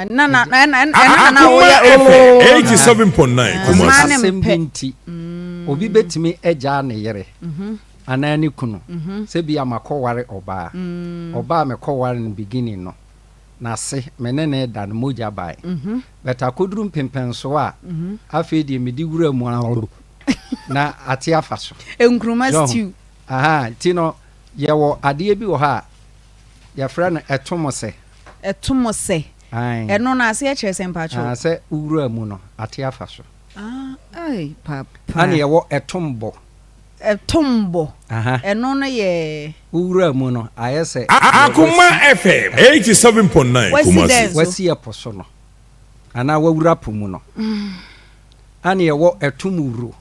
Ah, na na na na ɛno na na Akoma woyɛ FM oo no. 87.9 Mmaa Kumasi. ne Asɛm bi mpɛ. nti, obi bɛtumi agyaa ne yere anaa ne kunu sɛ bi a makɔware ɔbaa. Ɔbaa a mekɔware no beginning no, n'ase me ne no da no mogya bae. But akɔduru mpempɛnsoɔ a, afei deɛ mede wura mu ara na ate afa so. Nkruma So ho? stew. Aha, nti no yɛwɔ adeɛ bi wɔ hɔ a yɛfrɛ no ɛtomosɛ. Ɛtomosɛ. Ae. Ɛno no aseɛ kyerɛ sɛn mpakyɛw? Ah, sɛ wowura mu no, ate afa so. Ah, ai papa. Ɛna yɛwɔ ɛtombɔ. Ɛtombɔ. Aha. Ɛno no yɛ. Wowura mu no, ayɛ sɛ deɛ Akoma wasi. FM 87.9 Wasi Kumasi. dɛn so? Wasi ɛpo so no, anaa wawura po mu no. Ɛna yɛwɔ ɛtom wuro.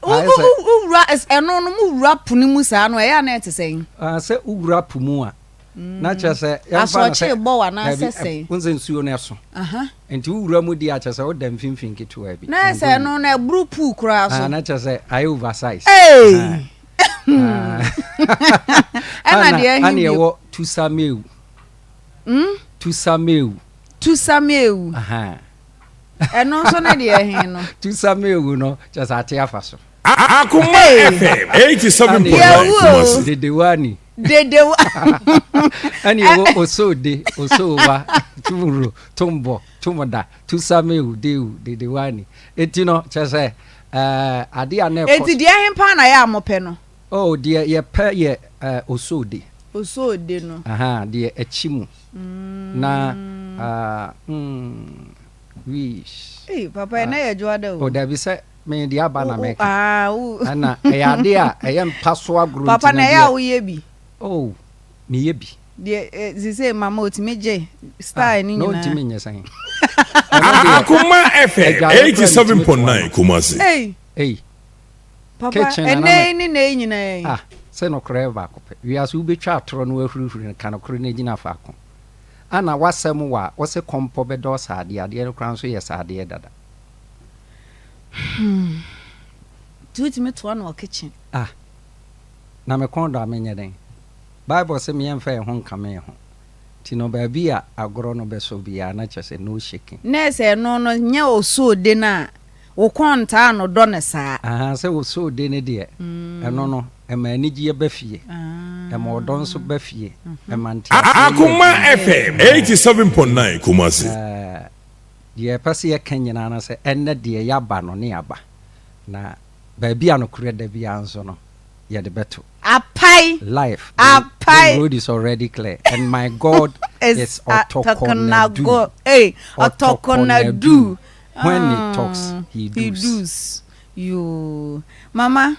Ayɛ sɛ. Wowura, ɛno no mo wura po no mu saa no, ɛyɛ a na ɛte sɛn? Ah, sɛ wowura po mu a, na kyerɛ sɛ yɛmfa no sɛ. Asorɔkye rebɔ wo anaasɛ Dabi, sɛn? wohu sɛ nsuo no ɛso. Nti wowura mu deɛ a, kyerɛ sɛ woda mfimfini ketewa bi. Na ayɛ sɛ ɛno no ɛboro pool koraa so. Ah, na kyerɛ sɛ ayɛ oversize. Hey! Ɛna deɛ ɛhe Ɛna bio? yɛwɔ tusamewu. Hmm? Tusamewu. Tusamewu. Ɛno nso ne deɛ ɛhe no? Tusamewu no, kyerɛ sɛ ate afa so. Akoma FM 87.9 Kumasi. Dedewani. Dedewa. Ɛne ɛwɔ osode, osowa, tumuro, tombɔ, tomoda, tusamewu, dewu, dedewani. Eti no, kyerɛ sɛ ɛɛ ade a na ɛkɔ. Eti deɛ ɛhe paa na yɛ a mopɛ no? Oh, deɛ yɛpɛ yɛ ɛɛ osode. Osode no. Aha, deɛ ɛkyi mu. Na ah, mm, wish. Ei, papa ɛnɛ yɛ dwoada o. Oh, dabi sɛ Me deɛ aba na meka. Ɛna ɛyɛ adeɛ a ɛyɛ mpa so agorɔ nti Papa na no ɛyɛ a deɛ. woyɛ bi? Oh, meyɛ bi. Deɛ sisei mama otumi gye style no Na nyinaa. ɔntumi nyɛ sɛn? Ɛno deɛ Akoma FM adwareɛ koraa metumi toa 87.9 no. Kumasi. Ei. Ei. Papa Kitchen na na ɛnɛ me. yi ne nɛ yi nyinaa yi. Ah, sɛ nokorɛ yɛ baako pɛ. Wiase wobɛtwa atorɔ na woahurihuri no, ka nokorɛ na gyina faako. Ana w'asɛm wɔ a, wose kɔmpɔ bɛdɔ saadeɛ, adeɛ no koraa nso yɛ saadeɛ dada. Hmm. Nti wotumi toa no wɔ kitchen? Ah, na me kɔn dɔ a menyɛ dɛn? Bible se meɛmfa yɛn ho nkame yɛn ho. Nti no baabi a agorɔ no bɛsɔ biara na kyerɛ sɛ no shaking. Nurse ɛno no nyɛ osoode no a wo kɔn ntaa no dɔ no saa. Ahaa sɛ osoode no deɛ ɛno no ɛma anigyeɛ ba fie, ɛma ɔdɔ nso ba fie, ɛma nteaseɛ yɛ Akoma adwuma. FM 87.9 Kumasi. Ɛɛ. Deɛ yɛpɛ sɛ yɛka nyinaa ne sɛ, ɛnnɛ deɛ yɛaba no ne yɛaba, na baabi a nokorɛ da biara nso no, yɛde bɛto. Apae! Life, the, Apae! the road is already clear, and my God Is is Ɔtɔkɔnadu. Ɔtɔkɔnago, ei, Ɔtɔkɔnadu. When he talks, Ah, he he does. does. Yoo. Mama,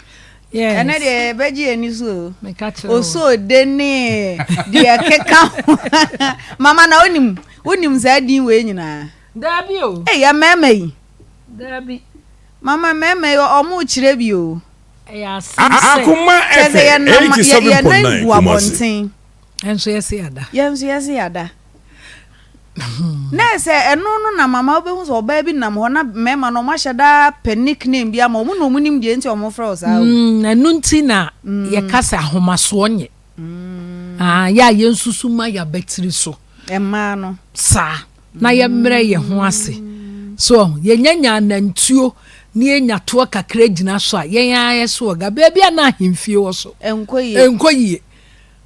Yes. ɛnɛ deɛ yɛbɛgye yɛn ani so o. Meka kyerɛ wo. Osoode ne deɛ ɛkeka ho. Mama na wonim, wonim saa din wei nyinaa? Daabi o. Ei, mmarima yi. Daabi. Mama, mmarima yi, ɔmo kyerɛ bi o. Ɛyɛ asɛm sɛ. Akoma Kyerɛ sɛ FM yɛnam, yɛ, yɛn nan 87.9 gu Kumasi. abɔnten. Ɛnso yɛse yɛada. Yɛn nso yɛse yɛada. Na sɛ ɛno no na mama wobɛhu sɛ ɔbaa bi nam hɔ na mmarima no wɔahyɛ da pɛ nickname bi ama wɔn na wɔn nim deɛ nti a wɔfrɛ wo saa o. Mm, ɛno nti na yɛka sɛ ahomasoɔ nyɛ. Ah, yɛ a yɛnsusu ma yɛabatiri so. Mmaa no. Saa, na yɛmmerɛ yɛn ho ase. So ɔho, yɛnya nya anantuo na yɛnya toɔ kakra gyina so a, yɛn ara yɛso ɔga. Baabi a na ahemfie wɔ so. Ɛnkɔ yie. Ɛnkɔ yie.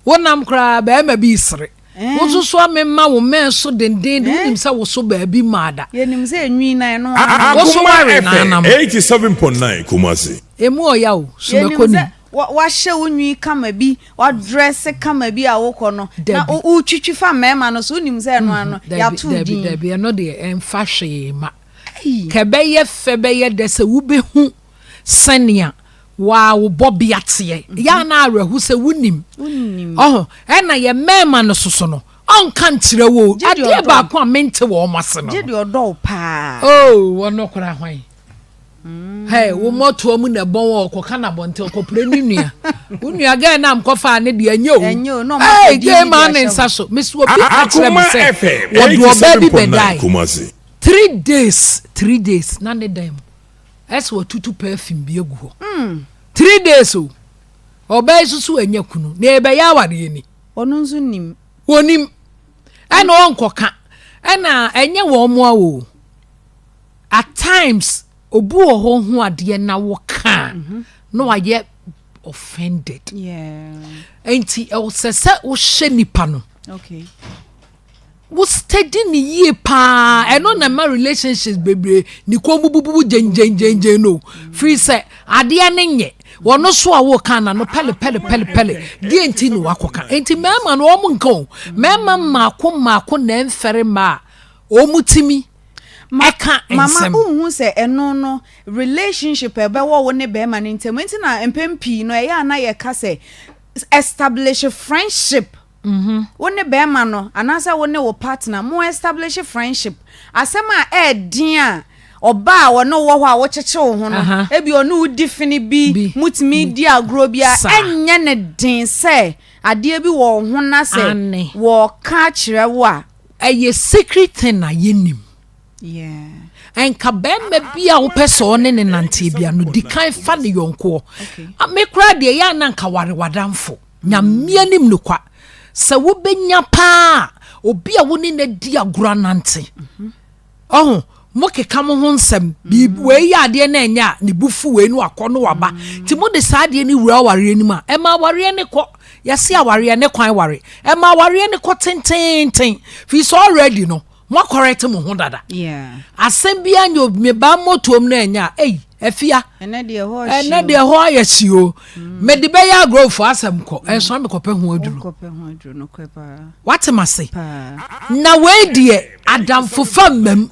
Wonam koraa barima bi resere. Wo nso so amema wo mmɛn so dendeenden. Wonim sɛ wo so baabi mmaa da. Yɛnim sɛ enwi na ɛno ara. Wo so Akoma ware FM naanam. 87.9 Kumasi. Emu ɔya o, so Yɛnim mɛkɔ sɛ nim. wahyɛ wo nwi kama bi, wadrɛse kama bi a wokɔ no, na Dabi. wotwitwi fa mmarima no so, wonim sɛ ɛno ara no, Dabi, yɛato wo dabi, din. dabi, ɛno deɛ ɛmfa hwee mma. Ka ɛbɛyɛ fɛ bɛyɛ dɛ sɛ wobɛhu sɛnea Waa wo bɔbea teɛ. Yɛ a na awerɛho sɛ wonim. Ɔho, ɛna yɛ mmarima no soso no, ɔnka nkyerɛ wo o. Adeɛ baako a mente wɔn ase no. Gye deɛ ɔdɔ wo paa. Oh, ɔno koraa hwan? Hey, wo mmɔtoa mu na ɛbɔn wɔ ɔkɔka na abɔnten ɔkɔpere ne nua. Wo nua gɛɛ na mkɔfaa ne deɛ ɛnyɛ o. Ɛnyɛ o, na ɔma Hey, kɔdi gɛɛ bi maa de ne ahyɛ nsa hɔ. so. Mesi obi ka kyerɛ me Akoma sɛ FM wɔde ɔbaa bi 87.9 bɛdae. Kumasi. 3 days, 3 days na ne dan mu. Ɛsɛ watutu perfume bi agu hɔ. 3 days o. Ɔbaa yi soso anya kunu. Na ɛbɛyɛ awareɛ ni. Ɔno nso nim. Wɔnim. Ɛna ɔnkɔka. Ɛna ɛnyɛ wɔn mo a o. At times obi wɔ hɔ hu adeɛ na woka a na wayɛ offended. Nti ɛsɛ sɛ wohyɛ nipa no. Okay. Wo steady ne yie paa ɛno na ɛma relationships bebree ne kɔn bubububu gyengyengyengyen no firi sɛ adeɛ ne nyɛ wɔn so a wɔka na no pɛle pɛle pɛle pɛle deɛ nti na wakɔka nti mmarima no wɔn nka o mmarima mmaako mmaako na ɛnfɛre mmaa a wɔn timi ɛka Mama nsɛm. wonhu sɛ ɛno no relationship a ɛbɛwɔ wo ne bɛrima no ntam nti na mpɛn pii no ɛyɛ a na yɛka sɛ establish friendship. Wo ne bɛrima no anaasɛ wo ne wo partner mo establish friendship. Asɛm a ɛɛden a ɔbaa a ɔne wo wɔ hɔ a wokyekye wo ho no, ebi ɔne wo di fene bi, mutumi di agorɔ bi a, ɛnyɛ ne den sɛ adeɛ bi wɔ wo ho na sɛ wɔka kyerɛ wo a. Ɛyɛ secret thing na yɛnim. Nka bɛrima bi a wopɛ sɛ ɔne ne nanteɛ bia no, di kan fa ne yɔnkoɔ. Me koraa deɛ yɛ ana nka ware w'adamfo. Nyame anim no kwa. Sɛ wobɛnya paa obi a wo ne no adi agorɔ anante. Ɔho, mokeka mo ho nsɛm. Biribi wei yɛ adeɛ na ɛnyɛ a, ne bu fu wei no akɔ no waba. Nti mode saa adeɛ no wura awareɛ no mu a, ɛma awareɛ no kɔ. Yɛse awareɛ ne kwan ware. Ɛma awareɛ no kɔ tententen. Firi sɛ already no, moakɔrɛte mo ho dada. Asɛm biara nyɛ obi, me ba mmɔtoam na ɛnyɛ a, ei, Afia, Ɛnɛ deɛ ɛhɔ ɛnɛ deɛ ɛhɔ ayɛ hye o. Mede bɛyɛ agorɔfoɔ asɛm kɔ, ɛnso na mekɔpɛ ho aduro. Wokɔpɛ ho aduro nokorɛ paa. Wate m'ase? Paa. Na wei deɛ adamfofa mmam.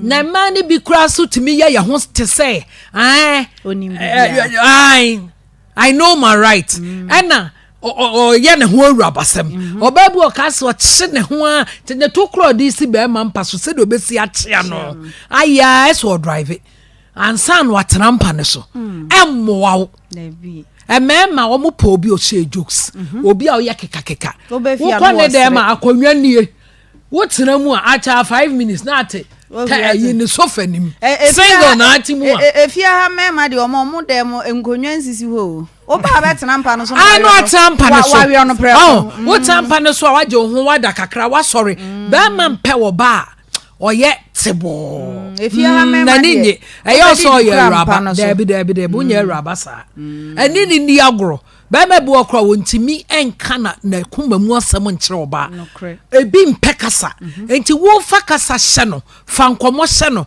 Na mmaa no bi koraa so tumi yɛ yɛn ho te sɛ ɛɛ Onim biribiara. ɛɛ I know my right. Ɛna ɔyɛ ne ho awurabasɛm. Ɔbaa bi ɔka sɛ ɔkye ne ho a te ne to korɔ ɔde si bɛrima mpa so sɛdeɛ ɔbɛsi akyea no. Ayɛ a ɛsɛ ɔdrive ansa na watena mpa no so. Ɛmmoa wo. Mmarima wɔn pɛ obi a ɔhyɛ jokes, obi a ɔyɛ kekakeka. Wokɔ ne dɛm a akonnwa nie. Wotena mu a akyɛ 5 minutes na ate tɛ ɛyi ne sofa nim. Single na ate mu a. Efie ha mmarima deɛ ɔmo dɛm nkonnwa nsisi hɔ o. Woba bɛtena mpa no so na ano atena mpa no so. Waweɛ no prɛko. Wotena mpa no so a wagye wo ho wada kakra wasɔre. Bɛrima mpɛ wɔ ba a ɔyɛ tebɔɔ. Efie ha mmarima N'ani deɛ nye. Ɛyɛ ɔsɛ ɔyɛ awuraba. so. Daabi daabi daabi wonyɛ awuraba saa. Ɛne ne ni agorɔ. Bɛrima bi wɔ kora wɔntumi nka na n'akoma mu asɛm nkyerɛ ɔbaa. Ebi mpɛ kasa. Nti wofa kasa hyɛ no, fa nkɔmmɔ hyɛ no,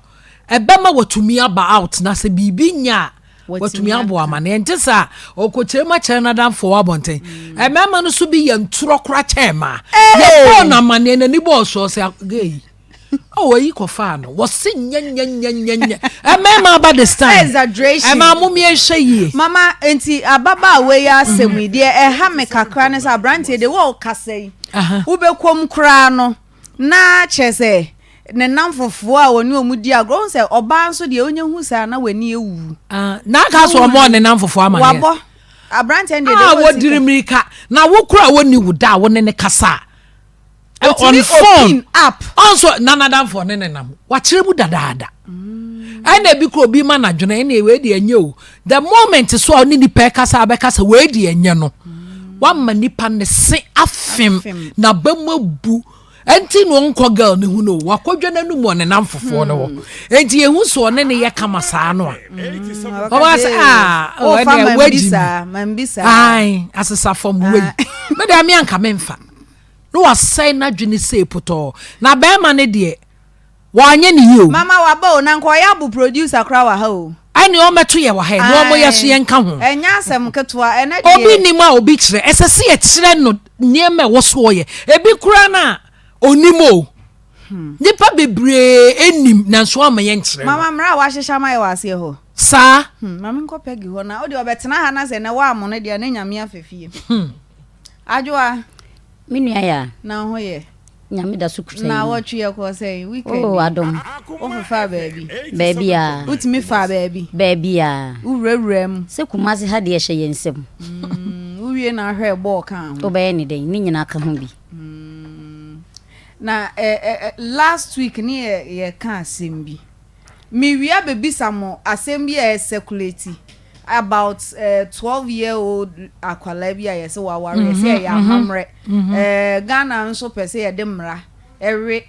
ɛbɛma watumi aba out na sɛ biribi nya a watumi abɔ amaneɛ. Nte saa ɔkɔkyerɛ mu akyerɛ n'adamfo wɔ abɔnten. Mmarima no so bi yɛ ntorɔ kora kyɛn mmaa. Yɛbɔɔ no amaneɛ n'ani bɔɔ soɔ sɛ gay. Oh, eyi kɔfaa no. Wɔse nyɛnyɛnyɛnyɛnyɛ. Mmarima aba this time. Exaggeration. Ɛmaa mo mmiɛnhwɛ yie. Mama, nti ababaawa yi asɛm yi deɛ ɛha me kakra ne sɛ aberanteɛ deɛ wɔ kasa yi wobɛkɔm koraa no na kyerɛ sɛ ne namfofoɔ a wɔne wɔn di agorɔ wohu sɛ ɔbaa nso deɛ ɔnya hu saa na w'ani awu. Na aka so ɔmɔ ne namfofoɔ amaneɛ. Wabɔ aberanteɛ no deɛ deɛ A wɔdiri mmirika na wo kora wɔnni wo da a wo ne ne kasa a. On phone ɔnso nanadamfo ne ne nam wakyerɛ mu dadaada. Ɛna ebi kora obi ma n'adwene ɛna wei deɛ ɛnyɛ o the moment so a ɔne nipa ɛkasa abɛkasa wei deɛ ɛnyɛ no wama nipa ne se afem na bɛmu abu ɛnti na ɔnkɔ girl ne ho no wakɔdwa n'anum wɔ ne nam fofoɔ no hɔ ɛnti ehu so ɔne ne yɛ kama saa no a ɔba sɛ aa ɛnna wagyi mi ayi asesa fam wei mɛ deɛ mi anka mi nfa. Na wasɛe n'adwene sei potɔɔ. Na bɛɛma no deɛ, wanyɛ ne yie o. Mama waba o, na nka ɔyɛ abo producer koraa wɔ ha o. Ɛne ɔmmɛto yɛ wɔ ha yi, na ɔmo yɛ so yɛnka ho. Ɛnyɛ asɛm ketewa, ɛnɛ deɛ. Obi nim a obi kyerɛ, ɛsɛ sɛ yɛkyerɛ no nneɛma a ɛwɔ so ɔyɛ. Ebi koraa no a, ɔnim o. Nnipa bebree nim nanso wɔamma yɛnkyerɛ no. Mama mmara a wahyehyɛ ama yɛ wɔ aseɛ hɔ. Saa. Hmm, ma menkɔ Peggy hɔ na wodeɛ ɔbɛtena ha na sɛ nɛ woamono deɛ ne Nyame afa fie. Adwoa. Me nua yaa. Na ho yɛ. Nyame da so kuta Na wɔtwe yɛ kɔ sɛn weekend. Oh adom. Wo fefaa baabi. Baabi a. Wotumi faa baabi. Baabi a. Wo wurawura mu. Sɛ Kumasi ha deɛ hyɛ yɛn nsam. Mm, wo wie na ahwɛ bɔɔl ka ho. Wobɛyɛ ne dɛn? Ne nyinaa ka ho bi. Mm. Na eh, eh, last week ne yɛ yɛ ka asɛm bi. Mewie abɛbisa mo asɛm bi a ɛcirculate about 12 year old akwadaa bi a yɛsɛ waware yɛsɛ ɛyɛ amammerɛ. Ghana nso pɛ sɛ yɛde mmara ɛwe.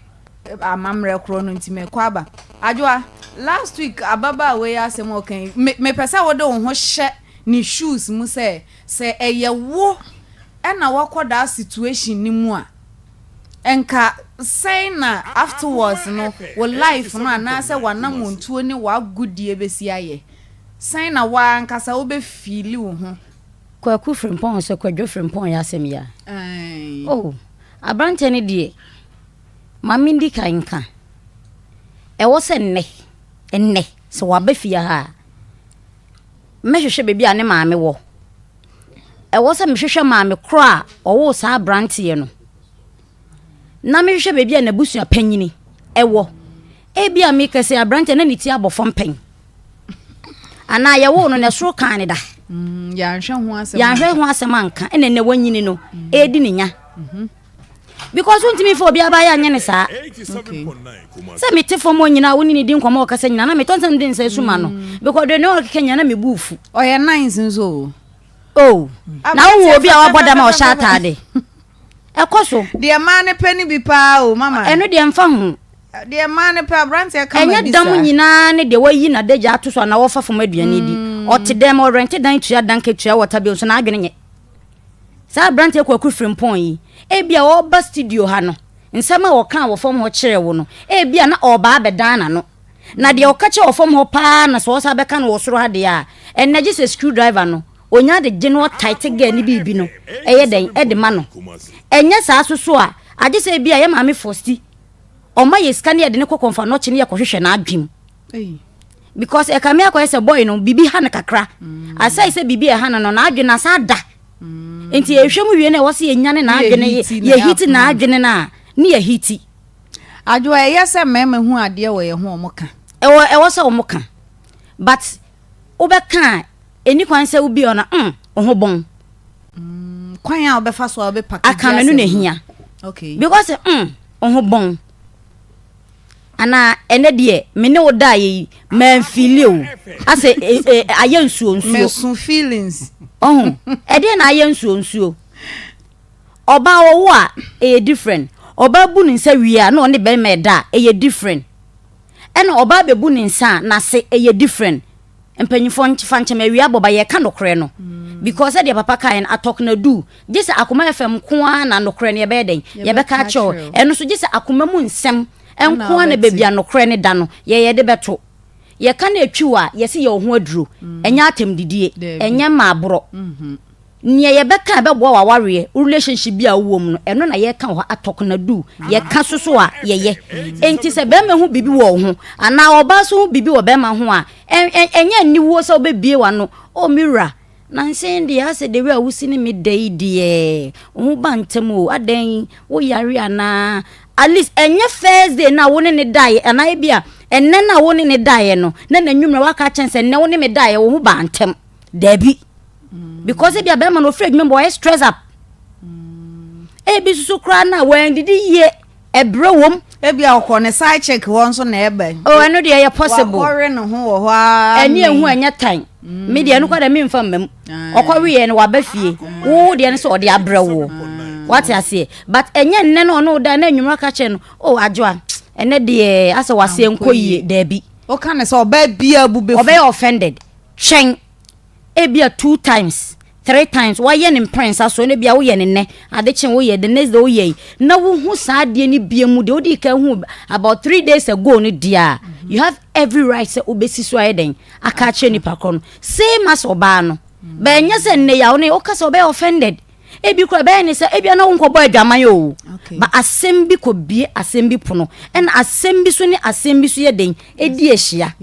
Amammerɛ korɔ no nti mekɔ aba. Adwoa, last week ababaawa yi asɛm a ɔka yi, me mepɛ sɛ wode wo ho hyɛ ne shoes mu sɛ, sɛ ɛyɛ wo na woakɔ that situation no mu a, nka sɛn na afterwards no wo life no anaasɛ w'anamontuo ne w'agodie bɛsi ayɛ? Sɛn na wo ara ankasa wobɛ feeli wo ho? Kwaku Frimpong sɛ Kwadwo Frimpong yɛ asɛm yi a. Ae. Oh, aberanteɛ no deɛ, ma mendi kan nka. Ɛwɔ sɛ nnɛ, nnɛ, sɛ waba fie ha a, mɛhwehwɛ baabi a ne maame wɔ. Ɛwɔ sɛ mehwehwɛ maame korɔ a ɔwoo saa aberanteɛ no, na mehwehwɛ baabi a n'abusua panyini ɛwɔ. Ebia meka sɛ aberanteɛ na ne ti abɔ fam pɛn. Anaa yɛwoo no na ɛsoro kaa ne da. Yɛanhwɛ ho asɛm. Yɛanhwɛ ho asɛm anka ɛna ɛnɛ wanyini no ɛredi ne nya. Because wontumi fa obi abayɛ anyɛ ne saa. Sɛ mete fam hɔ nyinaa wo ne ne di nkɔmmɔ ɔkasa nyinaa na metɔ nsɛm de nsa suma no. Because deɛ ne ɔkeka nyinaa na mebu fu. Ɔyɛ nice nso o. Oh, na wohu obi a wabɔ dam a ɔhyɛ ataade. Ɛkɔ so. Deɛ mmaa no pɛ no bi paa o mama. Ɛno deɛ mfa ho. Deɛ mmaa no pɛ aberanteɛ kama bi saa. Ɛnyɛ dam nyinaa ne deɛ wayi n'adagya ato so anaa wɔfa fam aduane di. Ɔte dɛm, ɔrɛnte dan tua dan ketua wɔ tabea nso n'adwene nyɛ. Saa aberanteɛ Kwaku Frimpong yi, ebia ɔreba studio ha no, nsɛm a ɔkaa wɔ fam hɔ kyerɛɛ wo no, ebia na ɔreba abɛdan n'ano. Na deɛ ɔka kyerɛ wɔ fam hɔ paa na sɛ ɔsan bɛka no wɔ soro ha deɛ a, ɛnnɛ gye sɛ screw driver no, ɔnya de gye na ɔtaete girl no biribi no, ɛyɛ dɛn ɛde ma no. Ɛnyɛ saa nso so a, agye sɛ ebia yɛ maame Fosti, ɔma yɛ sika na yɛde no kɔ Kɔmfanɔkye na yɛkɔhwehwɛ n'adwene mu. Because ɛkame akɔyɛ sɛ boy no biribi ha no kakra. Aside sɛ biribi a ɛha no no, n'adwene no asan ada. Nti yɛhwɛ mu wie no ɛwɔ sɛ yɛnyane n'adwene, yɛhiti n'adwene no a, ne yɛhiti. Adwoa, ɛyɛ sɛ mmarima hu adeɛ wɔ yɛn ho a wɔka? Ɛwɔ ɛwɔ sɛ wɔka. But wobɛka a, ɛni kwan sɛ wobie ɔno mm, wo ho bɔn. Mm, kwan a wobɛfa so a wobɛpakage Aka no ɛno na ɛhia. Okay. Because mm, wo ho bɔn. Anaa ɛnɛ deɛ me ne wo daeɛ yi manfili o asɛ e, e, ayɛ nsuo nsuo. Meso feelings. Ɔho ɛdeɛ na ayɛ nsuo nsuo. Ɔbaa ɔwo a ɛyɛ different. Ɔbaa bu ne nsa wie a na ɔne bɛrima ɛda a ɛyɛ different. Ɛna ɔbaa bɛbu ne nsa a n'ase ɛyɛ different. Mpanyinfoɔ fa nkyɛm awia bɔ ba yɛka nokorɛ no because sɛdeɛ papa kaeɛ no atɔknadu gye sɛ akoma fm nko ara na nokorɛ no yɛbɛyɛ dɛn yɛbɛka akyerɛ wo ɛno nso gye sɛ akoma mu nsɛm nko ara na baabi a nokorɛ no da no yɛyɛ de bɛto yɛka no atwi wɔ a yɛse yɛ wo ho aduro ɛnyɛ atɛmdidie ɛnyɛ mmaaborɔ Nea yɛbɛka a ɛbɛboa w'awareɛ, wo relationship bi a wowɔ mu no, ɛno na yɛka wɔ ha, atɔkonadu, yɛka so so a, yɛyɛ. Enti sɛ barima hu biribi wɔ wo ho, anaa ɔbaa nso hu biribi wɔ barima ho a, ɛnyɛ aniwuo sɛ wobɛbue w'ano, Oh me wura, nansa yi deɛ asɛ the way a wosi ne me da yi deɛ, wo ho ba ntɛm o, adɛn, woyare anaa? At least ɛnyɛ first day no a wo ne no daeɛ, anaa ebia ɛnnɛ no a wo ne no daeɛ no, na n'anwummerɛ woaka akyerɛ no sɛ nnɛ wo ne me daeɛ, wo ho baa ntɛm. Dabi. Because ebia bɛrima no ofiri adwuma mu ɔyɛ stress up. Ebi soso koraa na wɔandidi yie ɛbrɛ wɔm. Ebia ɔkɔ ne side chick hɔ nso na ɛba. Oh ɛno deɛ ɛyɛ possible. Wakɔwe ne ho wɔ hɔ ara. Ɛne ehu ɛnyɛ tan. Me deɛ ɛno koraa deɛ memfa mma mu. Ɔkɔwe yɛ no waba fie. Wo deɛ no sɛ ɔde abrɛ wo. Wate aseɛ. But ɛnyɛ nnɛ na ɔne wo da na anwummerɛ aka kyerɛ no oh Adwoa ɛnɛ deɛ asɛ waseɛ nkɔ yie. Dabi. Woka ne sɛ ɔbaa biara bu bɛfu. Ɔbɛyɛ offended. Twɛn. Ebia two times, three times, woayɛ no mprɛnsa so, na ebia woyɛ no nnɛ, ade kye woyɛ, the next day woyɛ yi, na wohu saa adeɛ no bie mu, deɛ wodii kan hu about 3 days ago no deɛ a, you have every right sɛ wobɛsi so ayɛ dɛn aka akyerɛ nipa korɔ no. Same as ɔbaa no. But ɛnyɛ sɛ nnɛ yi a wo ne woka sɛ ɔbɛyɛ offended. Ebi koraa ɛbɛyɛ ne sɛ ebia na wonkɔbɔ adwaman o. But asɛm bi kɔbie asɛm bi pono, ɛna asɛm bi so ne asɛm bi so yɛ dɛn ɛdi ahyia.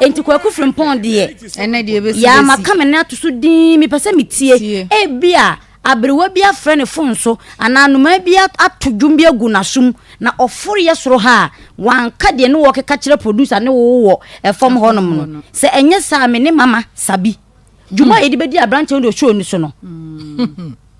Enti Kwaku Frimpong deɛ, Ɛnɛ deɛ ɛbɛsi yaa bɛsi. maka me nan ato so dinn, mepɛ sɛ metie. Tie. Ebia aberewa bi afrɛ ne fon so anaa anomaa bi ato dwom bi agu n'asom na ɔforoeɛ soro ha a, wanka deɛ ne wɔrekeka kyerɛ producer ne wo wɔ fam hɔnom no. Sɛ ɛnyɛ saa a, me ne Mama Sabi, dwuma a yɛde bɛdi aberanteɛ no deɛ ɔhyɛ ɔni so no.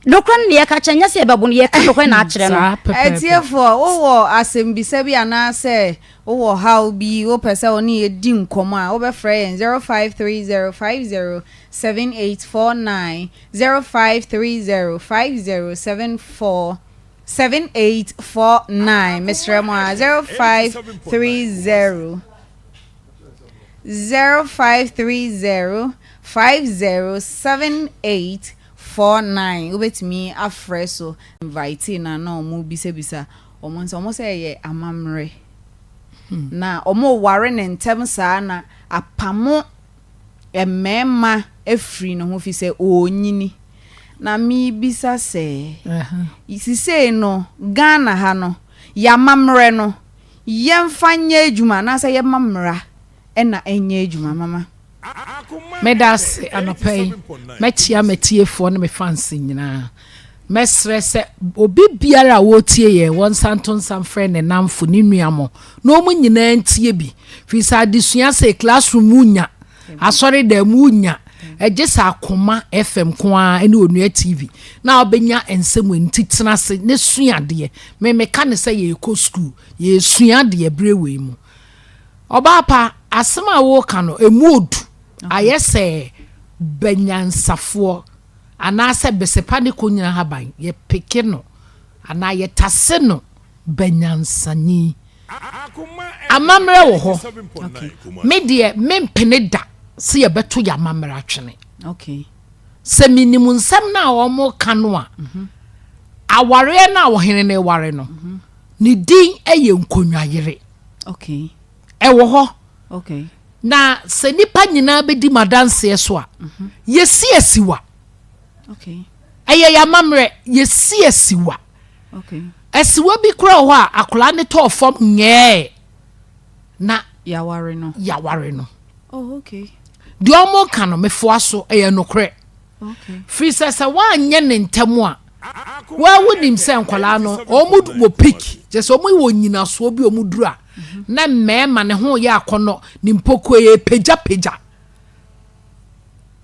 Nokorɛ no na yɛka kyerɛ, nyɛ sɛ yɛbɛbo no, yɛka nokorɛ na akyerɛ no. Saa pɛpɛɛpɛ. Atiefoɔ, wowɔ asɛmbisa bi anaasɛ wowɔ haw bi wopɛ sɛ wo ne yɛ di nkɔmmɔ a, wobɛfrɛ yɛn 0530507849, 05305074. 7849 mesrɛ mo a 0530 0530 507849 wobɛtumi afrɛ so invite na na ɔmo bisabisa ɔmo nsɛ ɔmo sɛ ɛyɛ amammerɛ na ɔmo ware ne ntɛm saa na apamo mmarima afiri ne ho fi sɛ ɔnyini. Na mebisa sɛ, sisei no Ghana ha no, yɛamammerɛ no yɛmfa nyɛ adwuma anaasɛ yɛma mmara ɛna ɛnyɛ adwuma, mama? Meda ase anɔpa yi. Mɛkyia m'atiefoɔ ne me fans nyinaa. Mɛsrɛ sɛ obi biara a wɔretie yɛn, wɔn nsa nto nsa mfrɛ ne namfo ne nua na wɔn nyinaa ntie bi, firi sɛ adesua sɛ classroom mu nya, asɔre dan mu nya, ɛgye sɛ Akoma FM ko ara ne Onua TV na wobɛnya nsɛm wɔ nti tena ase ne sua adeɛ. Memeka ne sɛ yɛrekɔ school, yɛresua adeɛ berɛ wei mu. Ɔbaa pa, asɛm a wɔreka no emu odu, ayɛ sɛ bɛnyansafoɔ anaasɛ besepa ne kɔ nyina haban yɛpeke no anaa yɛtase no bɛnyansani. Amammerɛ wɔ hɔ. Me deɛ, mempene da sɛ yɛbɛto yɛ amammerɛ atwene. Sɛ menim nsɛm no a wɔn ka no a, awareɛ no a ɔhene no ware no, ne din yɛ nkonnwayere. Ɛwɔ hɔ. Na sɛ nipa nyinaa bɛdi mu adanseɛ so a, yɛsi asiwa. Ɛyɛ yɛ amammerɛ, yɛsi asiwa. Asiwa bi kora wɔ hɔ a akwadaa ne tɔɔ fam nyɛɛ na yɛaware no. Yɛaware no. Oh, okay. Deɛ ɔmo ka no, mefoa so, ɛyɛ nokorɛ. Firi sɛ woanyɛ ne ntɛm a, waa wonim sɛ nkwadaa no ɔmo wɔ peak, kyerɛ sɛ ɔmo wɔ nyinasoɔ bi, ɔmo duru a na mmarima ne ho yɛ akɔnɔ, ne mpoko yɛ pagyapagya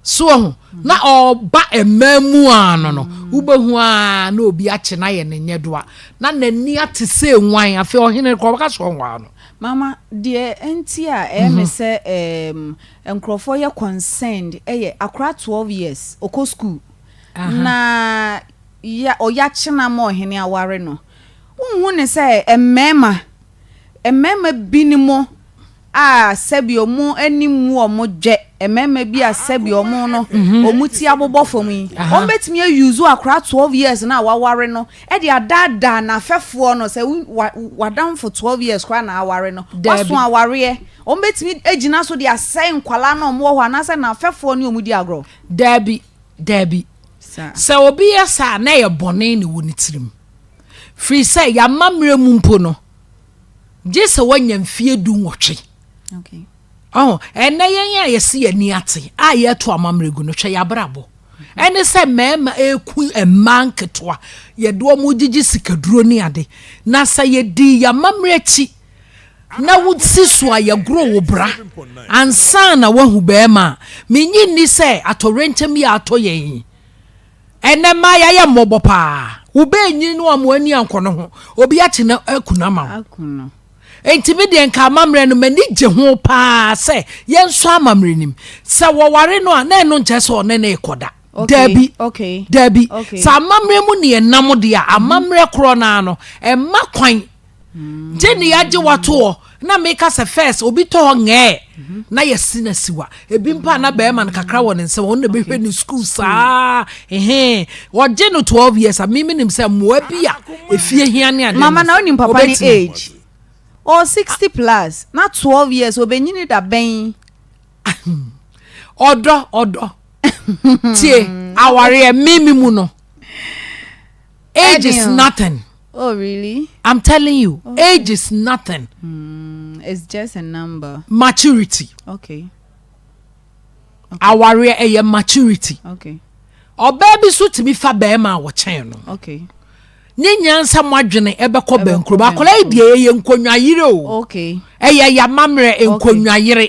so ho na ɔba mmaa mu a no wobɛhu a na obi akye na yɛ ne nyɛ doa na n'ani ate sɛ nwan. Afei ɔhene kɔ ɔbɛka so ɔnwaa no. Mama, deɛ nti a ɛyɛ me sɛ nkurɔfoɔ yɛ concerned, ɛyɛ akora 12 years, ɔkɔ school na ya ɔyɛ akyena ma ɔhene aware no, wonhu ne sɛ mmarima bi ne mo a sɛbi ɔmo anim mu ɔmo dwɛ, mmarima bi a sɛbi ɔmo no ɔmo ti abobɔ fam yi, wɔn bɛtumi ayuzu akora 12 years na waware no ɛde adaadaa n'afɛfoɔ no sɛ wadamfo 12 years koraa na aware no. Dabi. Waso awareɛ, wɔn bɛtumi agyina so de asɛe nkwalaa na ɔmo wɔ hɔ anaasɛ n'afɛfoɔ ne ɔmo di agorɔ. Daabi, daabi. Sɛ obi yɛ saa na ɛyɛ bɔne ne wɔ ne tirim, firi sɛ yɛama mmerɛ mu mpo no, gye sɛ woanya mfie 18. Ɔho ɛnɛ yɛn a yɛsi yɛn ani ate a yɛto amammerɛ gu no, hwɛ yɛabrabɔ ɛne sɛ mmarima eku mmaa nketewa, yɛde wɔn gyegye sikaduro ne ade. Na sɛ yɛdi yɛamammerɛ akyi na wosi so a yɛgoro wo bra ansa na woahu bɛrima a, menyi nni sɛ atɔwrɛnkyɛm yi a atɔ yɛn yi. Ɛnɛ mmaa yɛayɛ mmɔbɔ paa. Wobɛnyini no a mo ani ankɔ no ho, obi akye na aku no ama wo. Aku no. Nti me deɛ, nka amammerɛ no m'ani gye ho paa sɛ yɛnsɔ amammerɛ nim. Sɛ wɔware no a, na ɛno nkyerɛ sɛ ɔne ne kɔda. Daabi. Daabi. Sɛ amammerɛ mu ne yɛnam deɛ a, amammerɛ korɔ naa no ɛma kwan gye ne yɛagye watoɔ. Na meka sɛ first obi tɔ hɔ ngɛɛ na yɛsi na siwa, ebi mpa na bɛrima no kakra wɔ ne nsɛm, ɔno na bɛhwɛ ne school saa ehe. Wɔgye no 12 years a, mimi nim sɛ mmoa bi a efie hia ne adeɛ. Mama, na onim papa ne Obetumi. age or 60 plus na 12 years obenyini da bɛn? Ɔdɔ, ɔdɔ tie, awareɛ mimi mu no, age is Ɛdeɛn o? nothing. Oh, really? I'm telling you, age is nothing. It's just a number. Maturity. Awareɛ ɛyɛ maturity. Ɔbaa bi so tumi fa bɛrima a wɔkyɛn no. Ne nyansa mo adwene ɛbɛkɔ bɛnkurom. Akwadaa yi deɛ, ɛyɛ nkonnwa yere o. Ɛyɛ yamammerɛ nkonnwa yere.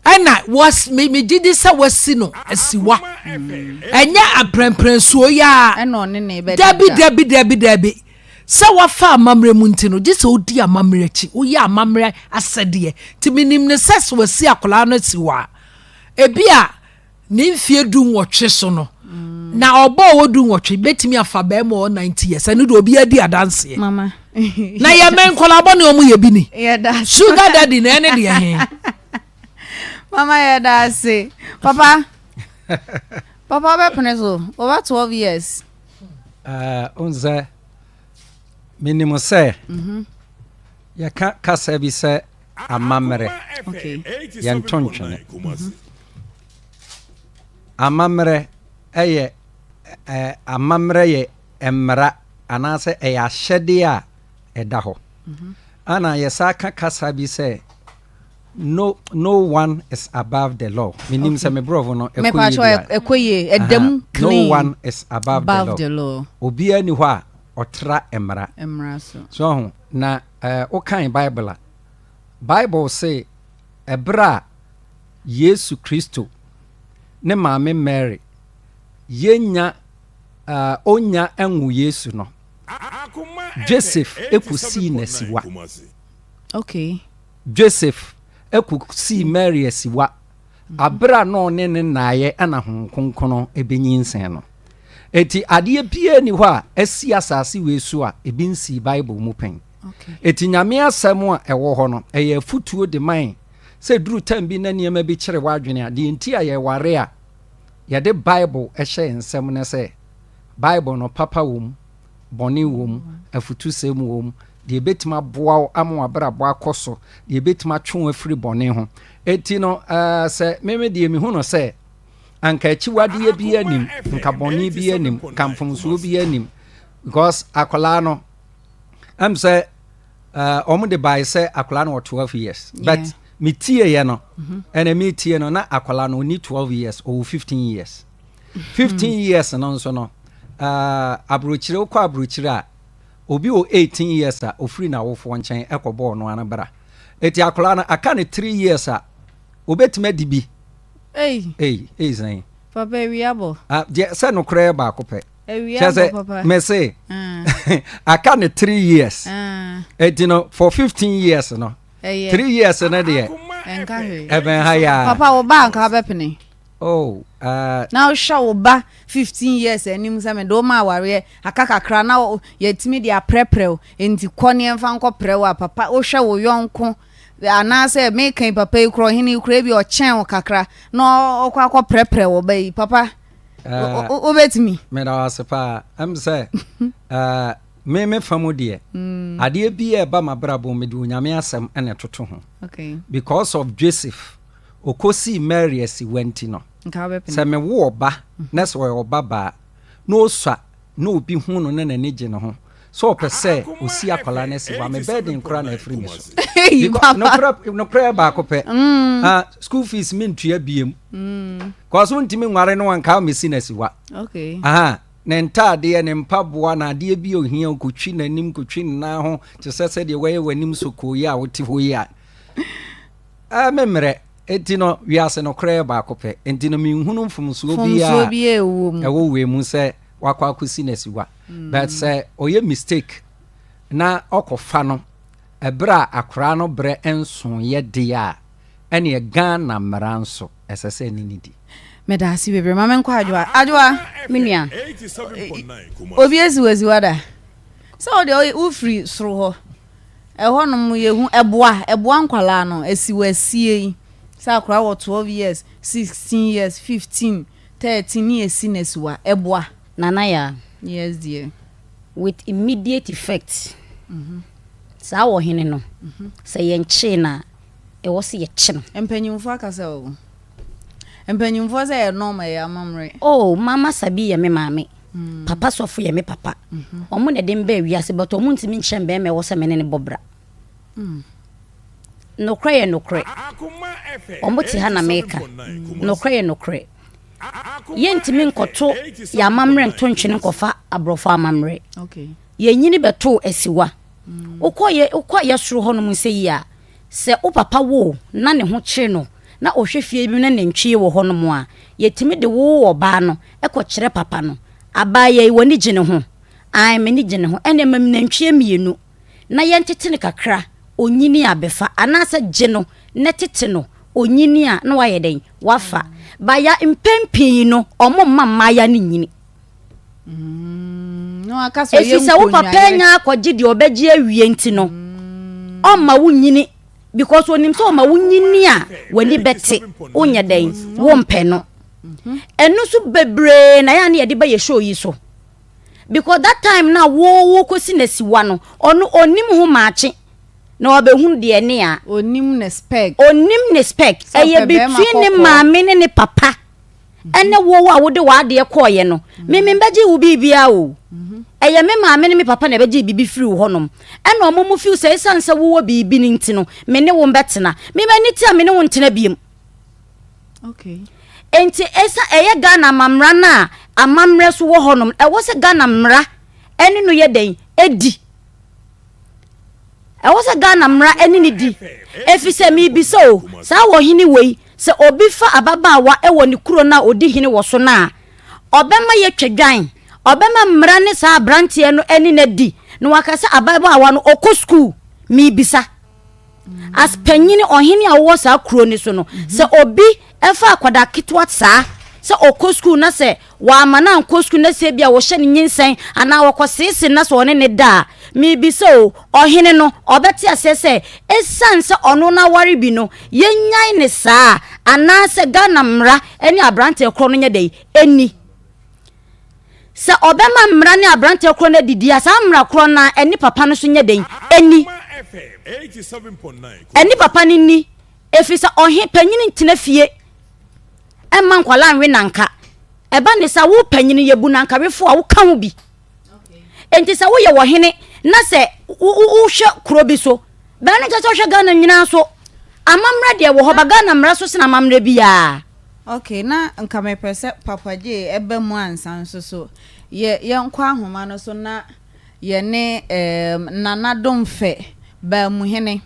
Ɛna was me me gye di sɛ wasi no asiwa, ɛnyɛ aprɛmprɛnsuo yi a. Ɛna ɔne ne bɛ. Dabi, dabi, dabi, dabi. Sɛ wafa amammerɛ mu nti no, gye sɛ wodi amammerɛ akyi, woyɛ amammerɛ asɛdeɛ. Nti menim ne sɛ wasi akwadaa no asiwa a, ebi a. Ne mfeɛ 18 so no, na ɔbɔ a ɔwɔ 18 bɛtumi afa bɛrima ɔwɔ 90 years. Ɛno deɛ obiara di adanseɛ. Mama. Na yɛ mɛ nkɔla bɔ ne ɔmo yɛ bi ni. Yɛda Sugar daddy na ɛne deɛ he. Mama yɛda ase. Papa. Papa wobɛpene so over 12 years. Wohu sɛ menim sɛ yɛka kasa bi sɛ amammerɛ yɛnto ntwene. Amammerɛ yɛ amammerɛ yɛ mmara anaasɛ ɛyɛ ahyɛdeɛ a ɛda hɔ. Ana yɛsa ka kasa bi sɛ no one is above the law. Menim sɛ me borɔfo no ɛkɔ yie bi a. Ɛkɔ yie, ɛda mu clean. No one is above, above the law. Obiara ni hɔ a ɔtra mmara. Mmara so. So ho na wokan Bible a, Bible se ɛberɛ a Yesu Kristo ne maame Mary yɛnya onya nwo Yesu no, Joseph ekosii n'asiwa. Joseph ekosii Mary asiwa abere a na ɔne ne naayɛ ɛna Honhom Kronkron ebenyinsɛn no. Eti adeɛ biara ni hɔ a asi asase wei so a ebi nsii Bible mu pɛn. Eti Nyame asɛm a ɛwɔ hɔ no, ɛyɛ afutuo de man sɛ duru tam bi na nneɛma bi kyere w'adwene a, deɛ nti a yɛware a yɛde Bible hyɛ yɛn nsam ne sɛ Bible no papa wɔ mu, bɔne wɔ mu, afutusɛm wɔ mu, deɛ ɛbɛtumi aboa wo ama w'abrabɔ akɔ so, deɛ ɛbɛtumi atwe wo afiri bɔne ho. Eti no, sɛ meme deɛ mehu no sɛ anka akyiwadeɛ bi anim, nka bɔne bi anim, nka mfomsoɔ bi anim, because akwadaa no, ɛm sɛ wɔn de bae sɛ akwadaa no wɔ 12 years, but metie yɛ no, ɛna metie no na akwadaa no ɔni 12 years, ɔwɔ 15 years. 15 years no nso no, aburokyire, wokɔ aburokyire a, obi wɔ 18 years a ofiri n'awofoɔ nkyɛn ɛkɔ bɔɔl no ano bra. Eti akwadaa no aka ne 3 years a obetumi adi bi. Ei. Ei, ei sɛn. Papa awia bɔ. Ah, deɛ sɛ nokorɛ yɛ baako pɛ. Awia bɔ papa. Mese aka ne 3 years. Eti no for 15 years no. 3 years no deɛ. Ɛnka hwee. Ɛbɛn ha yaa. Papa wo ba anka wobɛpene. Oh, Na wohwɛ wo ba 15 years anim sɛ mede wo ma awareɛ aka kakra na yɛtumi de aprɛprɛ wo nti kɔ ne yɛmfa nkɔprɛ wo a, papa wohwɛ wo yɔnko anaasɛ meka yi papa yi korɔ ɔhene yi korɔ ebi ɔkyɛn wo kakra na ɔkɔ akɔprɛprɛ wo ba yi, papa wobɛtumi? Meda wo ase paa. Ɛm sɛ me fa mu deɛ, adeɛ bi a ɛba m'abrabɔ mede Onyame asɛm na ɛtoto ho. Because of Joseph okosii Mary asiwa nti no, sɛ mewo ɔba na sɛ ɔyɛ ɔba baa na osua na obi hu no na n'ani gye ne ho sɛ ɔpɛ sɛ osi akwadaa no asiwa, me burden koraa na afiri me so. Nokorɛ baako pɛ, ah, school fees mentua biem. Kɔɔ so ntumi nware no anka mesi no asiwa. Aha, ne ntaadeɛ, ne mpaboa, na adeɛ bi ohia kotwi n'anim, kotwi ne nan ho te sɛ sɛdeɛ wɔyɛ w'anim sokoo yi a wote hɔ yi a. Me mmerɛ enti no wiase nokorɛ yɛ baako pɛ enti no menhunu mfomsoɔ biara ɛwɔ wei mu sɛ wakɔ akɔsi no asiwa, but sɛ ɔyɛ mistake na ɔkɔfa no ɛberɛ a akoraa no berɛ nsoeɛ deɛ a ɛneɛ Ghana mmara nso ɛsɛ sɛ ɛne ne di. Meda ase bebree. Ma menkɔ Adwoa. Adwoa. Me nua. Obi asi wo asiwa da? Sɛ wo deɛ wofiri soro hɔ. Ɛhɔnom yɛhu ɛboa ɛboa nkwadaa no asiwa asie yi sɛ akwadaa wɔ 12 years, 16 years, 15, 13 ne yɛsi no asiwa ɛboa. Nana Yaa. Yes dear. With immediate effect. Saa ɔhene no, sɛ yɛnkyee no a, ɛwɔ sɛ yɛkye no. Mpanyimfoɔ akasa o. Mpanyimfoɔ sɛ ɛyɛ normal, ɛyɛ amammerɛ. Oh, Mama Sabi yɛ me maame. Papa sɔfo yɛ me papa. Ɔmo na ɛde me baa wiase but ɔmo ntumi nkyerɛ me bɛrima ɛwɔ sɛ me ne no bɔ bra. Nokorɛ yɛ nokorɛ. Ɔmo te ha na meka. Nokorɛ yɛ nokorɛ. Yɛntumi nkɔto yɛn amammerɛ nto ntwene nkɔfa aborɔfo amammerɛ. Yɛnyini bɛtoo asiwa. Wokɔ yɛ wokɔ yɛ soro hɔnom sɛ yi a, sɛ wo papa wo wo na ne ho kyere no na ɔhwɛ fie bi na nantwie wɔ hɔnom a, yɛtumi de wo ɔbaa no kɔkyerɛ papa no. Abaayewa yi, w'ani gye ne ho? Aane, m'ani gye ne ho. Ɛnneɛ ma me nantwie mmienu na yɛntete no kakra, ɔnyini a bɛfa. Anaasɛ gye no na tete no. Onyini a na wayɛ dɛn? Wafa. Ba ya mpɛn pii no, ɔmo mma mmaaya no nyini. Ɛfiri sɛ wo papa anya akɔgye deɛ ɔbɛgye awie nti no, ɔmma wo nyini because onim sɛ ɔma wo nyini a w'ani bɛte, wonyɛ dɛn, wompɛ no. Ɛno nso bebree na yɛ a na yɛde ba yɛ show yi so because that time na wo wokɔsi n'asiwa no, ɔno ɔnim ho maakye na wabɛhunu deɛ ne a. Onim ne spec. Onim ne spec. Ɛyɛ between ne maame ne ne papa. Ɛne wo a wode w'adeɛ kɔɔeɛ no, me membɛgye wo biribiara o. Ɛyɛ me maame ne me papa na ɛbɛgyee biribi firii wo hɔnom. Ɛna ɔmo mo feel sɛ ɛsiane sɛ wowɔ biribi no nti no, me ne wo mbɛtena. Me m'ani te a me ne wo ntena biom. Enti ɛsa ɛyɛ Ghana amammra no a amammerɛ so wɔ hɔnom, ɛwɔ sɛ Ghana mmara ɛne no yɛ dɛn? Ɛdi. Ɛwɔ sɛ Ghana mmara ne no di. Efisɛ mebisa o, saa ɔhene wei, sɛ obi fa ababaawa wɔ ne kuro no a ɔdi hene wɔ so no a, ɔbɛma yɛatwa dwan? Ɔbɛma mmara ne saa aberanteɛ no ne no adi na waka sɛ ababaawa no ɔkɔ sukuu? Mebisa. As panyini, ɔhene a wowɔ saa kuro no so no, sɛ obi fa akwadaa ketewa saa sɛ ɔkɔ sukuu na sɛ wamma no ankɔ sukuu na sɛ ebia wɔhyɛ no nyinsɛn anaa wɔkɔseesee no na sɛ ɔne no da a, mebisa o, ɔhene no, ɔbɛte aseɛ sɛ ɛsiane sɛ ɔno no aware bi no, yɛnnyae no saa anaasɛ Ghana mmara ne aberanteɛ korɔ no nyɛ dɛn? Ɛnni. Sɛ ɔbɛma mmara ne aberanteɛ korɔ no adidi a, saa mmara korɔ no ara ɛne papa no nso nyɛ dɛn? Ɛnni. Ɛne papa no nni, ɛfiri sɛ ɔhe panyini ntena fie mma nkwadaa nwe nanka. Ɛba ne sa wo panyini yɛbu nankawefo a woka ho bi. Enti sɛ woyɛ ɔhene na sɛ wohwɛ kuro bi so, bɛn no kyɛ sɛ wohwɛ Ghana nyinaa so. Amammerɛ deɛ wɔ hɔ ba Ghana mmara so sene amammerɛ biara. Okay, na nka mepɛ sɛ Papa J ɛba mu ansa nso so yɛ yɛnkɔ ahoma no so na yɛne um, Nana Domfɛ Baamuhene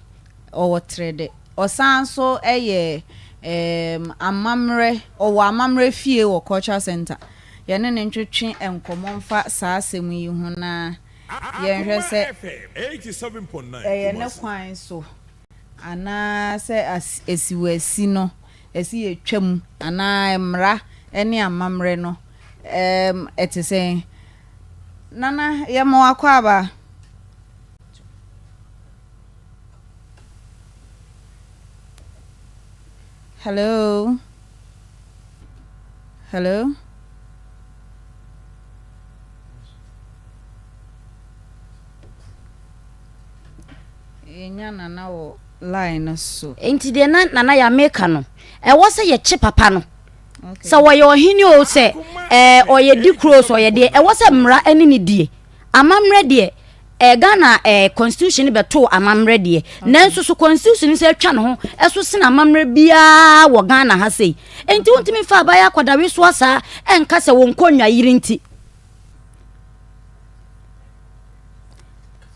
ɔwɔ Trɛdɛ. Ɔsan nso yɛ um, amammerɛ ɔwɔ amammerɛ fie wɔ Cultural Center. Yɛne no ntwetwe nkɔmmɔ mfa saa asɛm yi ho na yɛnhwɛ sɛ ɛyɛ ne kwan so anaa sɛ asiwasi no ɛsɛ yɛtwa mu anaa mmara ne amammerɛ no ɛte sɛn. Nana, yɛma wo akwaaba. Hello. Hello. Yɛnya Nana wɔ line no so. Nti deɛ na Nana Yaa meka no, ɛwɔ sɛ yɛkye papa no. Sɛ ɔyɛ ɔhene o, sɛ ɛɛ ɔyɛ di kuro o, sɛ ɔyɛ deɛ, ɛwɔ sɛ mmara ne no die. Amammerɛ deɛ, ɛɛ Ghana ɛɛ constitution no bɛtoo amammerɛ deɛ, nanso so constitution no sɛ atwa ne ho ɛso sene amammerɛ biara wɔ Ghana ha sei. Enti wontumi mfa abayɛ akɔdawesoa saa ɛnka sɛ wɔn nkonnwa yere nti.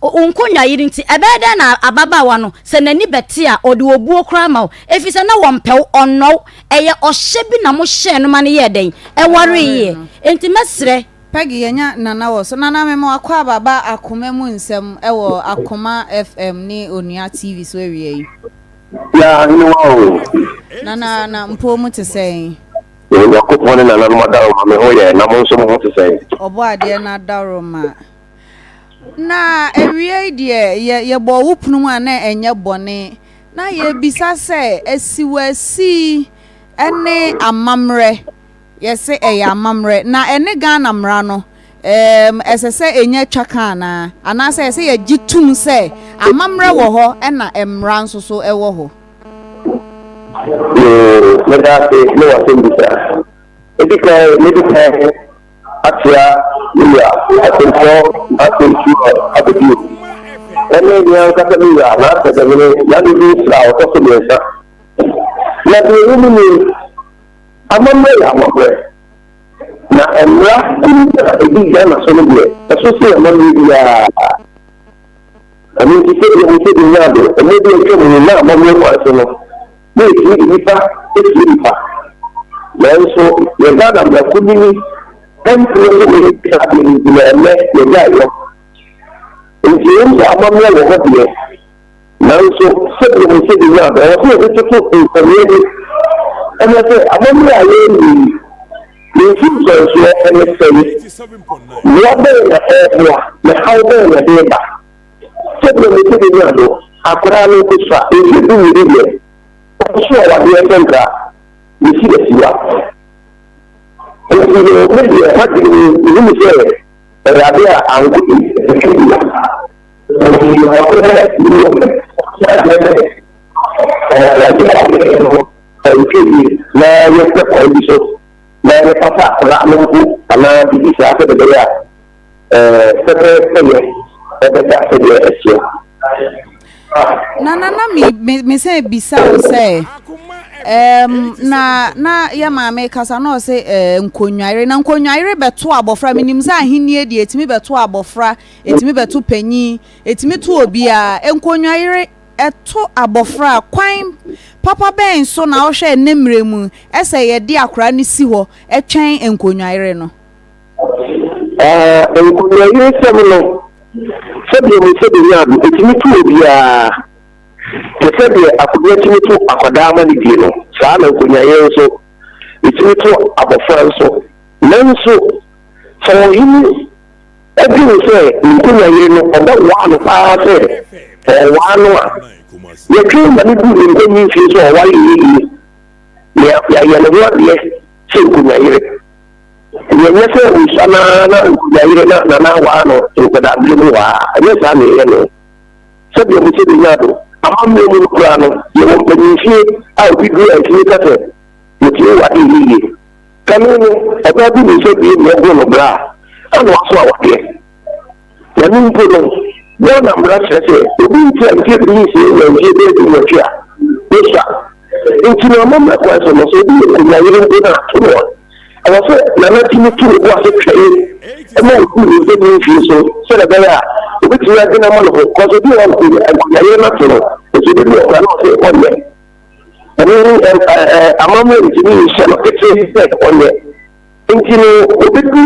Wo nkonnwa yere nti, ɛbɛyɛ dɛn na ababaawa no, sɛ n'ani bɛte a, ɔde obuo koraa ma wo? Ɛfiri sɛ na wɔmpɛ wo, ɔnnɔ wo. Ɛyɛ ɔhyɛ bi na mohyɛɛ no ma no yɛɛ dɛn? Ɛwareeɛ. Enti mɛsrɛ. Peggy yɛnya Nana wɔ so. Nana mema w'akwaaba ba Akoma mu nsɛm wɔ Akoma FM ne Onua TV so awia yi. Yaa ahenewa o. Nana na mpɔw mu te sɛn? Onyankopɔn ne nananom adaworoma me ho yɛ na mo nso mo ho te sɛn? Ɔbɔadeɛ no adaworoma. Na awiei deɛ yɛ yɛbɔɔ wo pono mu a na ɛnyɛ bɔne. Na yɛrebisa sɛ asiwasi ne amammerɛ Yɛse ɛyɛ amammerɛ. Na ɛne Ghana mmara no, ɛɛm, ɛsɛ sɛ ɛnya twaka anaa? Anaasɛ ɛsɛ yɛgye tum sɛ amammerɛ wɔ hɔ ɛna mmara nso so ɛwɔ hɔ? Yoo, meda ase ne w'asɛmmisa. Edi kan, medi kan akyea me wura Atemfoɔ Atemtuo Abedie ɛne me ankasa me wura N'Asɛdɛmene N'Adodi Nsra a ɔtɔ so mmiɛnsa. Na deɛ ɛwɔ mu nie, Amammerɛ yɛ amammerɛ, na mmara koro a ɛdi Ghana so no deɛ, ɛso sen amammerɛ biara. Ɛno nti sɛdeɛ Mose de nyaa de, mmerɛ bi a atwam no, na amammerɛ kwan so no, na yɛtumi de nnipa sie nnipa. Nanso yɛn Ghana mmara kunini mpene so ma yɛdi saa adeɛ no nti na ɛnnɛ yɛgyae yɔ. Nti ɛwom sɛ amammerɛ wɔ hɔ deɛ, nanso. Sɛdeɛ mo sɛ bɛnya adɔ, ɛwɔ sɛ yɛde toto nsɛnneɛ bi ɛhwɛ sɛ amammerɛ a yɛreyɛ yi, ne nsunsuansoɔ ne sɛn, mmoa bɛn na ɛreboa, na haw bɛn na ɛde reba. Sɛdeɛ mo sɛ bɛnya adɔ, akwadaa no ɔsua mfeɛ dummienu deɛ, ɔso awadeɛ sɛ nka ne si asiwa. Nti no, me deɛ m'adwene mu, mehunu sɛ ɛyɛ adeɛ a ankɔ yie, ɛtwa bi. Na yɛpɛ kwan bi so na yɛpata akwadaa no mpo anaa biribi saa sɛdeɛ ɛbɛyɛ a pɛpɛɛpɛyɛ ɛbɛda sɛdeɛ ɛteɛ. Na na na me me me sɛ bisa wo sɛ um, na na yɛ maame kasa na ɔsɛ eh, nkonnwayere na nkonnwayere bɛto abɔfra menim sɛ ahennie deɛ ɛtumi bɛto abɔfra Ɛtumi bɛto panyin, ɛtumi to obiara. Nkonnwayere, ɛto abɔfra a, kwan papa bɛn so na wohwɛ ɛnnɛ mmerɛ mu sɛ yɛde akwadaa no si hɔ twɛn nkonnwayere no? Nkonnwayere sɛm no, sɛdeɛ mu sɛdeɛ nya ado, ɛtumi to obiara. Te sɛ deɛ akonnwa tumi to akwadaa ma no die no, saa na nkonnwayere nso, ɛtumi to abɔfra nso. Nanso, sɛ ɔhene Ɛdwene sɛ ne nkonya yere no ɔbɛwaa no paa sɛ ɔwaa no a, yɛtwɛn ma no duu ne mpanyin mfie so a ɔware yɛ yie na yɛayɛ ne ho adeɛ sɛ nkonya yere. Yɛnyɛ sɛ ɔsua no ara na nkonya yere na nana awaa no nkwadaa bere mu hɔ a, ɛnyɛ saa na yɛyɛ no. Sɛdeɛ mo sɛ bɛnya do, amammerɛ mu no koraa no, yɛwɔ mpanyinfie a obi duru a ɛtumi ka sɛ yɛtumi ware yɛ yie. Kane no, ɔbaa bi nim sɛ bie na ɛboro no bra a na waso awadeɛ. Na ne mpo no, Ghana mmara kyerɛ sɛ obi ntra mfeɛ du nsia nya mfeɛ bɛyɛ du nwɔtwe a, ɔsua. Nti no amammerɛ kwan so no, sɛ obi yɛ konyayere mpo na ato no a, ɛwɔ sɛ Nana tumi to ne bo ase twɛn ma ɔduru ne mpanin mfeɛ so sɛdeɛ ɛbɛyɛ a ɔbɛtumi adwene ama ne ho. Kɔsɛ obi wɔ hɔ a nkonyayere no ato no, nso ɔbɛduru hɔ koraa na ɔsɛ ɔnyɛ. Ɛno ne amammerɛ ntumi nhyɛ no ketee sɛ ɔnyɛ. Nti no, obedu ne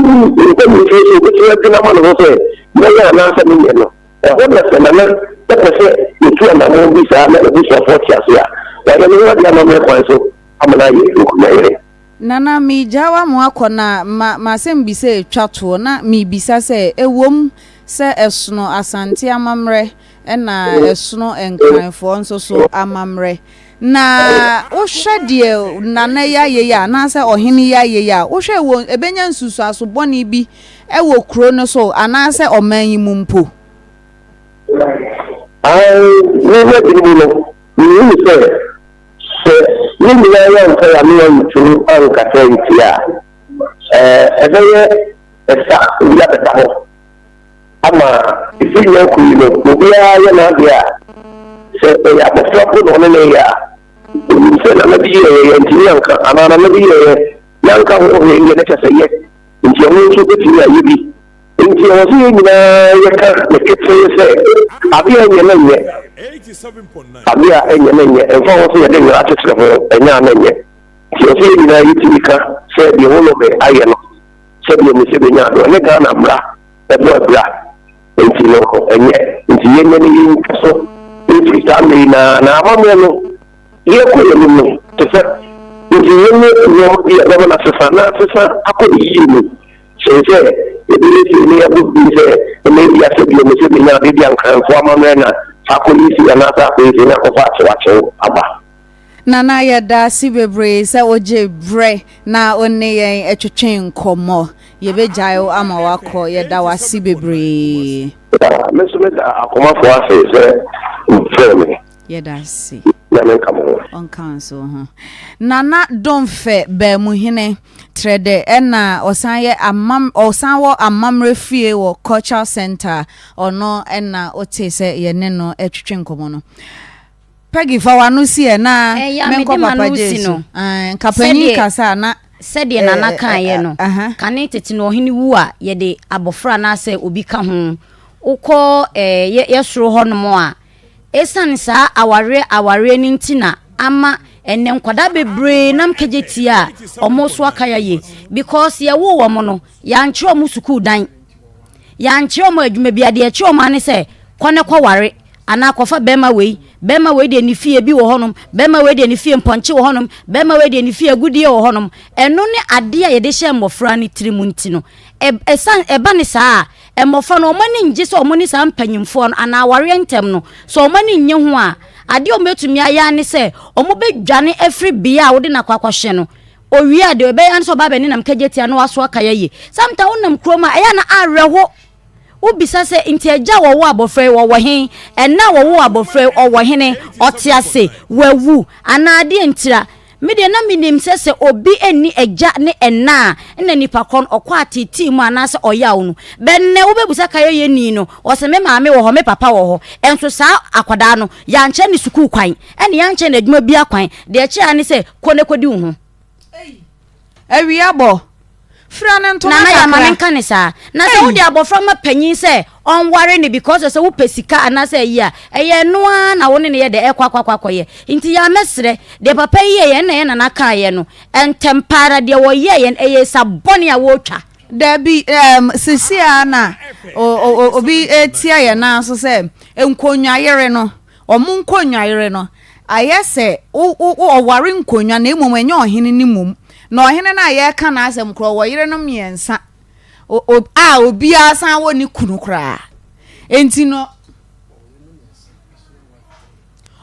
mpanyimfie so obetumi adwene ama ne ho sɛ, mɛyɛ anaasɛ menyɛ no. Ɛhɔ na sɛ Nana pɛ sɛ otu anammɔn bi saa na n'abusuafoɔ te ase a, wayɛ ne ho ade amammerɛ kwan so ama no ayɛ nkunyayere. Nana, meregyaa wo ama woakɔ na ma m'asɛmbisa retwa toɔ na merebisa sɛ, ɛwom sɛ ɛsono Asante amammerɛ ɛna ɛsono Nkranfoɔ nso so amammerɛ. Na wohwɛ deɛ Nana yi ayɛ yi a, anaasɛ ɔhene yi ayɛ yi a, wohwɛ wɔ ɛbɛnya nsunsuanso bɔne bi wɔ kuro no so anaasɛ ɔman yi mu mpo? Ae, me m'adwene mu no, mehunu sɛ, sɛ yɛn nyinaa yɛamfa yɛn ano antumi ankasa antia a, ɛbɛyɛ ɛsa bi abɛda hɔ. Ama ɛfiri nnɛ rekɔ yi no, obiara yɛ n'adeɛ a, sɛ ɛyɛ abɔfra mpo na ɔne no reyɛ a, ɔnim sɛ nana bi yɛeɛ, yɛantumi anka, anaa nana bi yɛeɛ, yɛanka ho hwee deɛ na kyerɛ sɛ yɛ, nti ɔno nso bɛtumi ayɛ bi. Nti ɛwɔ sɛ yɛn nyinaa yɛka no ketee sɛ, adeɛ a ɛnyɛ no nyɛ, adeɛ a ɛnyɛ no nyɛ, ɛmfa ho sɛ yɛde nwera akyekyere ho, ɛnyɛ a na ɛnyɛ. Nti ɛwɔ sɛ yɛn nyinaa yɛtumi ka sɛ deɛ Wolome ayɛ no, sɛdeɛ mese bɛnya no ɛne Ghana mmra ɛbɔ abira nti no ɛnyɛ nti yɛnyɛ no yɛntwa so mfiri saa mmerɛ yi na na amammerɛ no yɛkɔ yɛn anim no te sɛ nti yɛnyɛ nneɛma bi a ɛbɛma no asesa na asesa akɔ ne yie mu kyɛn sɛ yɛbɛyɛ sei ne yɛabɔ din sɛ ɛnɛ bi asɛ deɛ mese bɛnya adeɛ bi ankranfoɔ amammerɛ na akɔ yi sei anaasɛ akɔ yi sei na akɔfa akyewakyew aba. Nana yɛdaase bebree sɛ wogye berɛ na wo ne yɛn twetwe nkɔmmɔ. Yɛbɛgyae wo ama woakɔ. Yɛda wo ase bebree. Me nso meda akomafoɔ ase sɛ mofrɛɛ me. Yɛda ase. Nyame nka mo ho. Ɔnka wo nso wo ho. Nana Domfɛ Baamuhene Trɛdɛ ɛna ɔsan yɛ amam ɔsan wɔ amammerɛ fie wɔ Cultural Centre. Ɔno ɛna wotee sɛ yɛne no retwetwe nkɔmmɔ no. Peggy fa w'ano si ɛ na Ɛyɛ a menkɔ mede Papa m'ano Jay si so. no. Ae, nka panyin Sɛdeɛ kasa a na sɛdeɛ Nana eh, kaeɛ no, aha. kane tete no ɔhene wu a yɛde abɔfra anaasɛ obi ka ho. Wokɔ eh, yɛ, yɛ soro hɔnom a, ɛsiane saa awareɛ awareɛ no nti na ama ɛnnɛ nkwadaa bebree nam kagyetia a wɔn so aka yɛ because yɛwoo wɔn no, yɛankyerɛ wɔn sukuu dan. Yɛankyerɛ wɔn adwuma biara, deɛ yɛkyerɛ wɔn ara ne sɛ kɔ na kɔware. Anaa kɔfa bɛrima wei, bɛrima wei deɛ ne fie bi wɔ hɔnom, bɛrima wei deɛ ne fie mpɔnkye wɔ hɔnom, bɛrima wei deɛ ne fie agudeɛ wɔ hɔnom. Ɛno ne adeɛ a yɛde hyɛ mmɔfra no tirim nti no, ɛsan ɛba ne saa a, mmɔfra no wɔn ani ngye sɛ wɔn ne saa mpanyinfoɔ no anaa awareɛ ntɛm no, sɛ wɔn ani nnye ho a, adeɛ a wɔbɛtumi ayɛ ara ne sɛ wɔbɛdwane afiri bea a wode no akɔ akɔhyɛ no. Owie a, deɛ ɔbɛyɛ ara ne sɛ ɔba abɛnenam kagyatia na waso aka yɛ yie. Sometimes wonam kurom a, ɛyɛ a na awerɛho. Wobisa sɛ, Nti agya a wɔwoo abɔfra yi, ɔwɔ he? Ɛna a wɔwoo abɔfra yi, ɔwɔ hene? Ɔte ase? Wawu? Anaa adeɛ ntira? Me deɛ na menim sɛ sɛ obi nni agya ne ɛna a, nna nipa korɔ no ɔkɔ ateetee mu anaasɛ ɔyaw no. Bɛ nnɛ wobɛbisa kayɛyɛni no, ɔse me maame wɔ hɔ, me papa wɔ hɔ. Nso saa akwadaa no, yɛankyerɛ no sukuu kwan, ɛne yɛankyerɛ no adwuma biara kwan. Deɛ ɛkyerɛ ara ne sɛ, kɔ na kɔdi wo ho. Awia bɔ. Fira no ntoma Nana kakra. Yɛ ma menka ne saa. Na sɛ wode abɔfra ma panyin sɛ ɔnware no because sɛ wopɛ sika anaasɛ ayi a, ɛyɛ ɛno ara na wo ne no yɛ dɛ ɛkɔ akɔ akɔ akɔyɛ. Nti yɛ a mɛsrɛ, deɛ papa yi yɛeɛ ɛna yɛ nana kaeɛ no, ntɛm pa ara deɛ wɔyɛeɛ no ɛyɛ sa bɔne a wɔretwa. Dabi, um, sisi a na obi tia yɛn nan so sɛ nkonnwayere no, Wɔn nkonnwayere no, ayɛ sɛ wo, wo, wo, ɔware nkonnwa, na mmom ɛnyɛ ɔhene no mmom. Na ɔhene no a yɛreka n'asɛm koraa, ɔwɔ yerenom mmiɛnsa, o, o, a obiara san wɔ ne kunu koraa. Enti no,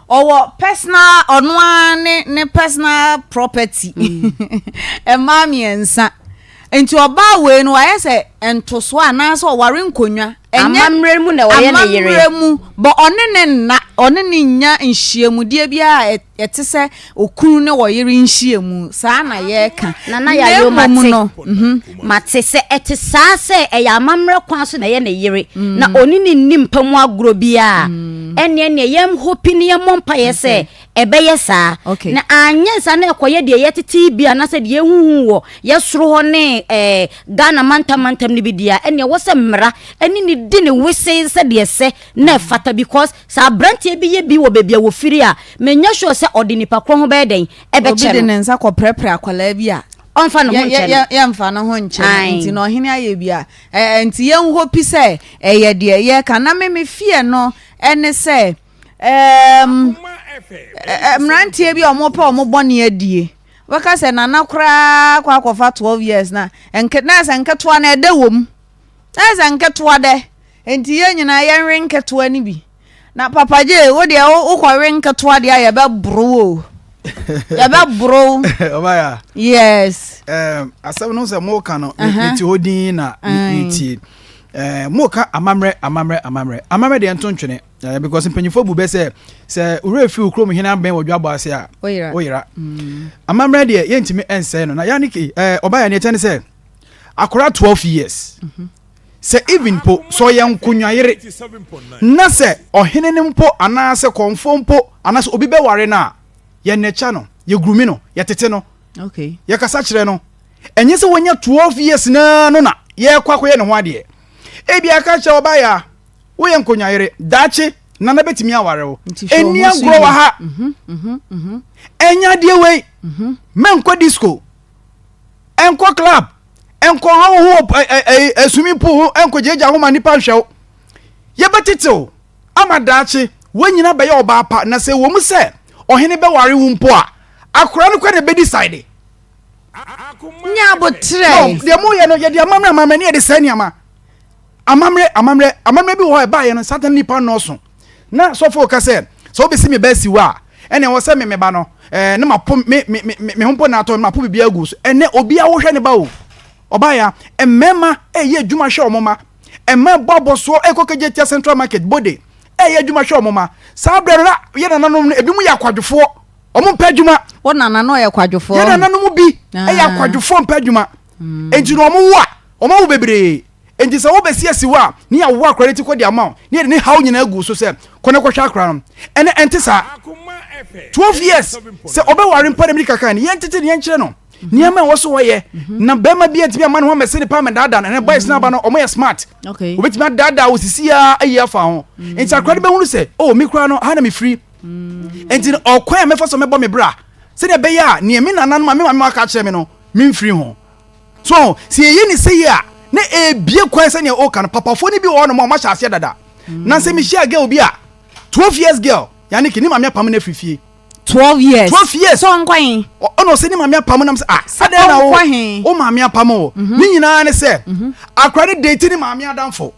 ɔwɔ personal, ɔno ara ne, ne personal property. Mmaa mmiɛnsa. Nti ɔbaa wei no wayɛ sɛ ntosoɔ anaasɛ ɔware nkonnwa. Ɛnyɛ Amammerɛ mu na ɔyɛ ne yere. Amammerɛ mu, but ɔne ne nna, ɔne ne nnya nhyiamudeɛ biara a ɛte sɛ okunu ne ɔyere nhyiamu. Saa na yɛreka. Nana Na Yayo, mmom mate. no, mhm. Mate. Sɛ ɛte saa sɛ ɛyɛ amammerɛ kwan so na ɛyɛ ne yere, na ɔne no nni mpa mu agorɔ biara a, ɛnneɛ neɛ yɛn hope ne yɛmmɔ mpaeɛ sɛ Ɛbɛyɛ saa. Okay. Na anyɛ saa na ɛkɔyɛ deɛ yɛtete yi bi anaasɛ deɛ yɛhuhu wɔ yɛ soro hɔ ne eh, Ghana mantam mantam no bi deɛ a, ɛnneɛ ɛwɔ sɛ mmara ɛne ne di ne wesee sɛdeɛ ɛsɛ na ɛfata because sɛ aberanteɛ bi yɛ bi wɔ baabi a wɔfiri a, menyɛ sure sɛ ɔde nipa korɔ ho bɛyɛ dɛn Obi ɛbɛkyɛ de no. ne nsa kɔprɛprɛ akwadaa bi a, Ɔmfa ne ho yɛ- nkyɛ yɛ- no. yɛ- yɛmfa ne ho nkyɛ no. Ae. Nti na ɔhene ayɛ bi a, ɛ- ɛ, nti yɛnhopi sɛ ɛyɛ deɛ yɛreka. Na me me fear no ɛne sɛ, Ɛɛm, mmeranteɛ bi a wɔpɛ wɔn bɔne adie. Wɔka sɛ nana koraa kɔ akɔfa 12 years na nke na sɛ nketewa no ɛdɛ wɔ mu. Na sɛ nketewa dɛ. Nti yɛn nyinaa yɛnwe nketewa no bi. Na Papa J, wo deɛ wokɔwe nketewa deɛ a yɛbɛboro wo o. Yɛbɛboro wo. Ɔbaya. Yes. Um, asɛm no sɛ moka no, mete hɔ din na metie. Moka amammerɛ, amammerɛ, amammerɛ. Amammerɛ deɛ nto ntwene. Eh, because mpanyinfoɔ bu bɛ sɛ sɛ wura fi wo kurom hene abɛn wɔ dwabɔ ase a woyera mm. amammerɛ deɛ yɛntumi nsɛe no na yɛne ke eh, ɔba yɛ neɛ kyɛ ne sɛ akora 12 years mm -hmm. sɛ even po sɛ ɔyɛ nkonwayere na sɛ ɔhene no mpo anaasɛ kɔnfoɔ mpo anaasɛ obi bɛware no a yɛnɛkya no yɛgurumi no yɛtete no okay. yɛkasa kyerɛ no ɛnyɛ sɛ wɔnya 12 years naa no na yɛkɔ akɔyɛ ne ho adeɛ ebi aka kyerɛ ɔba yɛ a Woyɛ nkonyayere, daakye Nana bɛtumi aware wo. Ɛnni agorɔ wɔ ha. Mhm, mhm, mhm. Ɛnyɛ adeɛ wei. Mɛnkɔ disco, ɛnkɔ club, ɛnkɔ rɔ wo ho wɔ swimming pool ho, ɛnkɔ gyagya ho ma nnipa nhwɛ wo. Yɛbɛtete wo ama daakye woanyina bɛyɛ ɔbaa pa na sɛ ɛwɔ mu sɛ ɔhene bɛware wo mpo a, akora no kora na ɛbɛdecide. Nya aboterɛ. Deɛ moyɛ no yɛde amammerɛ amammerɛ ne yɛde sɛe nneɛma. Amammerɛ, amammerɛ, amammerɛ bi wɔ hɔ a ɛbaeɛ no satan nipa nnɔɔso. Na sɔfo ka sɛ, sɛ wobɛsi me ba asi hɔ a, ɛnna ɛwɔ sɛ me me ba no, ɛɛ ne mapo me me me me ho mpo na atɔ, mapo biribi agu so. Ɛnɛ obiara wohwɛ ne ba o. Ɔbaeɛ a, mmarima ɛyɛ adwuma hwɛ wɔn mma. Mmaa ɛbɔ abɔsoɔ ɛkɔ kɛgye tia Central Market, Bode, ɛyɛ adwuma hwɛ wɔn mma. Saa berɛ no na yɛ nananom no, ebinom yɛ akwadwofoɔ. Wɔn mpɛ adwuma. Wo nana no ɔyɛ kwadwofoɔ. Yɛ nananom bi ɛyɛ ah. akwadwofoɔ mpɛ adwuma. Mm. Enti na wɔn wo a, wɔn awo bebree. Enti sɛ wobɛsi asi hɔ a, ne yɛawo akora no ti kɔ de ama wo, ne yɛde ne haw nyinaa agu so sɛ kɔ na kɔhwɛ akora no. Ɛnɛ ɛnte saa. 12 years sɛ ɔbɛware mpo na mede kaka no, yɛntete no yɛnkyerɛ no nneɛma a ɛwɔ so wɔyɛ. Na bɛrima bi antumi amma ne ho ammɛse ne paa ammɛdaadaa no. Ɛnɛ boys no aba no, wɔyɛ smart. Wɔbɛtumi adaadaa wo sisi ara ayi afa ho. Enti akora no bɛhunu sɛ, oh, me koraa no, ha na mefiri. Enti no, ɔkwan a mɛfa so mɛbɔ me bra sɛdeɛ ɛbɛyɛ a nea me nananom a me maame aka akyerɛ me no, memfiri ho. So ɔho, sɛ yɛyɛ ne sei a, na ɛrebie kwan sɛdeɛ ɔreka no, papafoɔ no bi wɔ hɔnom a wɔahyɛ aseɛ dada. Na sɛ mehyia girl bi a, 12 years girl, Yannick, ne maame apam no afiri fie. 12 years. 12 years. Sɛ ɔnkɔ he? Ɔna ɔsɛ ne maame apam nam sɛ ah adɛn na wo wo maame apam wo. Mhm. Ne nyinaa ne sɛ mhm. akora ne date ne maame adamfo.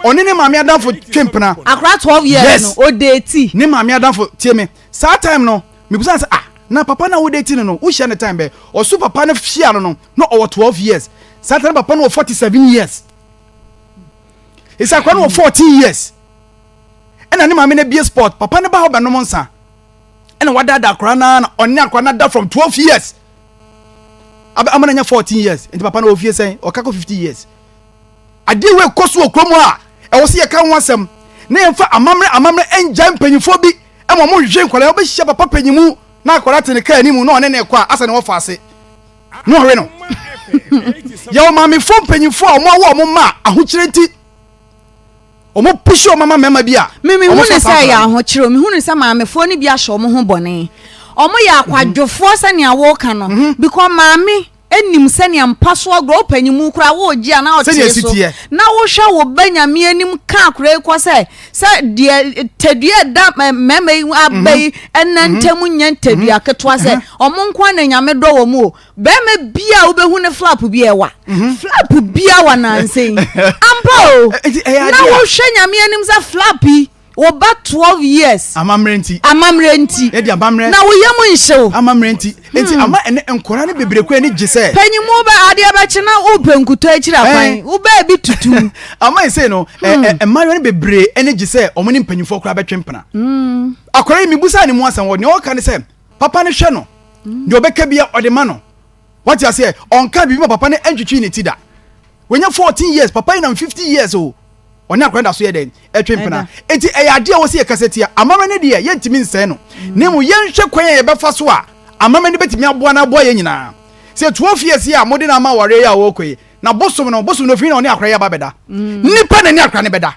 Ɔne ne maame adamfo twe mpena. Akora 12 years yes. no o date. Ne maame adamfo tie me saa time no mebisa sɛ ah na papa na wo date no no wohyia ne time bɛ ɔso papa no hyia no no na ɔwɔ 12 years saa time papa no wɔ 47 years. Ɛsɛ akora no wɔ 14 years. Ɛna ne maame no abie sport papa no ba hɔ bɛnom nsa ɛna wadaadaa akora no na ɔne akora no ada from 12 years ama no anya 14 years nti papa no wɔ fie sɛn ɔka kɔ 50 years adeɛ wei kɔ so wɔ kurom a ɛwɔ sɛ yɛka ho asɛm na yɛmfa amammerɛ amammerɛ ɛngya mpanyinfoɔ bi ɛma ɔmo hwehwɛ nkwadaa wɔbɛhyia papa panyimu na akwadaa te ne kaa anim na ɔne ne kɔ a asɛ ne wɔfa ase na ɔwe no yɛwɔ maamefoɔ mpanyinfoɔ a ɔmo awɔ ɔmo mma ahokyerɛ nti Wɔn pushi wɔn ama mmarima bi a. Me me wɔn hu fa ne saa sɛ ɛyɛ akwadaa no. ahokyere o. Me hu ne sɛ maamefoɔ no bi ahyɛ wɔn ho bɔne. Wɔn yɛ akwadwofoɔ sɛnea woka no. Because maame nim sɛnea mpa so agorɔ wo panyin mu koraa woregye anaa Sɛnea ɔtee ɛsi so. teɛ. Na wohwɛ wo ba nyame anim ka akwadaa yi kɔ sɛ sɛ deɛ tadua ɛda mmarima yi aba yi ɛna ntam nyɛ ntadua ketewa sɛ wɔn nko ara na nyame dɔ wɔn o. Bɛrima bia a wobɛhu ne flap bi ɛwa mhm. flap bia wa nansa yi ampa o na wohwɛ nyame anim sɛ flap yi wo ba 12 years amammerɛ nti amammerɛ nti yɛde amammerɛ na wo yam nhyew amammerɛ nti nti hmm. ama ɛnɛ nkɔla no bebree kura ni gye sɛ panyimu bɛ adeɛ bɛkye na wopɛ nkutɔ akyiri akwan wobɛɛ bi tutu ama ɛsɛ no hmm. mmaayewa no bebree ɛne gye sɛ wɔn ne mpanyinfoɔ koraa bɛtwe mpena hmm. akɔla yi mibusa ne mu asɛm wɔ nea ɔka ne sɛ papa no hwɛ no Deɛ ɔbɛka bia ɔde ma no. Wate aseɛ? Ɔnka biribi ma papa no ntwitwi ne ti da. Wanya 14 years, papa yi nam 50 years o. Ɔne akwadaa da so yɛ dɛn? Ɛtwe mpena. Enti ɛyɛ adeɛ a wɔsi yɛkasa tia. Amammerɛ no deɛ yɛntumi nsɛe no. Na mmom yɛnhwɛ kwan a yɛbɛfa so a amammerɛ no bɛtumi aboa na aboa yɛn nyinaa. Sɛ 12 years yi a mode no ama awareɛ yi a ɔrekɔ yi, na bosom no, bosom no ofiri na ɔne akwadaa yi aba abɛda. Nipa na ɛne akwadaa no bɛda.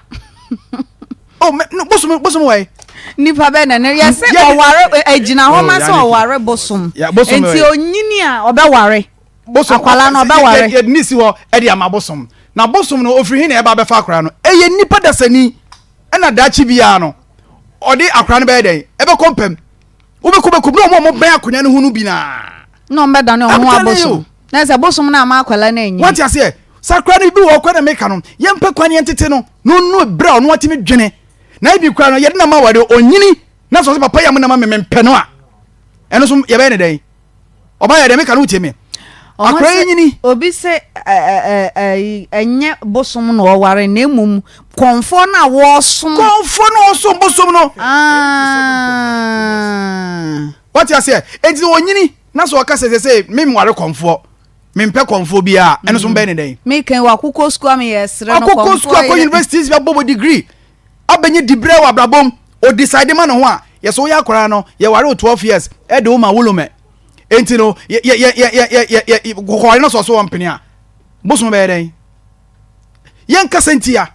Oh, me, no, bosom, bosom wɔ Nipa bɛ na ne yɛsɛ ɔware agyina hɔ ma sɛ ɔware bosom. Nti onyini a ɔbɛware. Bosom akwala no ɔbɛware. Yɛde ne si hɔ ɛde ama bosom. Na bosom no ofiri he na ɛba abɛfa akwaraa no. Ɛyɛ nipa dasani ɛna daakye biara no ɔde akwaraa no bɛyɛ dɛn? Ɛbɛkɔ mpam. Wobɛkɔ bɛkɔ na ɔmo a ɔmo bɛn akonnwa no ho no bi naa. Na ɔmo bɛdane ɔmo ho abosom. Na sɛ bosom no ama akwadaa no anyi. Wate aseɛ? Sakra no bi wɔ hɔ kora na meka no, yɛmpɛ kwan yɛntete no na ɔnnu berɛ a ɔno atumi dwene. Na ebi kora no yɛde no ama aware ɔnyini na sɛ ɔsɛ papa yi a mo na ma me mempɛ no a, ɛno nso yɛbɛyɛ ne dɛn? Ɔba yɛ dɛn meka no wotie me? Akora yi nyini. Obi se ɛnyɛ bosom na ɔware na mmom kɔnfoɔ no a wɔsom. Kɔnfoɔ no a ɔsom bosom no. Ah. Wate aseɛ? Enti ɔnyini na sɛ ɔka sɛ sɛ memware kɔnfoɔ mempɛ kɔnfoɔ biara ɛno so mbɛyɛ ne dɛn. Meka wakokɔ sukuu ama yɛ srɛ no kɔnfoɔ. Akokɔ sukuu akɔ universities bi abɔbɔ degree abɛnye dibrɛ wɔ abrabɔ mu o decide ma ne ho a yɛ so woyɛ akwaraa no yɛware wo 12 years ɛde wo ma wulomɛ enti no yɛ yɛ yɛ yɛ yɛ yɛ kɔkɔware no sɔ so wɔ mpene a bosom bɛyɛ dɛn yɛnkasa ntia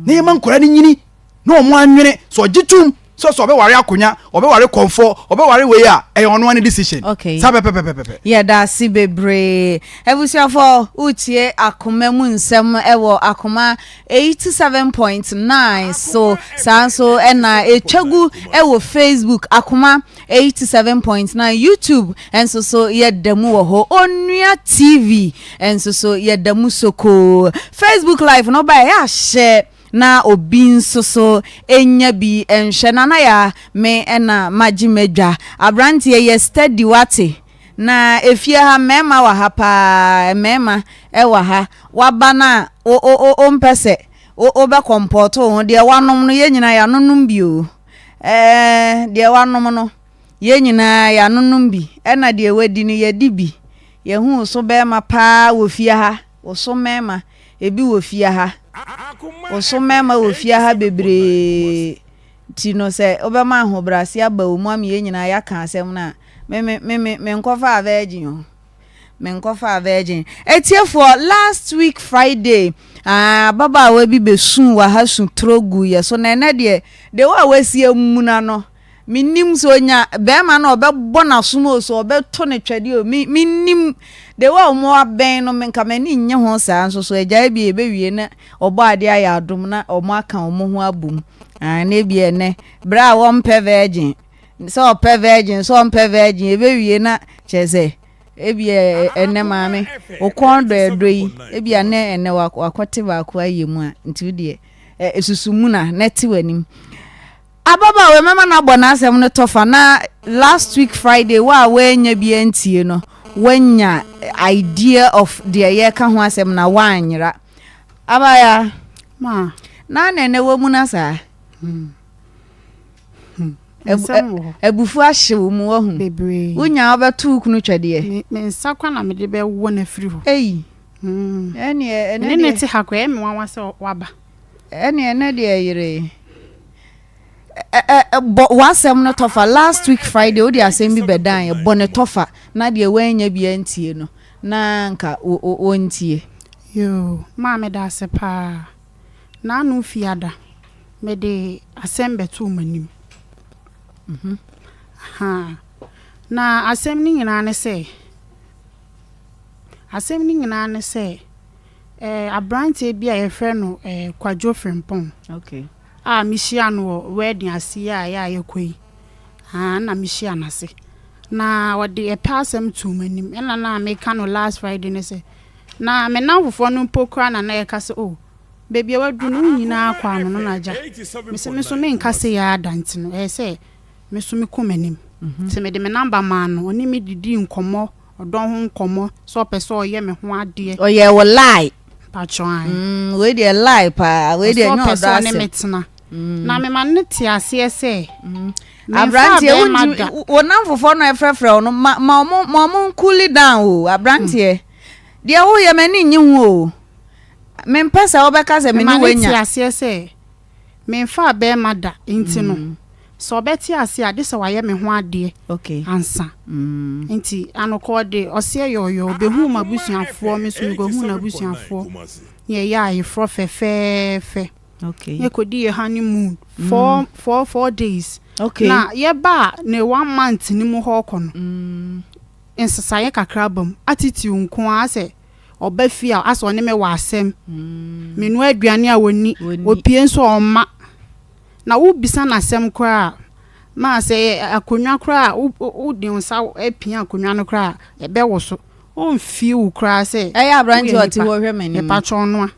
na yɛma nkwaraa no nyini na wɔn anwene sɛ ɔgye tum sɛ sɛ ɔbɛware akonya ɔbɛware kɔnfɔ ɔbɛware wei a ɛyɛ ɔno ne decision okay. saa pɛpɛpɛpɛpɛ. Yɛda ase bebree abusuafo wotie akoma mu nsɛm ɛwɔ akoma 87.9 so saa nso ɛna ɛtwa gu ɛwɔ Facebook akoma 87.9 YouTube nso so yɛda mu wɔ hɔ Onua TV nso so yɛda mu sokoo Facebook live no ba ɛyɛ ahyɛ Na obi nso so nya bi nhwɛ. Nana yaa me na magye m'adwa. Abranteɛ yɛ steady wate. Na efie ha mmarima wɔ ha paa mmarima wɔ ha. Waba no a wo wo wo mpɛ sɛ wo wobɛ kɔmpɔɔto wo ho. Deɛ wanom no yɛn nyinaa yɛanonom bi o. Ɛɛ deɛ wanom no yɛn nyinaa yɛanonom bi. Ɛna deɛ wadi no yɛadi bi. Yɛhu wo so barima paa wɔ fie ha. Wo so mmarima. Ebi wɔ fie ha. Wo so mmarima wɔ fie ha bebree nti no sɛ wobɛma ahobrɛase aba wo mu ama yɛn nyinaa yɛaka asɛm no a, me me me me menkɔfaa virgin o. Menkɔfaa virgin. Atiefoɔ, last week Friday, ah, ababaawa bi bɛsuu wɔ ha su toro guu yɛ so na ɛnɛ deɛ, the way a wasi amuna no, Mennim sɛ ɔnya bɛɛma no a ɔbɛbɔ n'asom o, sɛ ɔbɛto no twɛdeɛ o, me mennim. The way a wɔn abɛn no, me nka m'ani nnye ho saa nso so agyae bi a yɛbɛwie na ɔbɔ adeɛ ayɛ adom na wɔn aka wɔn ho abom. Ah, na ebi ɛnɛ berɛ a wɔmpɛ virgin sɛ ɔpɛ virgin sɛ ɔmpɛ virgin ebewie na kyerɛ sɛ ebi ɛnɛ maame wo kɔn dɔ ɛdɔ yi ebi anɛ ɛnɛ wakɔte baako ayɛ mu a nti wo deɛ esusu mu na na ɛte w'anim. Ababaawa yi mɛma no abɔ n'asɛm no tɔfa na last week Friday wo a woannya bi antie no woanya idea of deɛ yɛreka ho asɛm na woanyera. Abaayaa, Ma. na na ɛnɛ wamuna saa? Hmm. Hmm. Nsɛm wɔ hɔ. Abufuo ahye wo mu wahu. Bebree. Wonya wobɛto wo kunu twɛdeɛ. Me, me nsa kwa na mede bɛwɔ no afiri hɔ. Ei. Hmm. Ɛneɛ, ɛnɛ Me ne ne deɛ. te ha koraa, ɛyɛ me nwanwa sɛ waba. Ɛneɛ ɛnɛ deɛ yeree. Ɛ bɔ w'asɛm no tɔfa last week Friday wode asɛm bi bɛdan yɛ bɔ ne tɔfa na deɛ wannya bi antie no na nka wɔntie. Yoo maa meda ase paa. Naano fiada mede asɛm bɛtoo m'anim. Ahaa na asɛm no nyinaa ne sɛ asɛm no nyinaa ne sɛ eh, aberanteɛ bi a yɛfrɛ no eh, Kwadwo Frimpong. Okay. a mehyiaa no wɔ wedding ase yi a ɛyɛ a yɛkɔ yi, aah nna mehyia no ase. Na ɔde ɛpɛ asɛm too m'anim. Ɛna na meka no last Friday no sɛ, na me nnamfofoɔ no mpo koraa na na ɛka sɛ oh, baabi a waduru no wo nyinaa kɔ ano no na agya. Mese me nso menka sei ara da nti no ɛyɛ sɛ me nso mekɔ m'anim. Nti mede me number maa no, ɔne me didii nkɔmmɔ Ɔdɔ ho nkɔmmɔ, sɛ ɔpɛ sɛ ɔyɛ me ho adeɛ. Ɔyɛ wo lie. Mpakyɛw ae. Mm, wei deɛ lie paa, wei deɛ nyɛ ɔdɔ asɛm. Ɔsɛ ɔpɛ sɛ ɔne me tena. Mm. Na mema no te aseɛ sɛ. Mm. Aberanteɛ wonti wo namfofoɔ no ɛfrɛfrɛ wo no ma ma ɔmo ma ɔmo nkuli down o aberanteɛ. Mm. Deɛ woyɛ m'ani nnye ho o. Mempɛ sɛ wobɛka sɛ me ne wanya. Mema no te aseɛ sɛ. Memfaa barima da nti no, sɛ ɔbɛte aseɛ a, gye sɛ wayɛ me ho adeɛ ansa. Nti anokɔ ɔde ɔseɛ yɔɔyɔɔ bɛhuu m'abusuafoɔ, me nso mekɔhuu n'abusuafoɔ, na yɛyɛɛ ayeforɔ fɛfɛɛfɛ. Na yɛkɔdii yɛn honeymoon 4 days. Na yɛbaa ne one month no mu hɔ rekɔ no, nsesaeɛ kakra aba mu, attitude nko ara asɛ Ɔba fie a, asɛ ɔne me wɔ asɛm. Menoa aduane a ɔnni, ɔpue nso a ɔmma. Na wobisa no asɛm koraa a, ma sɛ ɛyɛ akonnwa koraa a, wode wo nsa pia akonnwa no koraa a, ɛbɛwoso. Ɔmfii wo koraa sɛ Ɛyɛ aberanteɛ woyɛ a ɔte nipa. hɔ hwɛ m'anim. Mepakyɛ ɔnoa.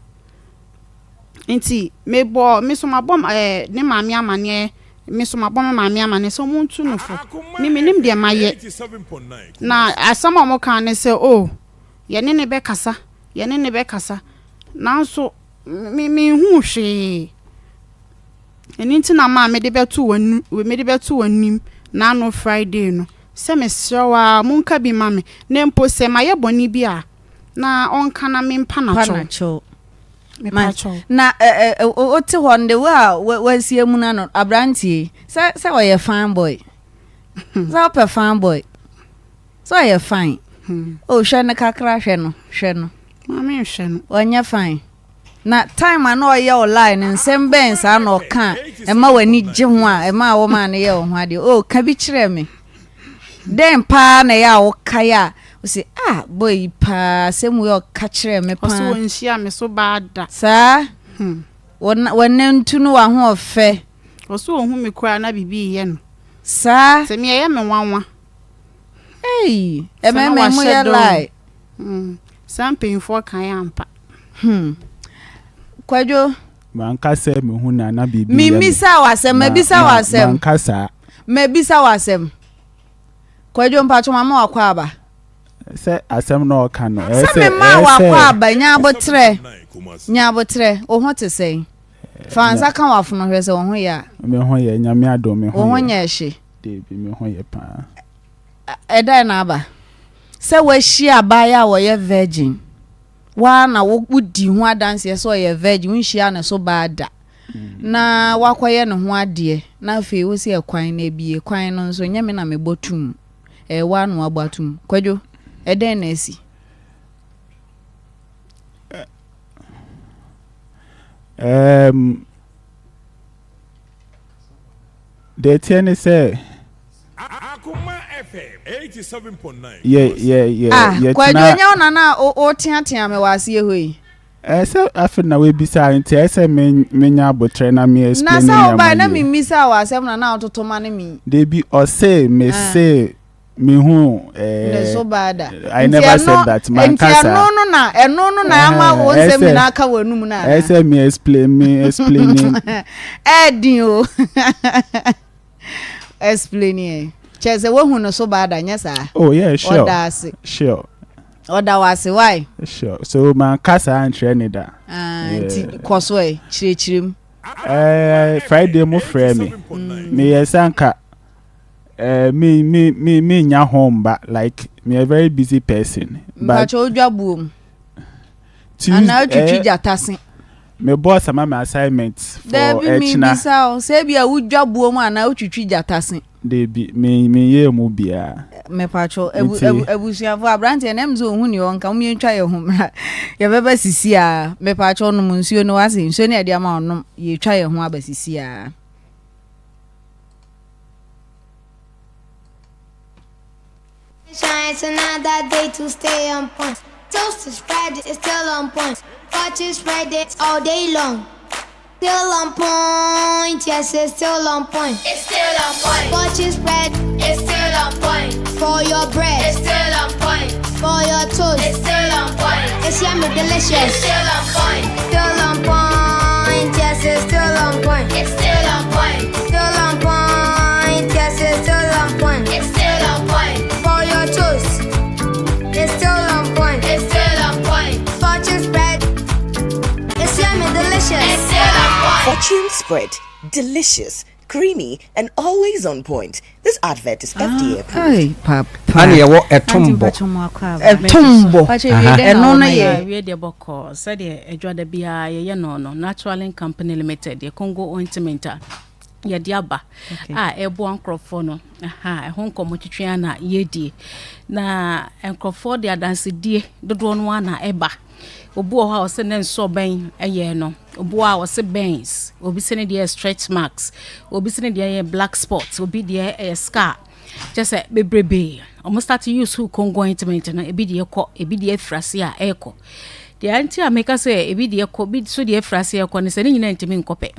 Nti mebɔɔ, me nso mabɔ ɛɛ ne maame amaneɛ, me nso mabɔ me maame amaneɛ sɛ wɔntu no fo. Me mennim deɛ mayɛ. Na asɛm a wɔkaa ne sɛ, oh, Yɛne no bɛkasa, yɛne no bɛkasa, nanso me menhuu hwee. Ɛno nti na maa mede bɛto w'ani mede bɛto w'anim n'ano Friday no sɛ mesrɛ wo ara monka bi ma me na mpo sɛ mayɛ bɔne bi a na ɔnka na mempa no Pa akyɛw. no kyɛw. Mepa kyɛw. Na ɛ ɛ wote hɔ no de wo a wasie mu no ano aberanteɛ yi sɛ sɛ ɔyɛ fine boy sɛ wopɛ fine boy. Sɛ ɔyɛ fine. Oh hwɛ no kakra hwɛ no hwɛ no. Maame nhwɛ no. Ɔnyɛ fine. Na time a na ɔyɛ wo lie no nsɛm bɛn saa na ɔka a ɛma w'ani gye ho a ɛma a womaa no yɛ wo ho adeɛ. Oh ka bi kyerɛ me. Dɛn paa na ɛyɛ a wokae a wose ah boy yi paa asɛm wei ɔka kyerɛɛ me paa. Ɔse ɔnhyia me so baa da. Saa? Hmm. W'anantu ne w'ahoɔfɛ. Ɔse ɔhu me koraa na biribi reyɛ no. Saa? Sɛ me ɛyɛ me nwanwa. Ei, ɛmɛɛmɛ mo yɛ lie. Mm, saa mpanyinfoɔ kan yɛ ampa. Hmm. Kwadwo. Manka sɛ mehu na na biribi yɛ me. Mimisa w'asɛm, mabisa w'asɛm. Manka saa. Mabisa w'asɛm. Kwadwo mpatwo mama wakɔ aba. Sɛ asɛm na ɔka no. Sɛ mema wakɔ aba nya abotrɛ. Nya abotrɛ, wo ho te sɛn? Fa nsa ka w'afono hwɛ sɛ wo ho yɛ a. Me ho yɛ, nyame adom me ho yɛ. Wo ho nyɛ hye. Dabi, me ho yɛ paa. Ɛdɛn na aba? Sɛ woahyia abaayewa a ɔyɛ virgin, woa na wodi ho adanseɛ sɛ ɔyɛ virgin, wonhyiaa ne so baa da, na woakɔyɛ ne ho adeɛ, na afei wo sɛ ɛkwan no abie, kwan no nso nyɛ me na mebɔ tom, ɛyɛ woa na woabɔ atom. Kwadwo, ɛdɛn na asi? Um, Deɛ ɛteɛ ne sɛ, yɛ yɛ yɛ Ah, yɛtena. Kwadwo nyɛ wo na na woteatea me wɔ aseɛ hɔ yi. Ɛsɛ afei na wabisa nti ɛsɛ menya abotrɛ na me Na explain sɛ nneɛma wobae na yie. memmisa wo asɛm na na wototo ma no me. Debi ɔse mese mehu Ne eh, so baa da. I Nti never ɛno said that nti manka ɛno saa. no na ɛno no na ama wo Ɛhɛn, nsɛm ɛsɛ nyinaa ka w'anum no anaa? ɛsɛ me explain me explain Ɛɛden o. Explain ɛ. Kyerɛ sɛ woahu ne so baa da nyɛ saa? Oh yeah sure Ɔda ase. sure. Ɔda wo ase why? Sure so manka saa ankyerɛ ne da. Ah, Yeah. nti kɔ so ɛ kyerɛkyerɛ mu. Eh, Friday mo frɛ me. Meyɛ sɛ anka eh, me me me me nya home ba like me a very busy person. But Mpakyɛ wodwa buom. Tuesday Anaa wotwitwi eh, gyata se. me boss ama me assignment for Daabi ɛkyina. mebisa wo sɛ ebia wodwa buom anaa wotwitwi gyata se. Debi me menyɛɛ mu biara. Mepatwo abu Nti abu abusuafo abranteɛ no ɛm sɛ ohun nea ɔnka mo yɛntwa yɛn ho mmra yɛbɛba sisi a mepatwo nom nsuo no wase nsuo no yɛde ama ɔnom yɛtwa yɛn ho aba sisi a. Shines another day to stay on point. Toast to spread is still on point. Fortune spread it all day long. Still on point, yes, it's still on point. It's still on point. Fortune spread, It's still on point. For your bread, It's still on point. For your toast, It's still on point. It's yummy delicious. It's still on point. Still on point, yes, it's still on point. It's still on point. Still on point, yes, it's still on point. It's still on point. For your toast, it's still on point. It's still on point. Fortune spread, it's yummy delicious. It's still on point. Fortune spread, delicious, creamy, and always on point. This advert is FDA approved. Hey, papa. Ana yɛwɔ ɛtombɔ. Ɛtombɔ. Ɛno no yɛ. Wie deɛ bɔkɔɔ sɛdeɛ adwada biara yɛyɛ no no Naturalink Company Limited yɛ Congo ointment a yɛde aba a ɛboa nkurɔfoɔ no aha ɛho nkɔmmɔ twitwi ara na yɛdie na nkurɔfoɔ de adansedie dodoɔ no ara na ɛba obi wɔ hɔ a ɔsɛ ne nsɔ bɛn ɛyɛ no obi wɔ hɔ a ɔsɛ bɛns obi sɛ ne deɛ yɛ stretch marks obi sɛ ne deɛ yɛ black spot obi deɛ ɛyɛ scar kyɛ sɛ bebrebe ɔmo start use Congo ointment no ebi deɛ kɔ ebi deɛ afiri ase a ɛrekɔ deɛ nti a meka sɛ ebi deɛ kɔ bi so deɛ afiri ase ɛkɔ ne sɛ ne nyinaa ntumi nkɔ pɛ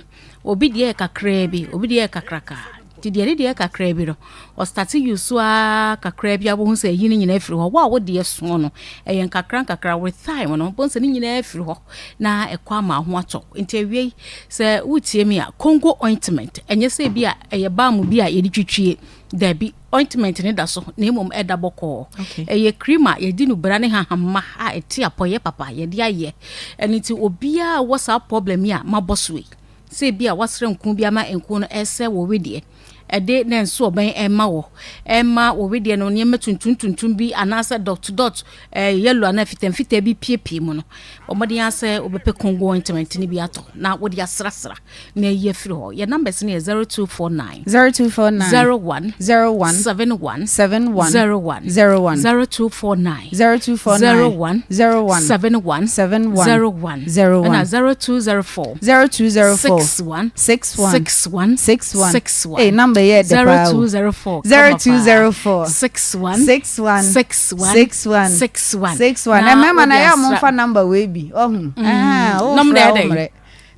obi deɛ yɛ kakraa bi obi deɛ yɛ kakraka nti deɛ ne deɛ yɛ kakraa bi no ɔstart use a kakraa bi abohu sɛ ɛyi ne nyinaa afiri hɔ wo a wo deɛ soɔ no ɛyɛ nkakra nkakra with time no bohu sɛ ne nyinaa afiri hɔ na ɛkɔ ama ho atɔ nti awie yi sɛ wotie mi a Congo ointment ɛnyɛ sɛ bi a ɛyɛ balm bi a yɛde twitwie dabi ointment ne da so na mmom ɛda bɔkɔɔ ɛyɛ cream a yɛde no bra ne hahamma a ɛte apɔyɛ papa yɛde ayɛ ɛno nti obiara a wɔ saa problem yi a mabɔ so yi sɛ bi a wasrɛ nku bi ama nku no ɛsɛ wɔ wedeɛ ɛde ne nso ɔbɛn ɛma wɔ ɛma wɔ wedeɛ no nneɛma tuntum tuntum bi anaasɛ dot dot ɛɛ yellow anaa fitaa fitaa bi piepie mu no wɔn asɛ wɔbɛpɛ Congo ointment no bi atɔ na wɔde asrasra na ayi afiri hɔ yɛ numbers no yɛ 0249 0249 01 01 71 71 01 01 0249 0249 01 01 71 71 01 01 ɛna 0204 0204 61 61 61 61 61 Hey, number yɛ dɛ paa o. 0204 0204 61 61 61 61 61 61 Na ɛmɛma na wode yɛ a momfa asra- number wei bi ɔhu Ah, Nom wofrɛ deɛ wo dɛn? mmerɛ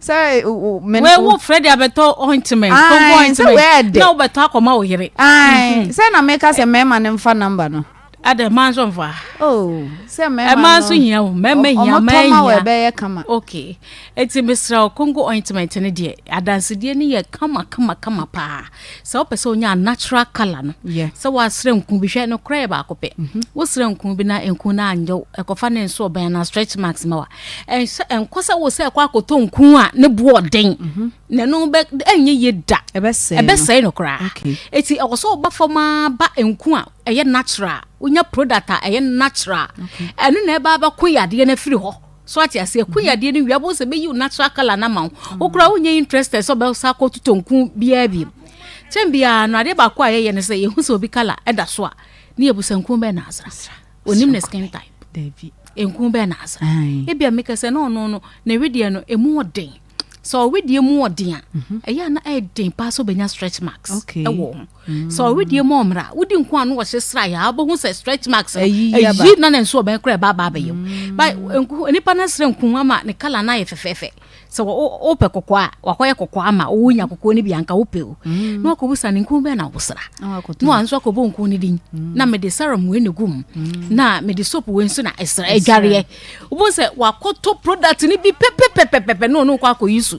sɛ o- o- me- wei wo frɛ de abɛtɔ ointment Aye, Congo sɛ ointment wei ɛdɛ. na wobɛtɔ akɔma wo yere Ae, sɛ na meka sɛ mmarima no mfa number no ada mmaa nso mfa oh sɛ mmarima ɛmaa no nso hia wo mmarima hia ɔmo mmaa tɔ ma wɔ hia ɛbɛyɛ kama okay eti mesrɛ wo Congo ointment no deɛ adansedie no yɛ kama kama kama paa sɛ wopɛ sɛ wonya natural colour no Yeah. sɛ woasrɛ nku bi hwɛ no korɛ yɛ baako pɛ wosrɛ nku bi na nku no anyɛ wo ɛkɔfa ne nso ɔbɛn na stretch marks ma wa ɛnhyɛ ɛnkɔ sɛ wo sɛ ɛkɔ akɔtɔ nku a ne bo ɔden na ɛno bɛ ɛnyɛ yie da ɛbɛsɛe no. ɛbɛsɛe no koraa Okay. eti ɛwɔ sɛ ɔba fam aba nku a ɛyɛ natural wonya product a ɛyɛ natural ɛno na ɛba abɛko yadeɛ no afiri hɔ so ate aseɛ ko yadeɛ no wie abɔ sɛ bɛyi wo natural colour no ama wo wokora wonyɛ interested sɛ ɔbɛsa akɔtotɔ nku biara bi kyɛn biara no adeɛ baako a yɛyɛ no sɛ yɛhu sɛ obi colour ɛda so a ne yɛbusa nku bɛɛ na asra onim ne skin type Dabi. nku bɛɛ na asra Aye. ebia meka sɛ na ɔno no ne wedeɛ no emu ɔden Sɛ ɔwedeɛ mu ɔden a, ɛyɛ a na ɛyɛ den paa sɛ wobɛnya stretch marks ɛwɔ ho. Sɛ ɔwedeɛ mu ɔmmra, wodi nko a na wɔhyɛ sra yɛ a, wobɛhu sɛ stretch marks no ɛyi na na nso ɔbɛn koraa ɛba aba abɛyɛ wo. Ba nku nipa no asra nku ama ne colour no ayɛ fɛfɛɛfɛ. Sɛ wopɛ kɔkɔɔ a, wakɔyɛ kɔkɔɔ ama wonya kɔkɔɔ no bi anka wopɛ o. Mm. Na wakɔbusa ne nku bɛn na wosra. Na wanso akɔbɔ nku no din. Mm. Na mede serum wei na gu mu. Mm. Na mede soap wei nso na ɛsra adwareɛ. Wobɛhu sɛ wakɔtɔ product no bi pɛpɛpɛpɛpɛ na ɔno kɔ akɔyi so.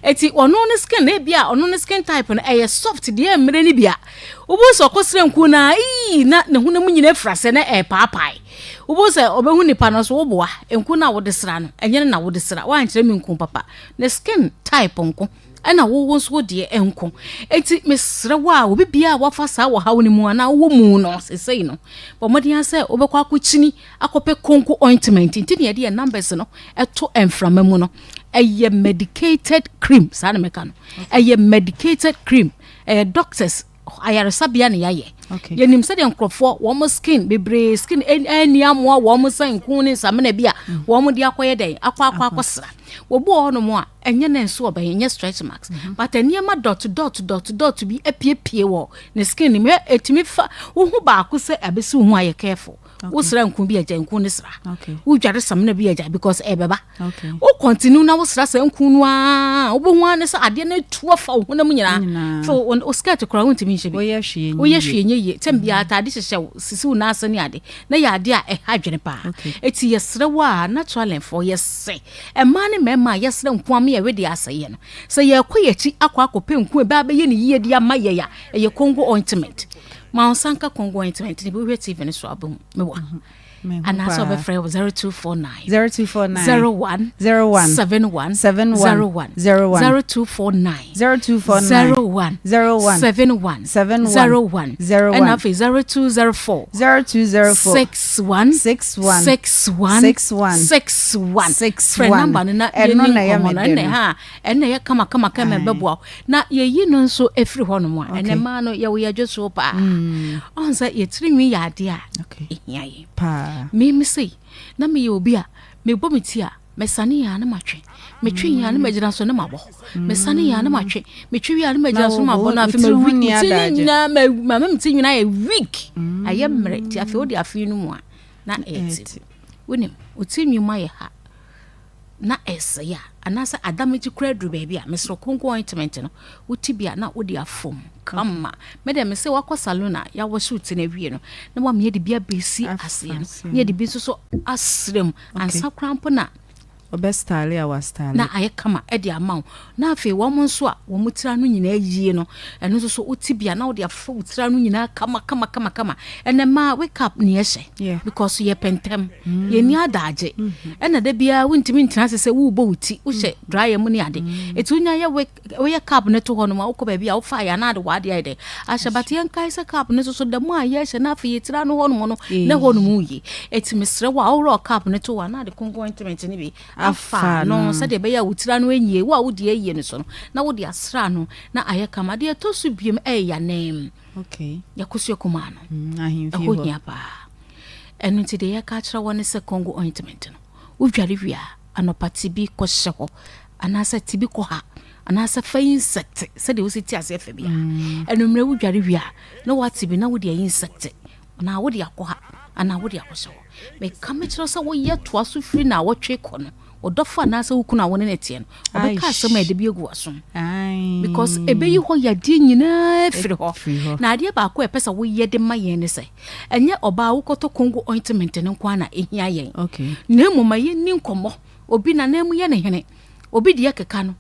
Eti ɔno ne skin na ebi a ɔno ne skin type no ɛyɛ soft deɛ mmerɛ no bi a. Wobɛhu sɛ ɔkɔsra nku no a ii na ne honam nyina afira sɛ na ɛpaapae. Wobɛhu sɛ ɔbɛhu nipa no so woboa nku no a wode sra no ɛnyɛ no na wode sra woankyerɛ me nku papa ne skin type nko ɛna wo nso wo deɛ nko eti mesrɛ wo a obi biara a wafa saa ɔhaw no mu anaa wowɔ mu no sesei no bɔ mmɔden ara sɛ wobɛkɔ akɔkyini akɔpɛ konko ointment nti ne yɛde yɛn numbers no ɛto mframa mu no ɛyɛ medicated cream saa na mɛka no ɛyɛ medicated cream ɛyɛ doctors ayaresabea na yɛayɛ yɛnim sɛdeɛ nkurɔfoɔ wɔn skin bebree skin ani amoa wɔn sɛ nku ne nsamena bi a mm. wɔn de akɔyɛ dɛn akɔ akɔ akɔsra wɔbu wɔ hɔnom a ɛnyɛ ne nso ɔbɛn ɛnyɛ stretch marks mm-hmm. but nneɛma dot dot dot dot bi apiepie wɔ ne skin mu ɛtumi fa wohu baako sɛ abɛsi wo ho ayɛ careful wosra nku bi agya nku ne sra wodware samina bi agya because ɛbɛba wo continue na wosra saa nku no a wobɛhu a ne sɛ adeɛ no atu afa wo honam nyinaa so wo skirt koraa wontumi nhyɛ bi woyɛ hwee nyɛ yie tɛm biara ataade hyehyɛ wo sisi wo nan ase ne ade na yɛ adeɛ a ɛha adwene paa ɛti yɛsrɛ wo a naturalfoɔ yɛsɛ mmaa ne mmarima a yɛsrɛ nku ama yɛwe deɛ asɛeɛ no sɛ yɛkɔ yɛakyi akɔ akɔpɛ nku ɛbɛ abɛyɛ ne yie de ama yɛ a ɛyɛ Congo ointment Ma wo nsa nka Congo ointment no bi wohwɛ TV no so a wobɛhu mewɔ ha. Anaasɛ wɔbɛfrɛ wo 0249 0249 01 01 71 71 01 01 0249 0249 01 01 71 71 01 01 ɛna afei 0204 0204 61 61 61 61 61 61 frɛ namba no na ɛno yɛni na ɛyɛ nkɔmmɔ me no dɛ ɛna no. ha Ɛnna ɛyɛ kamakamakama Ae. ɛbɛboa wo. Na yɛyi no nso firi hɔnom a, ɛnɛ Okay. mmaa no yɛwo yɛ dwosoɔ paa. Mm. Ɔhu sɛ yɛ tiri nwi yɛ adeɛ a Okay. ɛhia yɛn. Paa. Me me sei, na meyɛ obi a mebɔ me ti a, mɛsane yɛ a na matwe. Metwe yɛ a na magyina so na mabɔ. Mesane yɛ a na matwe. Metwe wie a na Na magyina so na wo mabɔ wo na afei tiri ma ho weak. nni Me ti ne adagye. nyinaa ma ma me ti nyinaa yɛ weak. Ayɛ mmerɛ nti afei wode afei no mu a na ɛte. Ɛte. Wonim, wo ti nwi mu ayɛ ha. na ɛresɛe a, anaasɛ adamage koraa aduru baabi a, mesrɛ wo konko ointment no, wote bi a na wode afom kama. Me deɛ mese wakɔ saloon a yɛawɔhye wo ti no awie no, na wama yɛde bi abɛsi aseɛ no, na yɛde bi nso so asrɛ mu ansa koraa mpo na ɔbɛ style a wa style na ayɛ kama de ama wo. Na afei wɔn nso a wɔn tiri ano nyinaa yie no, ɛno nso so wote bi a na wode afa wo tiri ano nyinaa kama kama kama kama. Ɛnɛ mmaa wake up ne yɛhyɛ because yɛpɛ ntɛm, mm. yɛnni adagye. Mm-hmm. Ɛna da biara wontumi ntena ase sɛ worebɔ wo ti, wohyɛ mm. dryer mu ne ade. Mm. Ɛti wonya yɛ wake woyɛ cap no to hɔ nom a wokɔ baabi a wofa yɛ anaade w'ade ayɛ dɛ ahyɛ but yɛnkae sɛ cap no nso so da mu a yɛhyɛ na afei yɛtiri ano hɔ nom no na hɔ nom yie. Ɛti mesrɛ wo a worɔ cap no to hɔ anaade konko ointment no bi afa no sɛdeɛ ɛbɛyɛ a wo tiri ano anyie wo a wode ayie no so no na wode asra ano na ayɛ kama deɛ ɛtɔ so biem ɛyɛ yanem okay. yɛkosua kumaa no mm, ɛhɔ hia paa ɛno nti deɛ yɛka akyerɛ wɔ ne sɛ Congo ointment no wodware wie a anɔpa ti bi kɔhyɛ hɔ anaasɛ ti bi kɔ ha anaasɛ fa insect sɛdeɛ wosi te aseɛ fa bia mm. ɛnummerɛ wodware wie a na wate bi na wode ayi insect anaa wode akɔ ha anaa wode akɔhyɛ hɔ Meka mekyerɛ wo sɛ woyɛ toa so firi naawɔtwe kɔ no, ɔdɔfo anaasɛ wo kunu a wo ne no teɛ no, ɔbɛka asɛm a ɛde bi agu w'asom. Because ɛbɛyi hɔ yadeɛ nyinaa firi hɔ. Na adeɛ baako a ɛpɛ sɛ woyɛ de ma yɛn ne sɛ, ɛnyɛ ɔbaa wokɔtɔ Congo ointment no nko ara na ɛhia yɛn. Na mmom ma yɛnni nkɔmmɔ. Obi n'ananmu yɛ ne hene, obi deɛ keka no.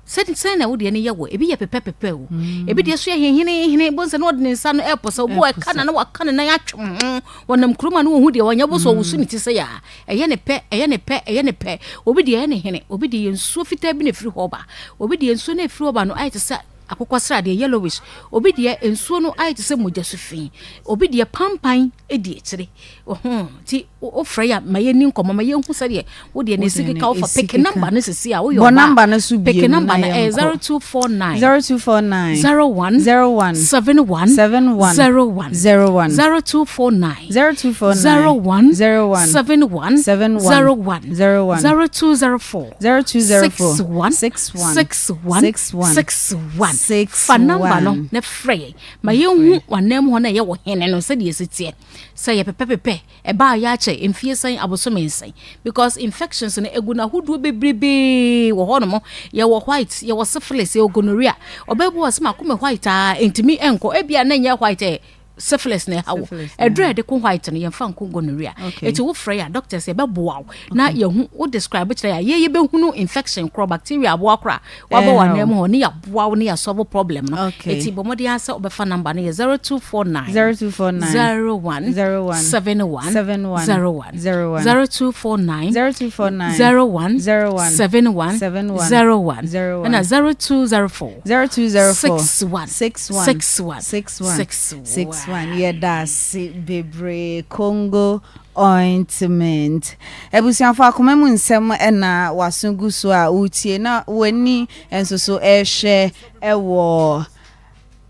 Sɛ sɛn na wo deɛ no yɛ wɔ ebi yɛ pepɛpepɛ o mm. ebi deɛ so yɛ hehenehene bo nsɛ na ɔde ne nsa no ɛpɔ sɛ obi ɛka na na waka ne nan atwe ho wɔnam kurom a na wɔhu deɛ wɔnyɛ bo sɛ ɔwoso ne ti sɛ yɛ a ɛyɛ ne pɛ ɛyɛ ne pɛ ɛyɛ ne pɛ obi deɛ ɛyɛ ne hene obi deɛ yɛ nsuo fitaa bi na efiri hɔ ba obi deɛ nsuo na efiri hɔ ba no ayɛ te sɛ. akokɔsradeɛ, yellowish, obi deɛ nsuo no ayɛ te sɛ mogya su fi, obi deɛ pampan di akyire. Ɔho nti wofrɛ yɛ a ma yɛnni nkɔmmɔ ma yɛnhu sɛdeɛ wo deɛ ne ɛsi keka wofa peke namba no sisi a woyɛ Bɔ namba no so peke bio namba na no ɛyɛ yɛnkɔ. 0249 0249 01 01 71 71 01 01 0249 0249 01 01 71 71 01 01 0204 0204 61 61 61 61 61 fa namba no na frɛ yɛn ma yɛnhu w'anam hɔ na ɛyɛ wɔ hene no sɛdeɛ ɛsi teɛ sɛ yɛ pɛpɛpepɛ ɛbaa yɛ akyɛ mfie sɛn abosome nsɛn because infections no egu no ahodoɔ bebrebee wɔ hɔ nom yɛwɔ white yɛwɔ syphilis yɛwɔ gonorrhea ɔbaa bi wɔ sɛ mako me white a ntumi nkɔ ebia na nyɛ white ɛ syphilis na ɛha wo ɛdurɛ yɛde ko white no yɛmfa nko gonorrhea eti wo frɛ yɛ a doctors yɛbɛboa wo na yɛhu wo describe kyerɛ yɛ a yɛ yɛbɛhunu infection korɔ bacteria aboa korɔ a wabɔ w'anan mu hɔ ne yɛaboa wo ne yɛasɔbo problem no eti bɔ mmɔden ara sɛ wobɛfa number no yɛ 0249 0249 01 01 71 71 01 01 0249 0249 01 01 71 71 01 01 ɛna 0204 0204 61 61 61 61 61 61 yɛda ase bebree Congo ointment. Abusuafo akoma mu nsɛm na w'aso gu so a woretie na w'ani nso so rehwɛ wɔ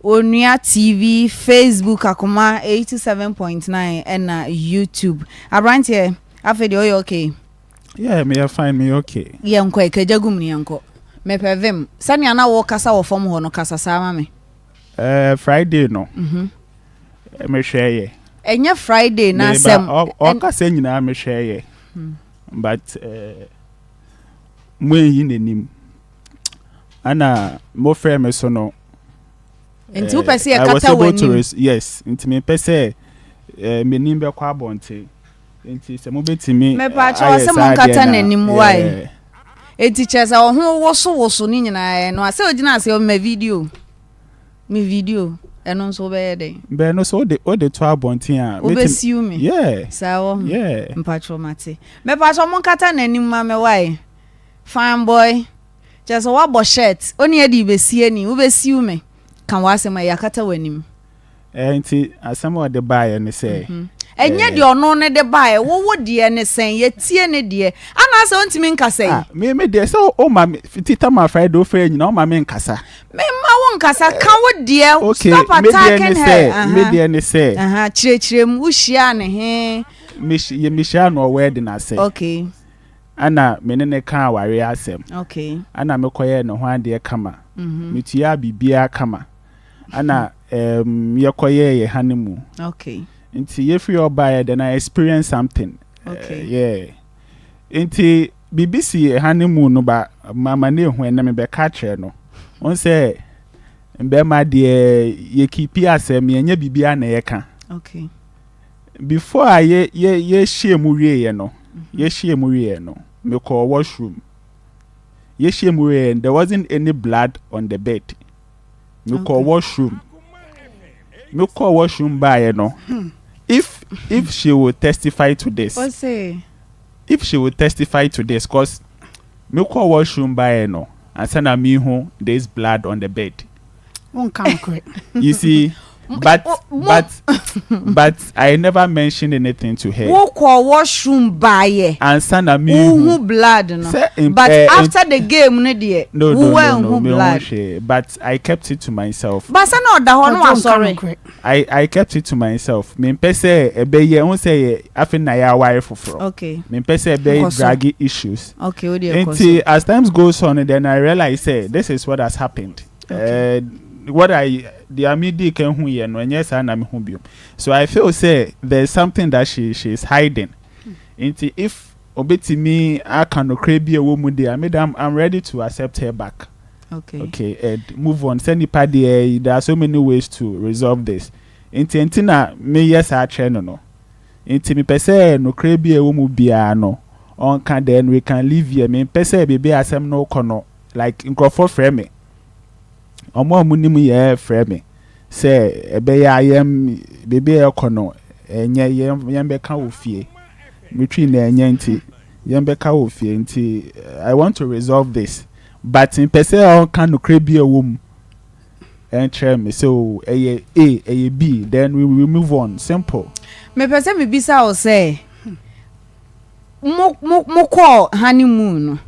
Onua TV, Facebook Akoma 87.9 ɛna YouTube. Aberanteɛ, afei deɛ ɔyɛ okay? Yeah, meyɛ fine, meyɛ okay. Yɛnkɔ, ɛkagya gum no yɛnkɔ. Mepɛ vim. Sɛnea na wokasa wɔ fam hɔ no, kasa saa ma me. Eh, Friday no, mm-hmm. mehwɛ yɛ. Ɛnyɛ Friday n'asɛm. Ɔkasa nyinaa mehwɛ yɛ. Hmm. But eh, mo eyi n'anim. Ana mo frɛ me so no. Nti wopɛ sɛ yɛkata w'anim? Yes, nti mepɛ sɛ eh, m'anim bɛkɔ abɔnten. Nti sɛ mobɛtumi ayɛ saa adeɛ na. Monkata n'anim wae. Eti kyerɛ sɛ ɔho wosowoso ne nyinaa ɛno a sɛ ogyina ase ɔma video me video ɛno nso wobɛyɛ dɛn. Bɛɛ no so wode wode to abɔnten a. Wobɛsiw me. Yeah. Saa wɔ ho. Yeah. Mpakyɛw mate. Mepakyɛw monkata n'anim ma me wae. Fine boy. Kyerɛ sɛ woabɔ shirt. Onii adi bɛsi ani. Wobɛsiw me. Ka w'asɛm a yɛakata w'anim. Ɛɛ nti asɛm a ɔde baeɛ ne sɛ. Mhm. Ɛnyɛ deɛ ɔno ne de baeɛ, wo wo deɛ ne sɛn, yɛtie ne deɛ. Anaasɛ ɔntumi nkasa yi? Ah, me me deɛ sɛ ɔma me fiti tama Friday ofrɛ nyina ɔma me nkasa. Me mma wo nkasa, ka wo deɛ, okay, stop attacking her. Me deɛ ne sɛ. Aha, kyerɛkyerɛ mu, wohyiaa ne he? Me mehyia no ɔwɔ ɛde n'ase. Okay. Ana me ne ne ka awareɛ asɛm. Okay. Ana mekɔyɛɛ ne ho adeɛ kama. Mm -hmm. Metuaa biribiara kama. Ana um, yɛkɔyɛɛ yɛ honeymoon. Okay. Nti yɛfiri hɔ baeɛ then I experienced something. Okay. Uh, yeah. Nti biribi si yɛ honeymoon no ba mama ne ehu ɛnna mebɛka kyerɛ no. Wɔn sɛ mbɛrima deɛ yɛkipi asɛm yɛnyɛ biribiara na yɛka. Okay. Before a yɛ yɛ yɛhyia mu wieɛ no, mm-hmm. yɛhyia mu wieɛ no, mekɔɔ washroom. Yɛhyia mu wieɛ no, there wasn't any blood on the bed. mekɔ washroom mekɔ washroom baayɛ no hmm. if if she will testify to this if she will testify to this cause mekɔ washroom baayɛ no ansa na mehu this blood on the bed. you see but but but I never mentioned anything to her. Wo kɔ washroom baayɛ. Ansa na mi hu. Wo hu blood no. Sɛ but eh, after the game no deɛ. No no wo no no hu me blood. hu hwee but I kept it to myself. Basa na ɔda hɔ no wasɔre. I I kept it to myself. Me mpɛ sɛ ɛbɛyɛ n sɛ yɛ afei na yɛ aware foforɔ. Okay. Me mpɛ sɛ ɛbɛyɛ draggy issues. Okay o deɛ kɔ so. Nti as times goes on then I realize say this is what has happened. Okay. Uh, what I deɛ me dii kan hu yɛ no ɛnyɛ saa na me hu biom so I feel sɛ there is something that she she is hiding nti if obetumi aka nokorɛ bi a ɛwɔ mu deɛ me deɛ I'm ready to accept her back okay okay and move on sɛ nipa deɛ there are so many ways to resolve this nti nti na meyɛ saa kyerɛ no no nti mepɛ sɛ nokorɛ bi a ɛwɔ mu biara no ɔnka then we can live here mempɛ sɛ baabi a asɛm no kɔ no like nkurɔfoɔ frɛ me Wɔn a wɔnim yɛn frɛ me sɛ ɛbɛyɛ a yɛn baabi a yɛkɔ no ɛnyɛ yɛn yɛn bɛka wɔ fie. Me twi na ɛnyɛ nti yɛn bɛka wɔ fie nti I want to resolve this but mpɛ sɛ ɔka nokorɛ bi a ɛwɔ mu. Ɛnkyerɛ me sɛ oh ɛyɛ A ɛyɛ B then we we move on simple. Mepɛ sɛ mebisa wo sɛ mo mo mokɔɔ honeymoon no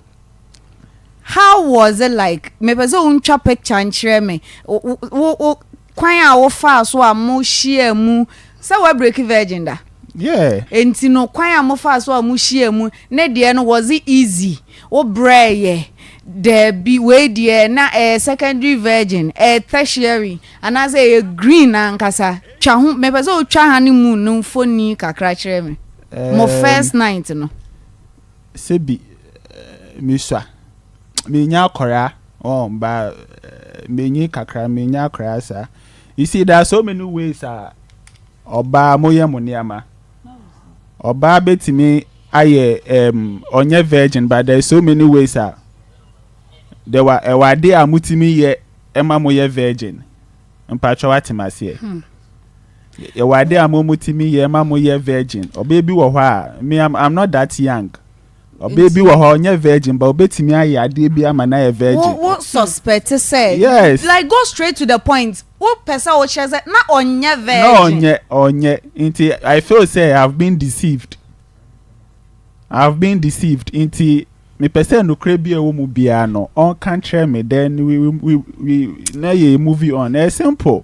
how was it like mepɛ sɛ wontwa picture nkyerɛ me wo wo wo kwan a wofaa so a mo hyiaa mu sɛ woabreaki virgin da? Yeah. Enti no kwan a mofaa so a mo hyiaa mu ne deɛ no was it easy? Wo brɛɛyɛ? Daabi, wei deɛ na ɛyɛ secondary virgin, ɛyɛ tertiary anaasɛ ɛyɛ green ankasa. Twa ho, mepɛ sɛ wotwa honeymoon no mfoni kakra kyerɛ me. Mo first night no. Sɛbi mesua, menya akɔraa, oh, ba menyi kakra, menya akɔraa saa. You see, there are so many ways a ɔbaa moyɛ mo nneɛma. Ɔbaa bɛtumi ayɛ um, ɔnyɛ virgin but there is so many ways a there were ɛwɔ adeɛ a motumi yɛ ɛma moyɛ virgin. Mpakyɛ wate maseɛ. Hmm. Ɛwɔ adeɛ a mo motumi yɛ ɛma moyɛ virgin. Ɔbaa bi wɔ hɔ a me I'm, I'm not that young. Ɔbaa bi wɔ hɔ ɔnyɛ virgin but obetumi ayɛ adeɛ bi ama no ayɛ virgin. Wo wo suspect sɛ. Yes. Like go straight to the point. Wo pɛ sɛ wo kyerɛ sɛ na ɔnyɛ virgin. Na ɔnyɛ ɔnyɛ nti I feel sɛ I have been deceived. I have been deceived nti mepɛ sɛ nokorɛ bi a ɛwɔ mu biara no ɔnka nkyerɛ me then we we we we na yɛ move on. Ɛyɛ simple.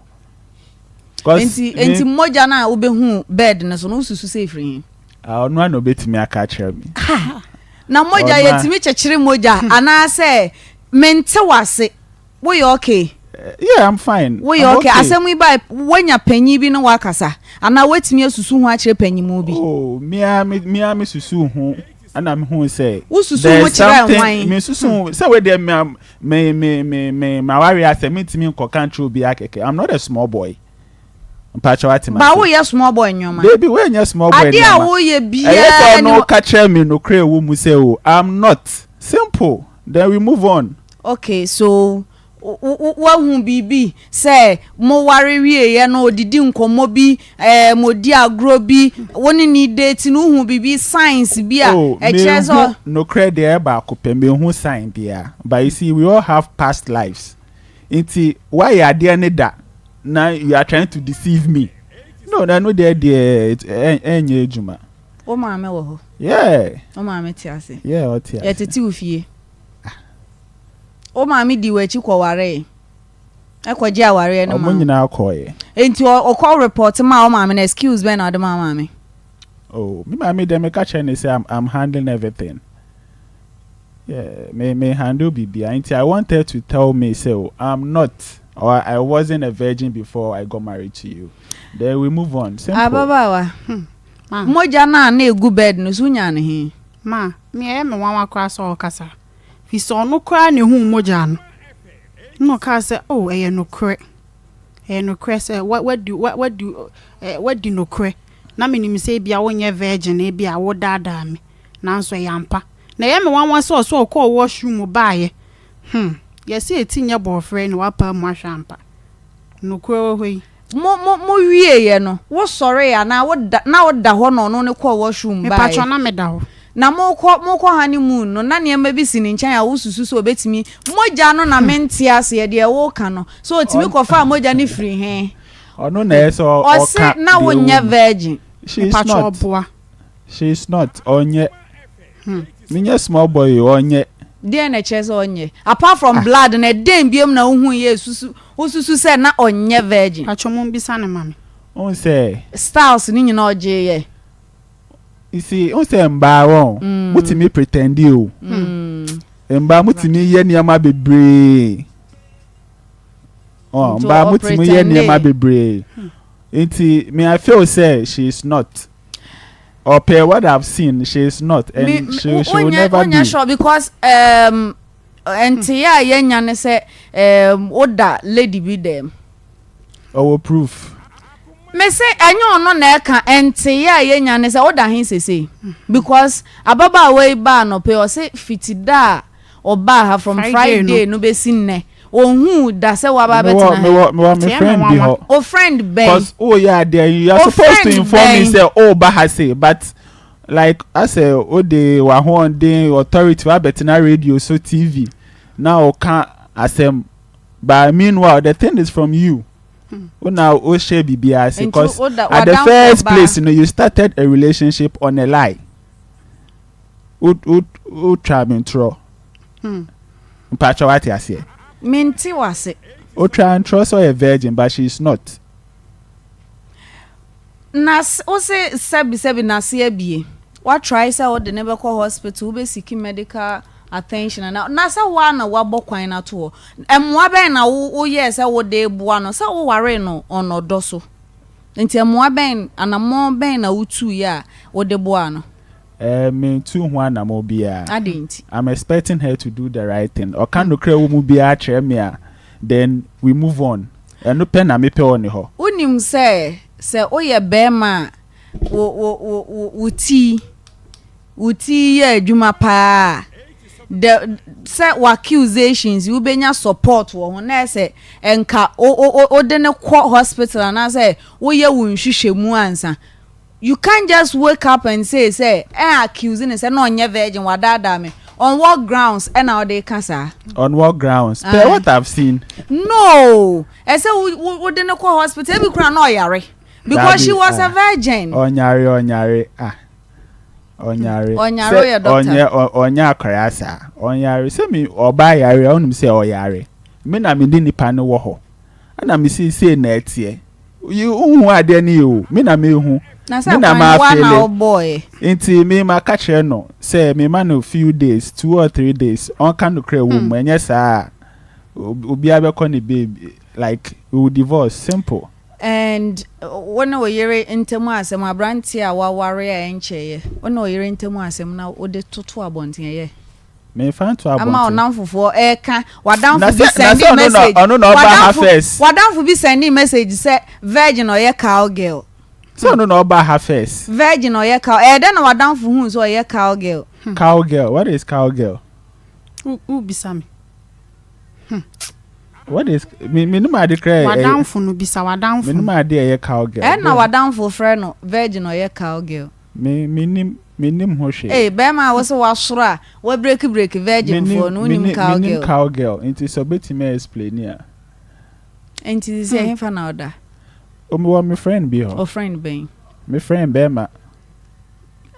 Nti nti mogya no a wobɛhu bed no so no wosusu sɛ ɛfiri he? Ah, ɔno ara na obetumi aka akyerɛ me. Ha! Na mogya yɛtumi kyekyere mogya anaasɛ mente wase woyɛ okay? Eh, yeah, I'm fine. Woyɛ okay. Asɛm yi ba woanya panyin bi ne wakasa anaa woatumi asusu ho akyerɛ panyimu bi? Oh, me a me me a me susu ho ɛna me hu sɛ. Wosusu ho kyerɛ hwan? Me susu ho sɛ wei deɛ me me me me me ma ware asɛ me ntumi nkɔka nkyerɛ obi akɛkɛ. I'm not a small boy. Mpakyɛ wate ma. Ba woyɛ small boy nneɛma. Baby woyɛ small boy nneɛma. Adeɛ a woyɛ biara. Ɛyɛ sɛ ɔno ka kyerɛ me nokorɛ ɛwɔ mu sɛ o I'm not. Simple. Then we move on. Okay so woahu biribi sɛ mo ware wieɛ no odidi nkɔmmɔ bi ɛɛ mo di agorɔ bi wo ne ne date no wohu biribi signs bi a oh, ɛkyerɛ sɛ. Nokorɛ deɛ ɛyɛ baako pɛ mehu sign biara but you see we all have past lives nti woayɛ adeɛ ne da na you are trying to deceive me no na ɛno deɛ deɛ ɛnyɛ adwuma. Wo maame wɔ hɔ? Yeah. Wo maame te ase? Yeah, ɔte ase. Yɛtete wo fie? Ah. Wo maame di w'akyi kɔwaree? Ɛkɔgye awareɛ no ma? Ɔmo nyinaa kɔɔɛ. Nti ɔkɔ report maa wo maame no excuse bɛn na ɔde maa maame? Oh, me maame deɛ meka kyerɛ ne sɛ I'm, I'm handling everything. Yeah, me me handle biribiara nti I want her to tell me sɛ oh I'm not or I wasn't a virgin before I got married to you then we move on simple. Ababaawa, hmm, ma. Mogya no a na egu bed no so wonyaa no he? Ma, me ɛyɛ me nwanwa koraa sɛ ɔkasa firi sɛ ɔno koraa na ehuu mogya no na ɔkaa sɛ oh ɛyɛ nokorɛ ɛyɛ nokorɛ sɛ wadi wadi wadi nokorɛ na menim sɛ ebia wonyɛ virgin ebia wodaadaa me Nanso ɛyɛ ampa. Na ɛyɛ me nwanwa sɛ ɔsɛ ɔkɔɔ washroom baeɛ. Hmm, yɛse eti nyɛ bɔɔfrɛ na wapaa mu ahwɛ ampa. Nokorɛ wɔ hɔ yi. Mo mo mo wieeɛ no, wo sɔree anaa wo da na wo da hɔ na ɔno no kɔɔ washroom baeɛ? Mepakyɛw na meda hɔ. Na mokɔ mokɔ honeymoon no na nneɛma bi si ne nkyɛn a wo susu sɛ ɔbɛtumi, mogya no na mente aseɛ deɛ woka no, sɛ ɔtumi kɔfaa mogya no firi he? Ɔno na ɛyɛ sɛ ɔka Ɔse na deɛ ɛwɔ wonyɛ mu. virgin. She is Mepakyɛw not. ɔboa. She is not ɔnyɛ. Menyɛ small boy o ɔnyɛ. Deɛn na ɛkyerɛ sɛ ɔnyɛ? Apart from blood no ɛdɛn biom na wohu yɛ susu wosusu sɛ na ɔnyɛ virgin? Pacho mo mbisa no ma me. Wohu sɛ. Styles no nyinaa ɔgyee yɛ. You see, wohu sɛ mbaa wɔn, motumi pretendi o. Mbaa motumi yɛ nneɛma bebree. Ɔ mbaa motumi yɛ nneɛma bebree. Nti me I feel sɛ she is not. Ɔpɛ what I've seen she is not and me, she she will never be. Wonyɛ sure because um, nteɛ a yɛnya ne sɛ um, woda lady bi dɛm. Ɔwɔ proof. Me se ɛnyɛ ɔno na ɛka nteɛ a yɛnya ne sɛ woda he sese because ababaawa yi baa nɔpɛ ɔse fiti da a ɔbaa ha from Friday no bɛsi nnɛ Ohuu da sɛ waba abɛtena ha. Mewɔ mewɔ me friend bi hɔ. O friend bɛn? Cause o yɛ adeɛ you are supposed to inform me sɛ o ba ha se but like asɛ o de w'ahoɔden authority wabɛtena radio so TV na o ka asɛm. But meanwhile the thing is from you. Wo na wo hyɛ biribiara ase cause at the first place no you started a relationship on a lie. Wo wo wo twa me ntorɔ. Hmm. Mpatsɔ wate aseɛ. Mente wase. Otwa ntorɔ sɛ ɔyɛ virgin but she is not. Na wo se sɛbi sɛbi n'ase abie. Wa try sɛ wode no bɛkɔ hospital, wo bɛ seek medical attention anaa, na sɛ wo ara na wabɔ kwan no ato hɔ. Mmoa bɛn na wo wo yɛɛ sɛ wode reboa no, sɛ wo waree no on ɔdɔ so. Nti mmoa bɛn, anammɔn bɛn na wo tuiɛ a wode boaa no? Eh, mentuu ho anammɔn biara. Adɛn nti? I'm expecting her to do the right thing. Ɔka nokorɛ wɔ mu biara kyerɛ me a, then we move on. Ɛno pɛ na mepɛ wɔ ne hɔ. Wonim sɛ, sɛ woyɛ barima a, wo, wo, wo, wo, wo ti, wo ti yɛ adwuma paa a, the, sɛ w'accusations yi wobɛnya support wɔ ho, na ɛsɛ nka wo, wo, wo, wode no kɔ hospital anaasɛ woyɛ wo nhwehwɛmu ansa. You can't just wake up and say sɛ ɛ accuse no sɛ na ɔnyɛ virgin wadaadaa me on what grounds ɛna wode reka saa? On what grounds? Per what I've seen. No ɛsɛ wo wo wode no kɔ hospital ebi koraa na ɔyare because she was a virgin. Ɔnyare ɔnyare ah ɔnyare. Ɔnyare ɔyɛ doctor. Ɔnyɛ ɔnyɛ akwaraa saa ɔnyare sɛ mi ɔbaa yare a ɔnim sɛ ɔyare me na me ne nipa no wɔ hɔ ɛna me si sei na ɛteɛ. Yi wohu adeɛ no yie o, me na mehu. Na sɛ Me na kwan no woa na mafeele. wobɔɔɛ. Nti me maka kyerɛ no sɛ mema no few days, two or three days, ɔnka nokorɛ wɔ mu, ɛnyɛ saa a obiara bɛkɔ ne baabi, like we will divorce, simple. And wo ne wo yere ntam asɛm, aberanteɛ a waware a ɛnkyɛeɛ, wo ne wo yere ntam asɛm na wode toto abɔnten, ɛyɛ? Memfa nto abɔnten. Ama ɔnamfofoɔ ɛka w'adamfo bi Na sɛndi sɛ ɔno na message ɔno na ɔba ha w'adamfo first. w'adamfo bi sɛndi message sɛ virgin ɔyɛ cow girl. Sɛ ɔno na ɔba ha first. Virgin ɔyɛ cow ɛyɛ dɛn na w'adamfo huu sɛ ɔyɛ cow girl. Cow girl what is cow girl? Wo wobisa me. Hmm. What is me me nim ade kra. W'adamfo no bisa w'adamfo. Me nim ade ɛyɛ cow girl. Ɛna w'adamfo frɛ no virgin ɔyɛ cow girl. Me mennim mennim ho hwee. Ei bɛɛma a wose wasoro a wa break break virgin foɔ no wonim cow girl. Mennim cow girl nti sɛ ɔbɛtumi a explain a. Nti sisi ɛhefa na ɔda? O mewɔ me friend bi hɔ. Wo friend bɛn? Me friend bɛɛma.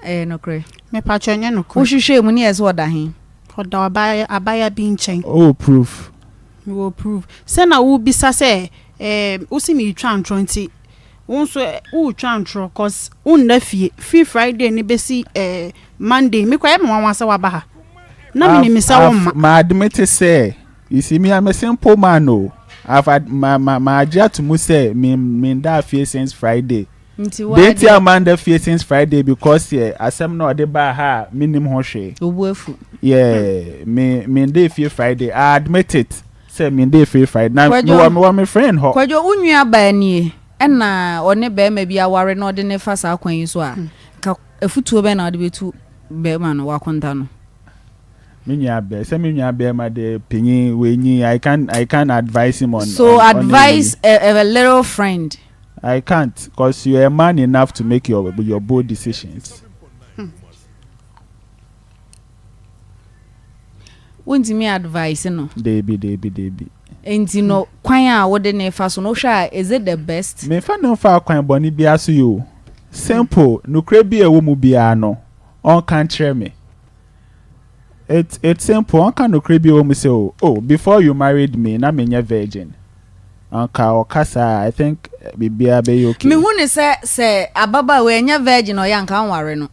Ɛyɛ nokorɛ? Mepakyɛ ɛnyɛ nokorɛ. Wo hwehwɛɛ mu ne yɛ sɛ ɔda he? Ɔda ɔbaa abaayewa bi nkyɛn. Wowɔ proof? Mewɔ proof. Sɛ na wobisa sɛ ɛɛ wose meretwa ntorɔ nti Wo nso woretwa ntorɔ cause wonna fie firi Friday no bɛsi eh, Monday. Me koraa ɛyɛ me nwanwa sɛ woaba ha. Na menim sɛ womma. Ma admit sɛ, you see me I'm a simple man o. I've ad, ma ma magye ato mu sɛ me mendaa fie since Friday. Nti Deɛ nti a manda fie since Friday because yɛ asɛm na ɔde baa ha a mennim ho hwee. Wo bo afu. Yeah, me mendaa fie Friday. I admit it. Sɛ me de free fried na me wɔ me wɔ me friend hɔ. Kwadwo wo nua baa nie ɛna ɔne barima bi aware na ɔde no fa saa kwan yi so a nka afutuo bɛn na wode bɛtu barima no wakonta no. Me nua bɛ sɛ me nua bɛrima de panyin wenyin I can I can advise him on. So on, advise on a, a little friend. I can't cause you are a man enough to make your your bold decisions. Hmm. Wontumi advice no. Deebi deebi deebi. Nti no kwan a wode no fa so no wohwɛ a is it the best? Menfa no mfaa kwan bɔne biara so yoo. Simple, nokorɛ bi a ɛwɔ mu biara no ɔnka nkyerɛ me. It's it's simple, ɔnka nokorɛ bi a ɛwɔ mu sɛ oh, oh before you married me na menyɛ virgin. Anka ɔka saa a I think biribiara bɛyɛ okay. Mehu no sɛ sɛ ababaawa yi ɛnyɛ virgin a ɔyɛ a anka ɔnware no.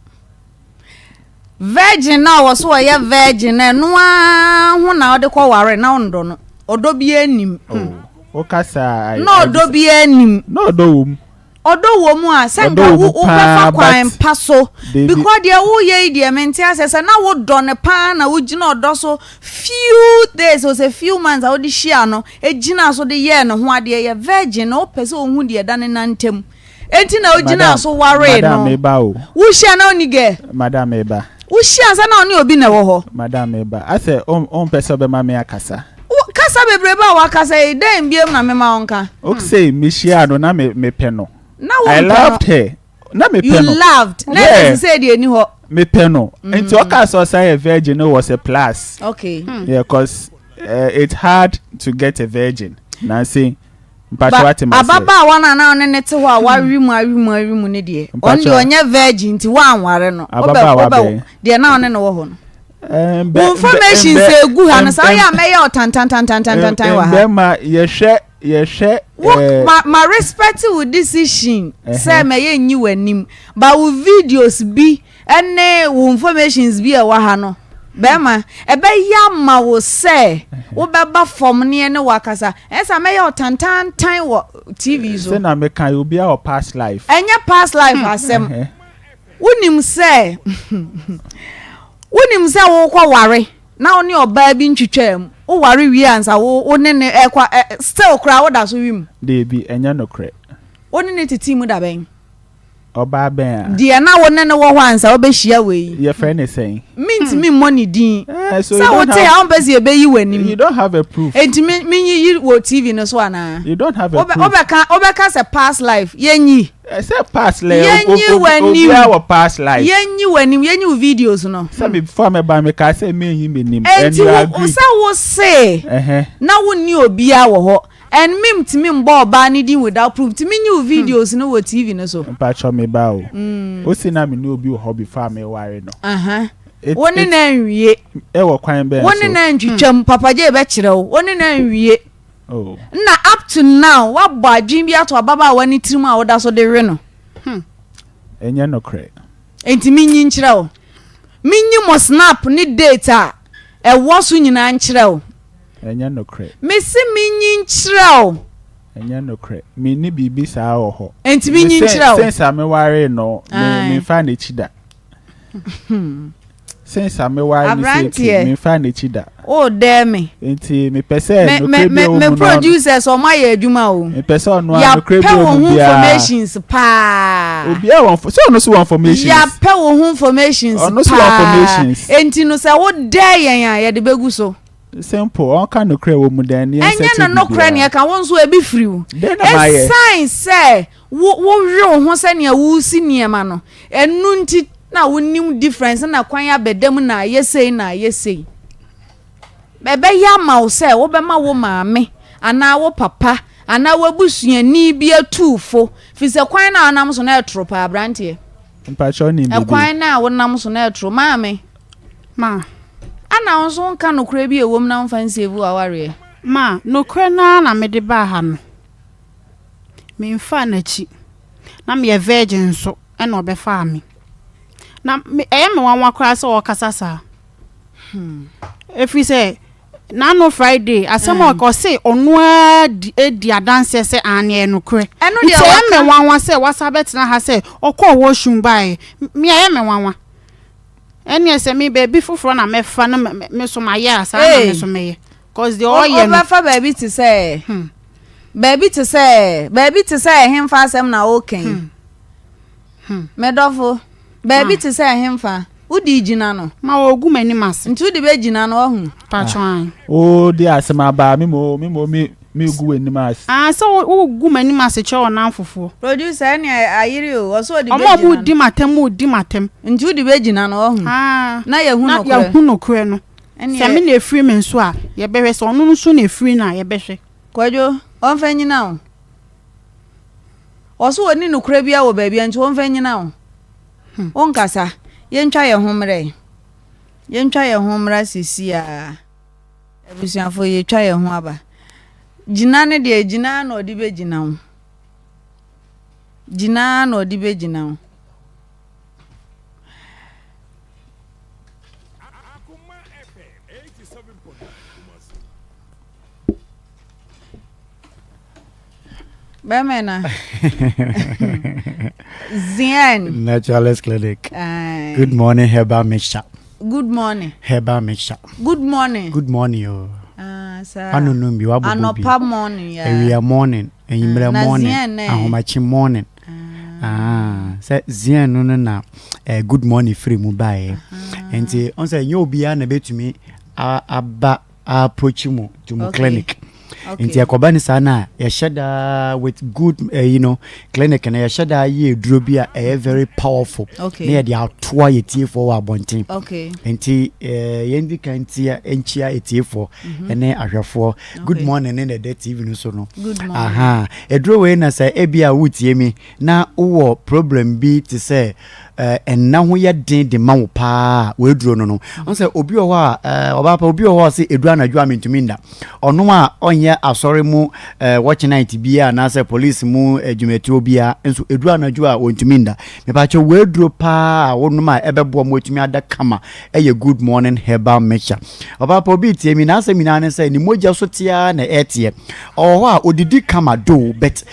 Virgin na ɔwɔ so ɔyɛ virgin na ɛno ara ho na ɔde kɔ ware na ɔndɔ no ɔdɔ biara nim. Oh, woka saa. Na ɔdɔ biara nim. Na ɔdɔ wɔ mu. Ɔdɔ wɔ mu a sɛ nka wo wobɛfa kwan pa so because deɛ woyɛ yi deɛ mente aseɛ sɛ na wodɔ no paa na wogyina ɔdɔ so few days or sɛ few months a wode hyia no gyina so de yɛɛ ne ho adeɛ yɛ virgin na wopɛ sɛ ohu deɛ ɛda ne nan ntam. Enti na ogyinaa so waree no. Madam meba o. Wohyia na ɔne gɛ. Madam meba. Wohyia sɛ na ɔne obi na ɛwɔ hɔ. Madam meba. Asɛ o mpɛ sɛ ɔbɛma me akasa. Wo kasa bebrebe a wakasa yi dɛn biom na mema wo nka. Ok sei mehyiaa no na me mepɛ no. Na wo I mpɛ no. loved her. Na mepɛ You no. loved. Na Yeah. ɛsɛ sɛ deɛ ɛni hɔ. Mepɛ no. Nti ɔkaa sɛ ɔsan yɛ virgin no was a plus. Okay. Yeah, cause. Eh, it's hard to get a virgin. Nansi, mpakyɛ wate ma sɛ. Ababaawa no a na ɔne ne te hɔ a wawe mu awe mu awe mu ne deɛ, ɔno deɛ ɔnyɛ virgin nti woanware no. Ababaawa bɛn? Deɛ na ɔne no wɔ hɔ no. Wo information sɛ egu ha no saa yɛ a mɛyɛ ɔtantantantantantan wɔ ha. Mbɛma yɛhwɛ yɛhwɛ. Wo ma ma respect wo decision sɛ mɛyɛ nyi w'anim but wo videos bi Ɛne wo informations bi a ɛwɔ ha no, bɛrima, ɛbɛyɛ ama wo sɛ wobɛba fam ne ɛne wo akasa. Ɛnyɛ saa mɛyɛ wo tantantan wɔ TV so. Sɛ na meka yi, obiara wɔ past life. Ɛnyɛ past life asɛm. Wonim sɛ wonim sɛ wokɔ ware na wo ne ɔbaa bi ntwitwaa mu. Woware wie ansa wo wo ne ne ɛkɔ still koraa woda so we mu. Deebi, ɛnyɛ nokorɛ. Wo ne ne tetee mu da bɛn? Ɔbaa bɛn a? Deɛ na wo ne no wɔ hɔ ansa wobɛhyia wei yi. Yɛfrɛ no sɛn? Mentumi mmɔ ne din. Eh, so you Sɛ don't wote have, ha wompɛ sɛ yɛbɛyi w'anim. you don't have a proof. Enti me menyiyi wɔ TV no so anaa? You don't have a Wobɛ proof. wobɛka wobɛka sɛ past life yɛnyi. Eh, sɛ past life, Yɛnyi o- o- w'anim. obiara wɔ past life. Yɛnyi w'anim, yɛnyi wo videos no. Sɛ me before mɛba mekaa sɛ menyi m'anim and Enti you wo agree. sɛ wo se Ɛhɛ. na wonni obiara wɔ hɔ And me ntumi mbɔ ɔbaa no din without proof nti menyi wo videos no wɔ TV no so. Mpatsɔ me ba o. Osi na me ne obi wɔ hɔ before a me ware no. Aha. Wo ne no anwie. Ɛwɔ kwan bɛn so? Wo ne no antwitwam. Papa J bɛkyerɛ wo. Wo ne no anwie. Oh. Nna up to now woabɔ adwene bi ato ababaawa no tirim a woda so de we no. Hmm. Ɛnyɛ nokorɛ. Enti menyi nkyerɛ wo. Menyi mo snap ne date a ɛwɔ so nyinaa nkyerɛ wo. Ɛnyɛ nokorɛ. Mese menyi nkyerɛ wo. Ɛnyɛ nokorɛ. Menni biribi saa wɔ hɔ. Enti menyi nkyerɛ wo. Since a mewaree no, me memfaa n'akyi da. Since a mewaree no seeti, memfaa n'akyi da. O dɛɛ me. Nti mepɛ sɛ nokorɛ bi a ɛwɔ mu no. Me producers ɔmo ayɛ adwuma o. Mepɛ sɛ ɔno a nokorɛ bi a ɛwɔ mu biara. Yɛapɛ wo ho informations paa. Obiara wɔ sɛ ɔno so wɔ informations. Yɛapɛ wo ho informations paa. Ɔno so wɔ informations. Enti no sɛ wo dɛɛ yɛn a yɛde bɛgu so. Simple, ɔnka nokorɛ wɔ mu dɛn ne yɛn Ɛnyɛ settle no nokorɛ biribiara. ne ɛka wo nso ebi firi wo. Dɛn na mayɛ? Ɛsan sɛ wo wo we wo ho sɛnea wosi nneɛma no ɛno nti na wonim difference na kwan abɛda mu na ayɛ sei na ayɛ sei. Ɛbɛyɛ ama wo sɛ wobɛma wo maame anaa wo papa anaa w'abusuani bi atu wo fo firi sɛ kwan no a wonam so no ɛtoro paa aberanteɛ. Mpakyɛ wonim biribi? Ɛkwan no a wonam so no ɛtoro. Maame. Ma. Ana wo nso wonka nokorɛ bi a ɛwom na womfa nsave w'awareɛ? Ma, nokorɛ no ara na mede baa ha no. Memfaa n'akyi. Na meyɛ virgin nso ɛna ɔbɛfaa me. Na me, ɛyɛ me nwanwa koraa sɛ ɔrekasa saa. Hmm. Ɛfiri sɛ, n'ano Friday, asɛm a ɔka ɔse ɔno ara di, di adanseɛ sɛ aane ɛyɛ nokorɛ. Ɛno Nti deɛ ɛyɛ me waka. nwanwa sɛ wasa bɛtena ha sɛ ɔkɔɔ washroom baeɛ. Me ɛyɛ me nwanwa. Ɛneɛ sɛ me baabi foforɔ na mɛfa na me so mayɛ a saa na me so mɛyɛ cause deɛ ɔyɛ no. Wobɛfa baabi te sɛ hmm. baabi te sɛ baabi te sɛ ɛhemfa asɛm na woka yi. Hmm. Hmm. Medɔfo baabi te sɛ ɛhemfa wode gyina no. Ma wɔgu m'anim ase. Nti wode bɛgyina no ɔhu. Patron. O de asɛm aba me mo me mo me Megu w'anim ase. Ah sɛ wo gu m'anim ase kyerɛ ɔnamfofoɔ. Producer ɛne ayere o ɔsɛ ɔde bɛgyina no. Ɔmo a ɔmo di m'atɛm mo di m'atɛm. Nti wode bɛgyina no wahu. Ah na yɛhu na nokorɛ. yɛhu nokorɛ no. Sɛ me na ɛfiri me nso a yɛbɛhwɛ sɛ ɔno nso na ɛfiri no a yɛbɛhwɛ. Kwadwo ɔmfa nyina o. Ɔse ɔnni nokorɛ biara wɔ baabiara nti ɔmfa nyina o. Wonkasa yɛntwa yɛn ho mmra yi. Yɛntwa yɛn ho mmra sesiaa. Abusuafoɔ yɛtwa yɛn ho aba. Gyina no deɛ gyina ara na ɔde bɛgyina wo. Gyina ara na ɔde bɛgyina wo. Bɛmɛ na. Zien. Naturalist Clinic. Aye. Good morning, herbal mixture. Good morning. Herbal mixture. Good morning. Good morning, oh. Ah, sir. Anonum bi wabobo bi. Anɔpa morning, yeah. Awia morning, enyimrɛ ah, morning, ahomakye morning. Ah, ah sɛ zien no no na eh, good morning firi mu baeɛ. Ah. Nti, ɔn sɛ nyɛ obiara na betumi aba approach mu to mu clinic. Nti ɛkɔba ne saa no a, yɛhyɛ daa with good ɛyi eh, no clinic no yɛhyɛ daa yɛ aduro bi a ɛyɛ very powerful okay. na yɛde atoa yɛ tiefoɔ wɔ abɔnten. Okay. Nti eh, yɛn di kan tia nkyia etiefoɔ mhm. ɛne ahwɛfoɔ. Good morning ne na ɛda TV no so no. Good morning. Aha. Aduro wei na sɛ ebi a wotie mi na wowɔ problem bi te sɛ nna ho yɛ den de ma wo paa a, w'aduro no no. Ɔn sɛ obi wɔ hɔ a, ɔbaa pa, obi wɔ hɔ a ɔse ɛduru anadwo a mentumi nda. Ɔno a ɔnyɛ asɔre mu watch night biara anaasɛ police mu adwumatuo biara nso ɛduru anadwo a ɔntumi nda. Mepakyɛ w'aduro paa a wonom a ɛbɛboa ma watumi ada kama ɛyɛ Good Morning Herbal Mixture. Ɔbaa pa, obi retie mi, n'asɛm nyinaa ne sɛ ne mogya so te ara na ɛteɛ. Ɔwɔ hɔ a ɔdidi kama though but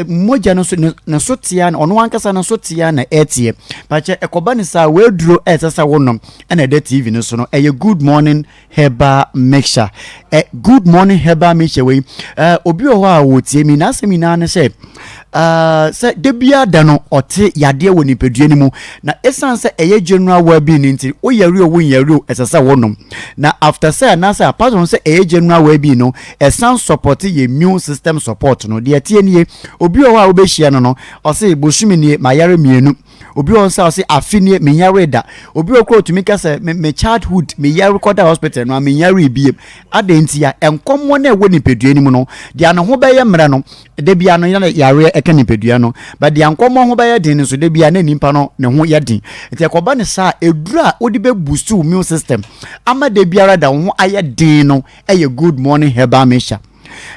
mogya no so ne so tea na ɔno ankasa no so tea na ɛteɛ pakyɛ ɛkɔba ne saa w'aduro ɛsɛ sɛ wonom ɛna ɛda tv no so no ɛyɛ good morning herbal mixture ɛ good morning herbal mixture wei ɛ obi wɔ hɔ a wɔtie mi n'asɛm nyinaa ne sɛ ɛɛ sɛ da biara da no ɔte yadeɛ wɔ nipadua no mu na ɛsiane sɛ ɛyɛ general well-being nti woyare o wonyare o ɛsɛ sɛ wonom na after sɛ anaasɛ apart from sɛ ɛyɛ general well-being no Ɛsan sɔpɔte yɛ immune system support no. Deɛ ɛteɛ nie, obi wɔ hɔ a wobɛhyia no no, ɔse bosome nie mayare mmienu. Obi wɔ hɔ nso a ɔse afe nie menyaree da. Obi wɔ hɔ koraa ɔtumi ka sɛ me me childhood meyare kɔda hospital no a menyaree biem. Adɛn nti a? Nkɔmmɔ no a ɛwɔ nipadua no mu no, deɛ ne ho bɛyɛ mmerɛ no, da biara no na yareɛ ɛka nipadua no. But deɛ nkɔmmɔ ho bɛyɛ den no nso, da biara na nipa no ne ho yɛ den. Nti ɛkɔba no saa a, aduro a wode bɛ boost wo immune system ama da biara da wo ho ayɛ den no, ɛyɛ good morning herbal mixture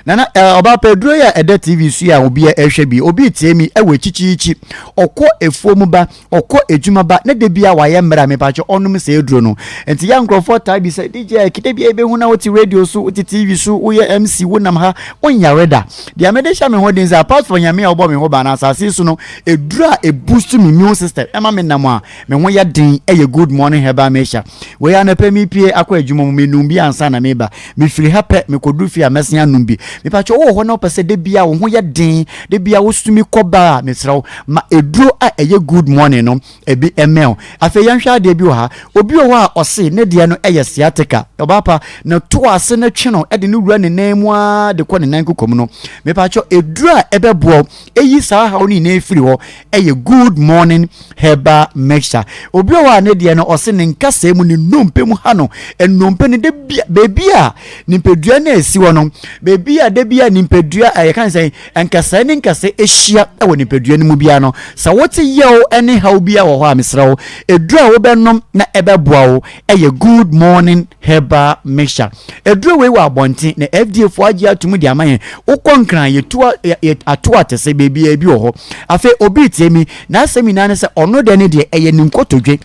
nana eh, ɔbaa pɛ duro yi a ɛda tv so yi a obi ɛhwɛ bi obi tie mi ɛwɔ akyikyiikyi ɔkɔ efuo mu ba ɔkɔ edwuma ba ne de bi a wayɛ mmerɛ a mepakyɛ ɔnom sɛ eduro no nti yɛ nkurɔfoɔ taa bi sɛ dj kede bi a ebehu na wote radio so wote tv so woyɛ mc wonam ha wonyare da deɛ mede hyɛ me ho den sɛ apart from nyame a ɔbɔ me ho ban na asase so no eduro a eboost me immune system ɛma me nam a Me ho yɛ den ɛyɛ good morning herbal mixture. Wei anɔpa mepie akɔ adwuma mu menum bi ansa na meba. Mefiri ha pɛ mekɔduru fie a mɛsen anom bi. Mepakyɛ wowɔ hɔ na wopɛ sɛ da biara wo ho yɛ den, da biara wosumi kɔ ba a mesrɛ wo ma eduro a ɛyɛ good morning no ebi mmɛn wo. Afei yɛnhwɛ adeɛ bi wɔ ha. Obi wɔ hɔ a ɔse ne deɛ no ɛyɛ sciatica. Ɔbaa pa na to ase no twe no de no wura ne nan mu ara de kɔ ne nan kokɔ mu no. Mepakyɛ eduro a ɛbɛboa wo ɛyi saa haw no nyinaa firi hɔ ɛyɛ good morning herbal mixture. Obi wɔ hɔ a ne deɛ no ɔse ne nkasɛɛ mu ne nnompe mu ha no, nnompe no da bia baabi a nipadua no asi hɔ no, baabi a da bia nipadua eh, yɛka ne sɛ nkasɛɛ ne nkasɛɛ ahyia wɔ nipadua no mu biara no, sɛ wote yaw ne haw biara wɔ hɔ a mesrɛ wo, eduro a wobɛnom na ɛbɛboa wo ɛyɛ good morning herbal mixture. Aduro wei wɔ abɔnten na FDA foɔ agye atum de ama yɛn. Wokɔ Nkran yɛtu yɛ ato atese baabiara bi wɔ hɔ. Afei obi retie mi, n'asɛm nyinaa ne sɛ ɔno deɛ ne deɛ ɛyɛ ne nkotodwe.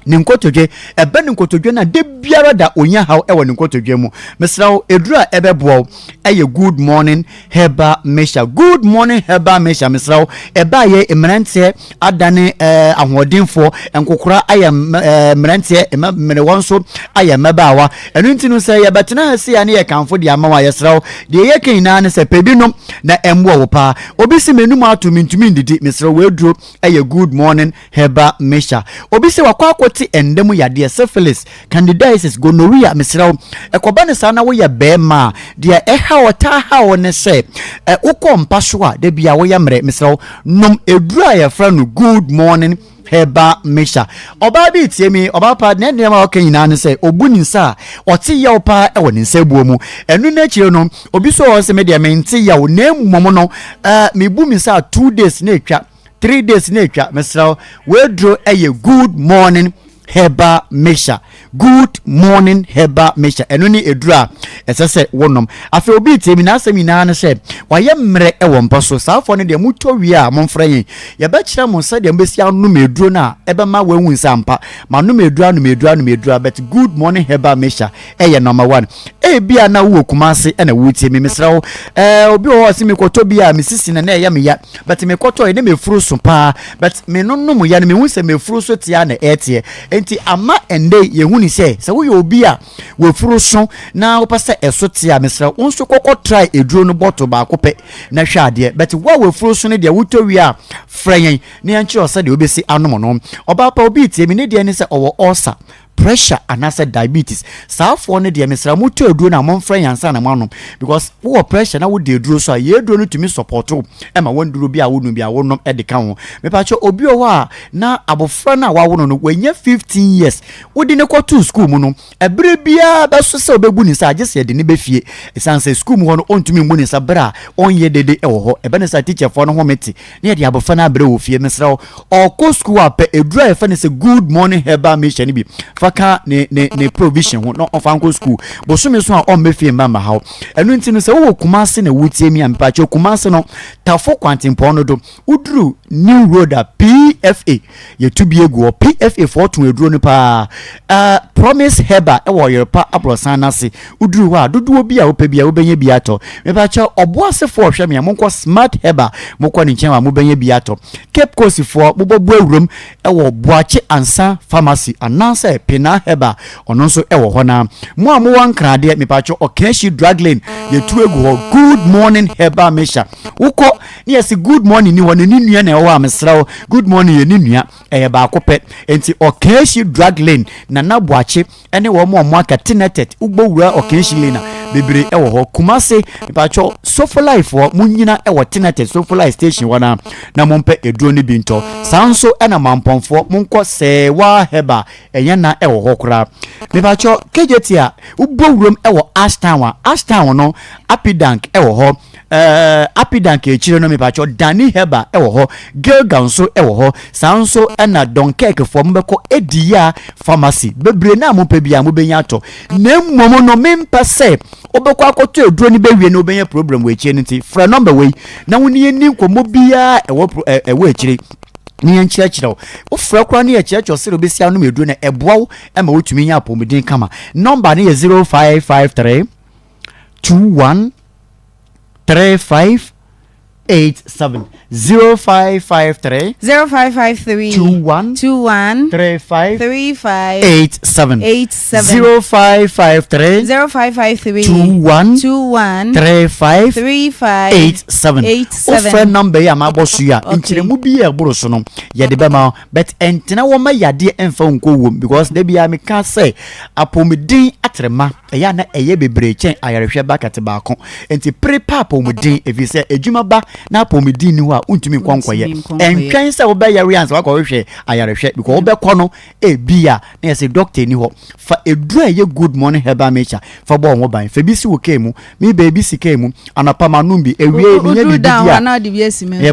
Ne nkotodwe, ɛbɛ ne nkotodwe no a da biara da onya haw ɛwɔ ne nkotodwe mu. Mesrɛ wo, aduro a ɛbɛboa wo ɛyɛ Good Morning Herbal Mixture. Good Morning Herbal Mixture, mesrɛ wo, ɛbaayɛ mmeranteɛ adane eh, ahoɔdenfoɔ, nkokora ayɛ eh, mmeranteɛ, mmerewa nso ayɛ mmabaawa. Ɛno nti no sɛ yɛbɛtena ha sei a ne yɛkamfo de ama wo a, yɛsrɛ wo, deɛ yɛka nyinaa ne sɛ pɛ bi nom na ɛmmoa wo paa. Obi se m'anum ato, mentumi ndidi, mesrɛ wo, w'aduro ɛyɛ Good Morning Herbal Mixture. Obi sɛ wakɔ akɔte ɛnda mu yadeɛ, syphilis, candidiasis, gonorrhea, mesrɛ wo, ɛkɔba no saa na woyɛ bɛɛma a, deɛ ɛha wo, taa ha wo ne sɛ, ɛ, wokɔ mpa so a, da biara woyɛ mmerɛ, mesrɛ wo, nom aduro a yɛfrɛ no Good Morning Herbal Mixture. Ɔbaa bi retie me, ɔbaa pa, ne nneɛma a ɔka nyinaa ne sɛ, ɔbu ne nsa a, ɔte yaw paa wɔ ne nsa abuo mu. Ɛno no akyire no, obi nso wɔ hɔ sɛ, me deɛ mente yaw, na mmom no, ɛ, mebu me nsa a, two days na atwa. Three days na atwa mesrɛ wo w'aduro ɛyɛ good morning herbal mixture good morning herbal mixture ɛno ne aduro a ɛsɛ sɛ wonom afei obi tie mi n'asɛm nyinaa ne sɛ wayɛ mmerɛ ɛwɔ mpa so saa afɔ no deɛ motɔ wie a momfrɛ yɛn yɛbɛkyerɛ mo sɛdeɛ mobɛsi anom aduro no a ɛbɛma wahu sɛ ampa manom aduro anom aduro anom aduro but good morning herbal mixture ɛyɛ number one ebia na wowɔ Kumase ɛna wotie mi mesrɛ wo ɛɛ obi wɔ hɔ ɔse mekɔtɔ bi a mesisi na na ɛyɛ me ya but mekɔtɔ yɛ ne mefuru so paa but me no nom ya no mehu sɛ mefuru so tea na ɛteɛ nti ama ɛnde yɛhu ni sɛ sɛ woyɛ obi a wafuru so na wopɛ sɛ ɛso te a mesrɛ wo nso kɔkɔ try eduro no bɔtol baako pɛ na hwɛ adeɛ but wo a wafuru so no deɛ wotɔ wie a frɛ yɛn na yɛnkyerɛ sɛ deɛ wobɛsi anom no ɔbaa pa obi tie mi ne deɛ ne sɛ ɔwɔ ulcer. pressure anaasɛ diabetes. Saa foɔ no deɛ mesrɛ mo tɔ aduro no a momfrɛ yɛn ansa na moanom because wowɔ pressure na wode aduro so a yɛn aduro no tumi support wo ɛma wɔn duro bi a wonum bi a wonom de ka ho. Mepakyɛ obi wɔ hɔ a na abɔfra no a wawo no no wanya 15 years wode no kɔtoo school mu no ɛberɛ biara bɛso sɛ wobɛbu ne nsa agye sɛ yɛde no bɛ fie ɛsiane sɛ school mu hɔ no ɔntumi mmu ne nsa berɛ a ɔnyɛ dede wɔ hɔ ɛbɛ ne sɛ teacherfoɔ no home te na yɛde abɔfra no abrɛ wɔ fie. Mesrɛ wo, ɔkɔ sukuu a pɛ aduru a yɛfrɛ no sɛ Good Morning Herbal Mixture no bi fa ka ne ne ne provision ho na ɔfa nkɔ sukuu. Bosome so a ɔmmɛ fie mma mmahaw. Ɛno nti no sɛ wowɔ Kumase na wotie mi a mepakyɛw Kumase no Tafo kwantempɔn no do woduru New Road a PFA yɛtu bi agu hɔ. PFA foɔ tɔn aduro no paa. Uh, Promise Herbal ɛwɔ Ɔyerepa aborɔsan no ase. Woduru hɔ a, dodoɔ bi a wopɛ bi a wobɛnya bi atɔ. Mepakyɛw, Ɔboasefoɔ ɔhwɛ me a, monkɔ Smart Herbal, mokɔ ne nkyɛn a mobɛnya bi atɔ. Cape Coast foɔ, mobɔbu awuram ɛwɔ Boakye Ansa Pharmacy anaasɛ Penaa Herbal, ɔno nso ɛwɔ hɔ naa. Mo a mowɔ Nkradeɛ, mepakyɛw, Ɔkanhyi Drug Lane, yɛtu agu hɔ. Good Morning Herbal Mixture, wokɔ ne yɛse Good Morning ni hɔ, na ne nua na ɛwɔ hɔ a, mesrɛ wo, Good Morning yɛ ne nua, ɛyɛ baako pɛ. Enti Ɔkanhyi Drug Lane, Nana Boakye, ɛne wɔn a wɔn aka Tinetet wobɔ wura Ɔkanhyi Lane a bebree ɛwɔ hɔ Kumase mpatsɔ Sofolai foɔ mo nyina ɛwɔ Tinetet Sofolai station hɔ na na mo mpɛ eduro no bi ntɔ saa nso ɛna Mampɔnfoɔ mo nkɔ Sɛɛwa Herbal ɛnyɛ na ɛwɔ hɔ koraa mepatsɔ KJT a wobɔ wuram ɛwɔ Ashtown a Ashtown no Apidank ɛwɔ hɔ Ɛɛ Apidank akyire no mepakyɛw Dani Herbal wɔ hɔ, Gilgal nso wɔ hɔ, saa nso na Dunkirk foɔ mobɛkɔ Ediya Pharmacy, bebree no a mopɛ biara mobɛnya atɔ. Na mmom no mempɛ sɛ wobɛkɔ akɔtɔ aduro no bɛwie na wobɛnya problem wɔ akyire no nti frɛ nɔmba wei na wo ne yɛnni nkɔmmɔ biara ɛwɔ ɛwɔ akyire na yɛnkyerɛkyerɛ wo. Wofrɛ koraa ne yɛkyerɛkyerɛ sɛdeɛ wobɛsi anom aduro no ɛboa wo ma wotumi nya apɔmuden kama. Nɔmba no yɛ 0553 21 35 87 0553 0553 21 21 35 35 87 87 0553 0553 21 21 35 35 87 87 wofrɛ nɔmba yi a mabɔ so yi a Okay. nkyerɛmu bi a ɛboro so no yɛde bɛma wo but ɛntena wɔ ma yadeɛ ɛmfa wo nkɔ wuom because da biara meka sɛ apɔmuden atrema Ɛyɛ a na ɛyɛ bebree kyɛn ayarehwɛ bakɛte baako. Enti pere pɛ apɔwmuden, efisɛ adwuma ba na apɔwmuden nni hɔ a, wuntumi nkɔ nkɔyɛ. Ɛntwɛn sɛ wobɛyare ansa woakɔhwehwɛ ayarehwɛ, because wobɛkɔ no, ebia na yɛse dɔkta nni hɔ. Fa aduru a ɛyɛ Good Morning Herbal Mixture fa bɔ wo ho ban. Fa bi si wo kaa mu. Me baabi si kaa mu. Anɔpa manom bi, awiei menya biribi di a,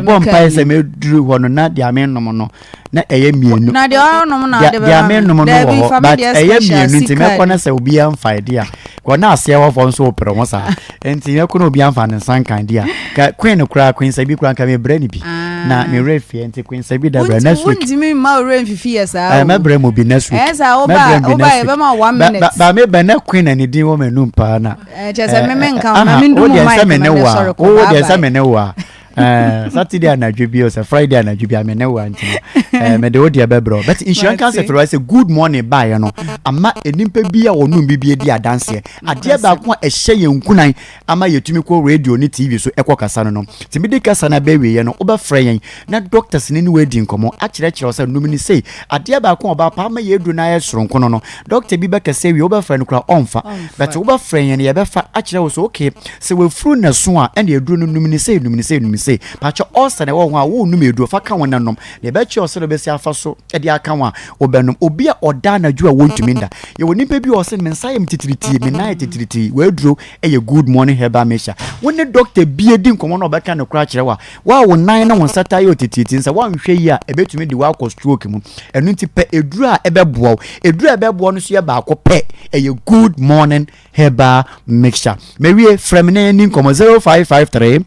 mebɔ mpae sɛ mɛduru hɔ no na deɛ menom no na ɛyɛ mmienu. Na deɛ ɔnom na ɔde bɛma me. Deɛ menom no wɔ hɔ but ɛyɛ mmienu nti mɛkɔ no sɛ obiara mfa ɛde a kɔ na aseɛ hɔ fɔ nso wopere ho saa nti mɛkɔ na obiara mfa ne nsa nkan de a ka queen no koraa queen sɛ bi koraa nka mebrɛ ne bi na ah. me werɛ fie nti queen sɛ bi da brɛ next week. Wontumi mma wo werɛ mfifi yɛ saa o. Mɛbrɛ mu bi next week. Ɛyɛ saa woba woba yɛbɛma one minute. Ba me bɛ na queen na ne din wɔ m'anum paa na. Kyɛ sɛ meme nka ho na mendu mu mic na mesɔre kɔ bye bye. Wo deɛ sɛ me ne wo a. Eh, Saturday anadwo bi o sɛ Friday anadwo bi a me ne wo anti no eh, mede wo deɛ bɛbrɛ but nhyira nka sɛ fɛrɛ sɛ good morning baeɛ no ama nnipa bi a wɔnom bi bi adi adanseɛ adeɛ baako a ɛhyɛ yɛn nkunan ama yɛtumi kɔ radio ne tv so ɛkɔ kasa no no nti mede kasa no abɛwieɛ no wobɛfrɛ yɛn na doctors ne ne wadi nkɔmmɔ akyerɛkyerɛ wo sɛ nom ne sei adeɛ baako a ɔbaa paa ma yɛduru no ayɛ soronko no no Doctor bi bɛkasa wie wobɛfrɛ no koraa ɔmfa but wobɛfrɛ yɛn yɛbɛfa akyerɛ wo sɛ okay sɛ wafuru na so a ɛna aduro no num ne sei num ne sei num ne sei pakyɛ ɔsa na ɛwɔ ho a wonum aduro fa ka ho na nom na yɛbɛkyerɛ wo sɛdeɛ wobɛsi afa so de aka ho a wobɛnom obi a ɔda anadwo a wɔntumi nda yɛwɔ nipa bi a ɔsɛ me nsa yɛ me titiritii me nan yɛ titiritii w'aduro yɛ good morning herbal mixture wo ne doctor bi di nkɔmmɔ na ɔbɛka no koraa kyerɛ wo a Wo a wo nan ne wo nsa taa yɛ otitiiti no, sɛ woanhwɛ yie a, ɛbɛtumi de wo akɔ stroke mu. Ɛno nti pɛ aduro a ɛbɛboa wo. Aduro a ɛbɛboa no nso yɛ baako pɛ. Ɛyɛ Good Morning Herbal Mixture. Mawie, frɛ me na yɛnni nkɔmmɔ 0553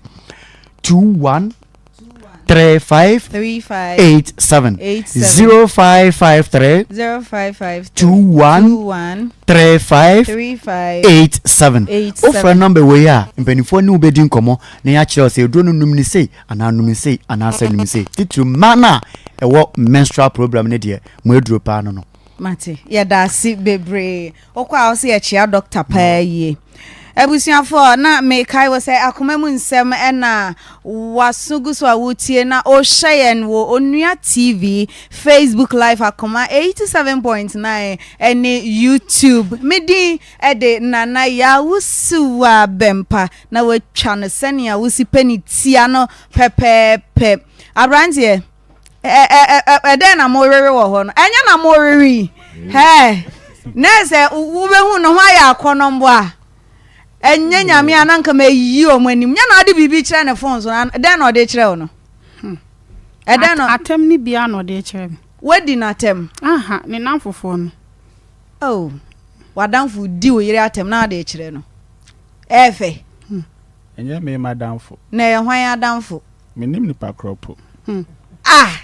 21 35 87 0553 21 35 87. Wofrɛ nɔmba wei a, mpanimfoɔ ne wo bɛdi nkɔmmɔ na yɛakyerɛ wo sɛ aduro no nom no sei anaa nom no sei anaasɛ nom no sei. Titiriw mmaa no a ɛwɔ menstrual problem no deɛ, mo aduro paa no no. Mate, yɛda ase bebree. Wokɔ a wo sɛ yɛkyea dɔkta paa yie. Abusuafoɔ, na mekae wo sɛ akoma mu nsɛm na w'aso gu so a wotie na wohwɛ yɛn wɔ Onua TV, Facebook Live Akoma 87.9 ne YouTube. Me din de Nana Yaa Wusuwa Bɛmpa na watwa no sɛnea wosi pɛ ne tia no pɛpɛɛpɛ. Aberanteɛ, ɛdɛn na mowewe wɔ hɔ no? Ɛnyɛ na mowewe yi. Hɛɛ, na sɛ wobɛhu ne ho ayɛ akɔnnɔmbɔ a, ɛnyɛ nyame a na nka mayi wɔn anim. Nyɛ na ɔde biribi kyerɛ ne fon so, dɛn na ɔde kyerɛ wo no? Hmm. Ɛdɛn na. Atɛm ne biara na ɔde kyerɛ me. Wadi n'atɛm? Aha, ne namfofoɔ no. Oh, w'adamfo di wo yere atɛm na ɔde kyerɛ no. Ɛyɛ fɛ. Hmm. Ɛnyɛ me m'adamfo. Na ɛyɛ hwan adamfo? Mennim nipa korɔ po. Hmm. Ah!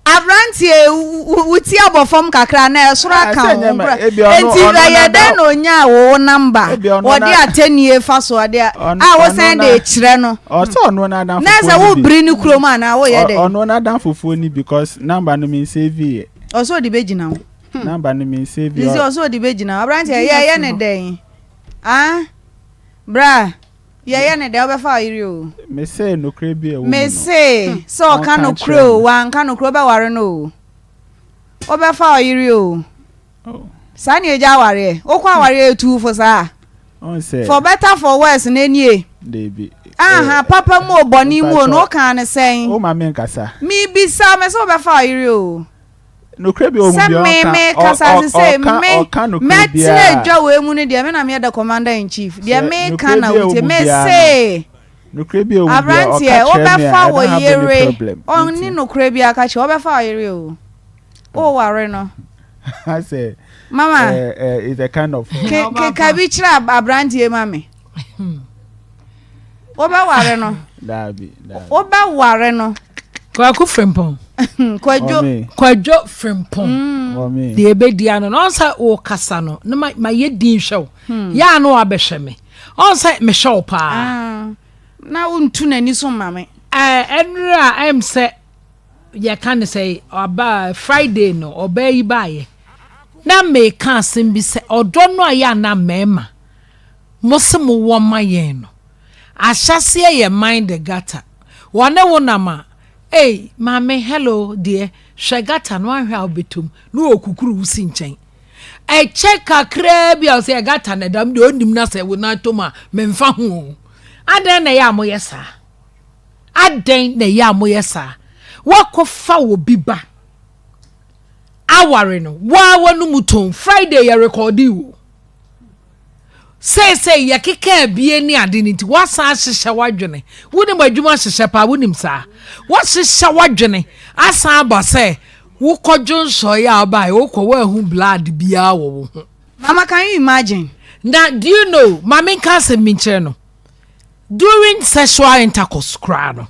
Aberanteɛ wo ti abɔ fam kakra na ɛsoro ah, aka wo nkura. Enti ɛyɛ dɛn na onyaa wo wo namba? Wɔde atɛnie fa so ade a a wosan de kyerɛ no. Ɔsɛ ɔno n'adamfofoɔ Na sɛ wo biri ne kurom anaa woyɛ dɛn? Ɔno n'adamfofoɔ ni because namba no mi nsave yɛ. Ɔsɛ ɔde bɛgyina wo. Namba no mi nsave yɛ. Nti ɔsɛ ɔde bɛgyina wo. Aberanteɛ yɛ yɛ ne dɛn? Ah? Bra, yɛyɛ ne dɛ wobɛfa ɔyere o. Mese nokorɛ bi a ɛwɔ mu no. Mese sɛ ɔka nokorɛ o, wanka nokorɛ wobɛware no o. Wobɛfa ɔyere o. Oh. Saa ne ɛgya awareɛ. Wokɔ awareɛ ɛtu fo saa. For better for worse no nie. Deebi. Aha, papa mu o, bɔne mu o, no wokaa ne sɛn? Wo ma me nkasa. Mebisa, mese wobɛfa ɔyere o. Nokorɛ bi wɔ mu Sɛ bi me ɔnka me kasa ɔ ase sɛ ɔka me ɔka nokorɛ mɛtena biara adwa wei mu no deɛ me na meyɛ the commander in chief deɛ sɛ meka nokorɛ na bi a ɛwɔ wotie mu me biara no se nokorɛ bi a ɛwɔ mu biara ɔka aberanteɛ kyerɛ me a wobɛfa I wo don't have any yere problem ɔne nti nokorɛ bi aka kyerɛ wobɛfa wo yere o woware no asɛ mama eh, eh, it's a kind of ke keka bi kyerɛ ab- aberanteɛ ma me Wobɛware no. Daabi, daabi. Wobɛware no. Kwaku Frimpong. Kwadwo. Kwadwo Frimpong. Mm. Deɛ ebedi ano no, ɔn sɛ wokasa no, na ma ma yɛ din hwɛ wo. Hmm. Yɛ ano abɛhwɛ me. Ɔn sɛ mehwɛ wo paa. Ah. Na wontu n'ani so mma me. Ɛɛ ɛnura a ɛm sɛ yɛka ne sɛ ɔba Friday no ɔbaa yi baayɛ. Na meka asɛm bi sɛ ɔdɔ no a yɛ ana mmarima. Mo se mo wɔ ma yɛn no. Ahyɛseɛ yɛ mind the gutter. Wɔne wo nam a, ei maame hello deɛ, hwɛ gutter no anhwɛ a wobɛtɔ mu na wɔkukuru wo si nkyɛn. Ɛkyɛ kakraa bi a ɔsɛ yɛ gutter na ɛda mu deɛ ɔnnim na sɛ wo nan tɔ mu a memfa ho o. Adɛn na ɛyɛ a moyɛ saa? Adɛn na ɛyɛ a moyɛ saa? Woakɔfa obi ba aware no, woa w'anomu tɔn Friday yɛ rekɔɔde o. Seesei yɛkeka abie ne ade no nti, woasan ahyehyɛ w'adwene. Wonim adwuma hyehyɛ paa, wonim saa. Woahyehyɛ w'adwene asan aba sɛ wokɔdwo nsɔeɛ a wobaeɛ, wokɔ woanhu blood biara wɔ wo ho. Mama can you imagine? Na do you know, ma menka asɛm bi nkyerɛ no. During sexual intercourse koraa no,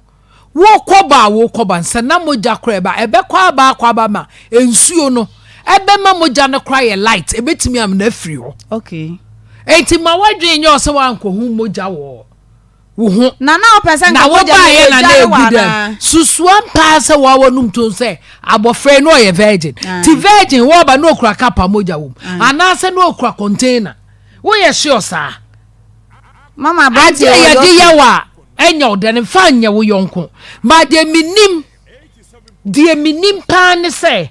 Worekɔ ba a worekɔ ba no, sɛ na mogya koraa ɛba a, ɛbɛkɔ aba akɔ aba ma nsuo no ɛbɛma mogya no koraa yɛ light, ɛbɛtumi amena afiri hɔ. Okay. Enti ma w'adwene nyɛ sɛ woankɔhu mogya wɔ wo ho. Na na wopɛ sɛ na nka mogya no wobaeɛ na na ɛdware wɔ ɛgu dɛm. anaa? Susua mpaa sɛ woa w'anum tom sɛ abɔfra yi na ɔyɛ virgin. Ti virgin wɔba na ɔkura cup a mogya wɔ mu. Anaasɛ na ɔkura container. Woyɛ sure saa? Mama aberanteɛ Adeɛ wɔ yɛde yɔto. yɛ wo a ɛnyɛ wo dɛ no mfa nyɛ wo yɔnko. But deɛ menim, deɛ menim paa ne sɛ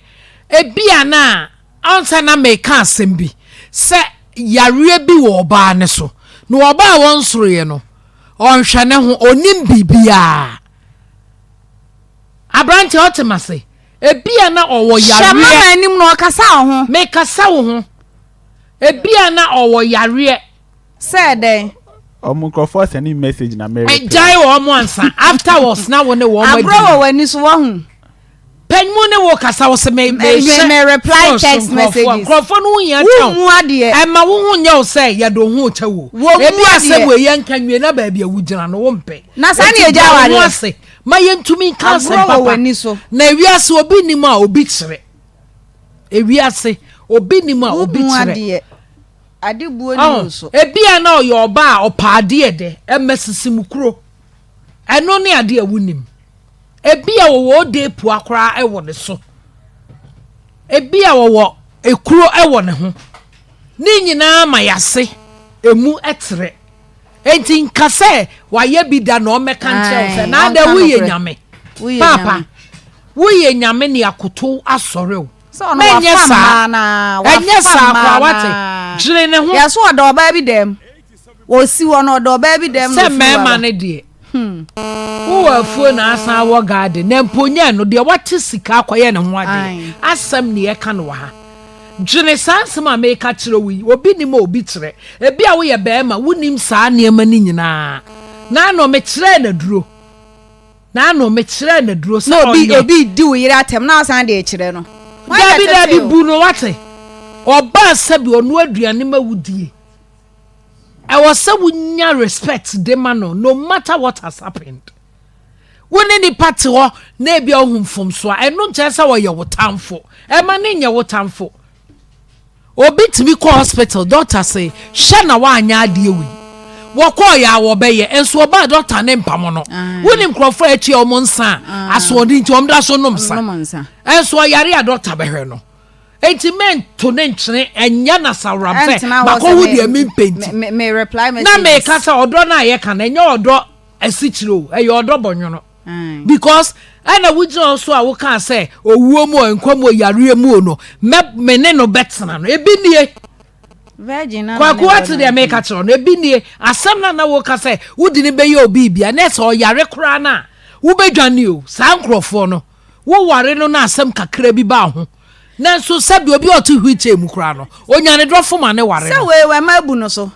ebia na ansa na meka asɛm bi sɛ yareɛ bi wɔ ɔbaa no so na ɔbaa a wɔnsoroeɛ no ɔnhwɛ ne ho ɔnim biribiara. Aberanteɛ ɔte m'ase ebia na ɔwɔ Hyɛ yareɛ. mama anim na ɔkasa wo ho. Mekasa wo ho. Ebia na ɔwɔ yareɛ. Sɛ dɛn? Ɔmo nkorɔfoɔ sɛne me message na me reply. Gyae wɔn ansa afterwards na wo ne wɔn adi. Agorɔ wɔ w'ani so wahu. Panyinmu ne wo kasa wo se me me hyɛ me reply text messages. Nkorɔfoɔ no ho hia kyɛw. Wo mu adeɛ. Ɛma wo ho nyɛ wo sɛ yɛde wo ho kyɛ wo. Wo mu Ebi asɛm adeɛ. wei yɛn nka nwie na baabi a wogyina no wo mpɛ. Na saa ne Eti egya brɛ wo ho awareɛ. ase ma yɛntumi nka asɛm Agorɔ wɔ papa. w'ani so. Na ewiase obi nim a obi kyerɛ. Ewiase obi nim a Wo obi mu kyerɛ. adeɛ. Ade buo ni Ɔho, wo so. ebia na ɔyɛ ɔbaa a ɔpɛ adeɛ dɛ, ɛma sisimukuro. Ɛno ne adeɛ a wonim. Ebia wɔwɔ ode pua koraa wɔ ne so. Ebia wɔwɔ ekuro wɔ ne ho. Ne nyinaa ma yase emu trɛ. Enti nka sɛ wayɛ bi da na ɔmmɛka nkyerɛ wo sɛ na adɛ woyɛ nyame. Paapa, woyɛ nyame ne akotow asɔre wo. Mɛnyɛ saa. Ɛnyɛ saa koraa wate. Dwene ne ho. Yɛso ɔda ɔbaa bi dɛm. Wɔsi hɔ no ɔda ɔbaa bi dɛm. Sɛ mmarima no deɛ. Hmm. Wowɔ afuo na asan wɔ garden na mpo nyɛ no deɛ wate sika akɔyɛ ne ho adeɛ. Asɛm ne yɛka no wɔ ha. Dwene saa nsɛm a mereka kyerɛ wo yi, obi nim a obi kyerɛ. Ebia woyɛ barima, wonnim saa nneɛma no nyinaa. Naano mekyerɛɛ no aduro. Naano mekyerɛɛ no aduro sɛ Na obi ɔnyɛ. obi di wo yere atɛm na wasan de rekyerɛ no. Hwan na Dabi ɛtetee dabi wo? bu no wate. Ɔbaa sɛbi ɔnoa aduane ma wo die. Ɛwɔ sɛ wonya respect de ma no no matter what has happened. Wo ne nipa te hɔ na ebia ohu mfomso a, ɛno nkyerɛ sɛ ɔyɛ wo tamfo. Ɛma no nyɛ wo tamfo. Obi tumi kɔ hospital, doctor se, hwɛ na woanyɛ adeɛ wei. Wɔkɔɔ yɛ a wɔbɛyɛ, nso ɔbaa doctor ne mpamo no. Wonim nkurɔfoɔ a atua wɔn nsa a, asoɔden nti wɔn da so nom nsa. Nso ɔyare a doctor bɛhwɛ no. Enti mento ne nkyene, ɛnyɛ no asaworam sɛ makɔhu deɛ mempɛ nti. Na meka sɛ ɔdɔ no a yɛka no, ɛnyɛ ɔdɔ asikyire o, ɛyɛ ɔdɔ bɔnwono. Because ɛna wogyina hɔ so a wokaa sɛ owuo mu o, nkwa mu o, yareɛ mu o no, mɛ me ne no bɛtena no, ebi nie. Kwaku ate deɛ meka kyerɛ no, ebi nie. Asɛm no a na woka sɛ wode no bɛyɛ obi bia, na sɛ ɔyare koraa no a, wobɛdwane o. Saa nkurɔfoɔ no, woware no na asɛm kakra bi ba ho. Nanso sɛbi obi a ɔte wheelchair mu koraa no, onya ne dɔfo ma ne ware no. Sɛ wei wɔ ɛma abu no so.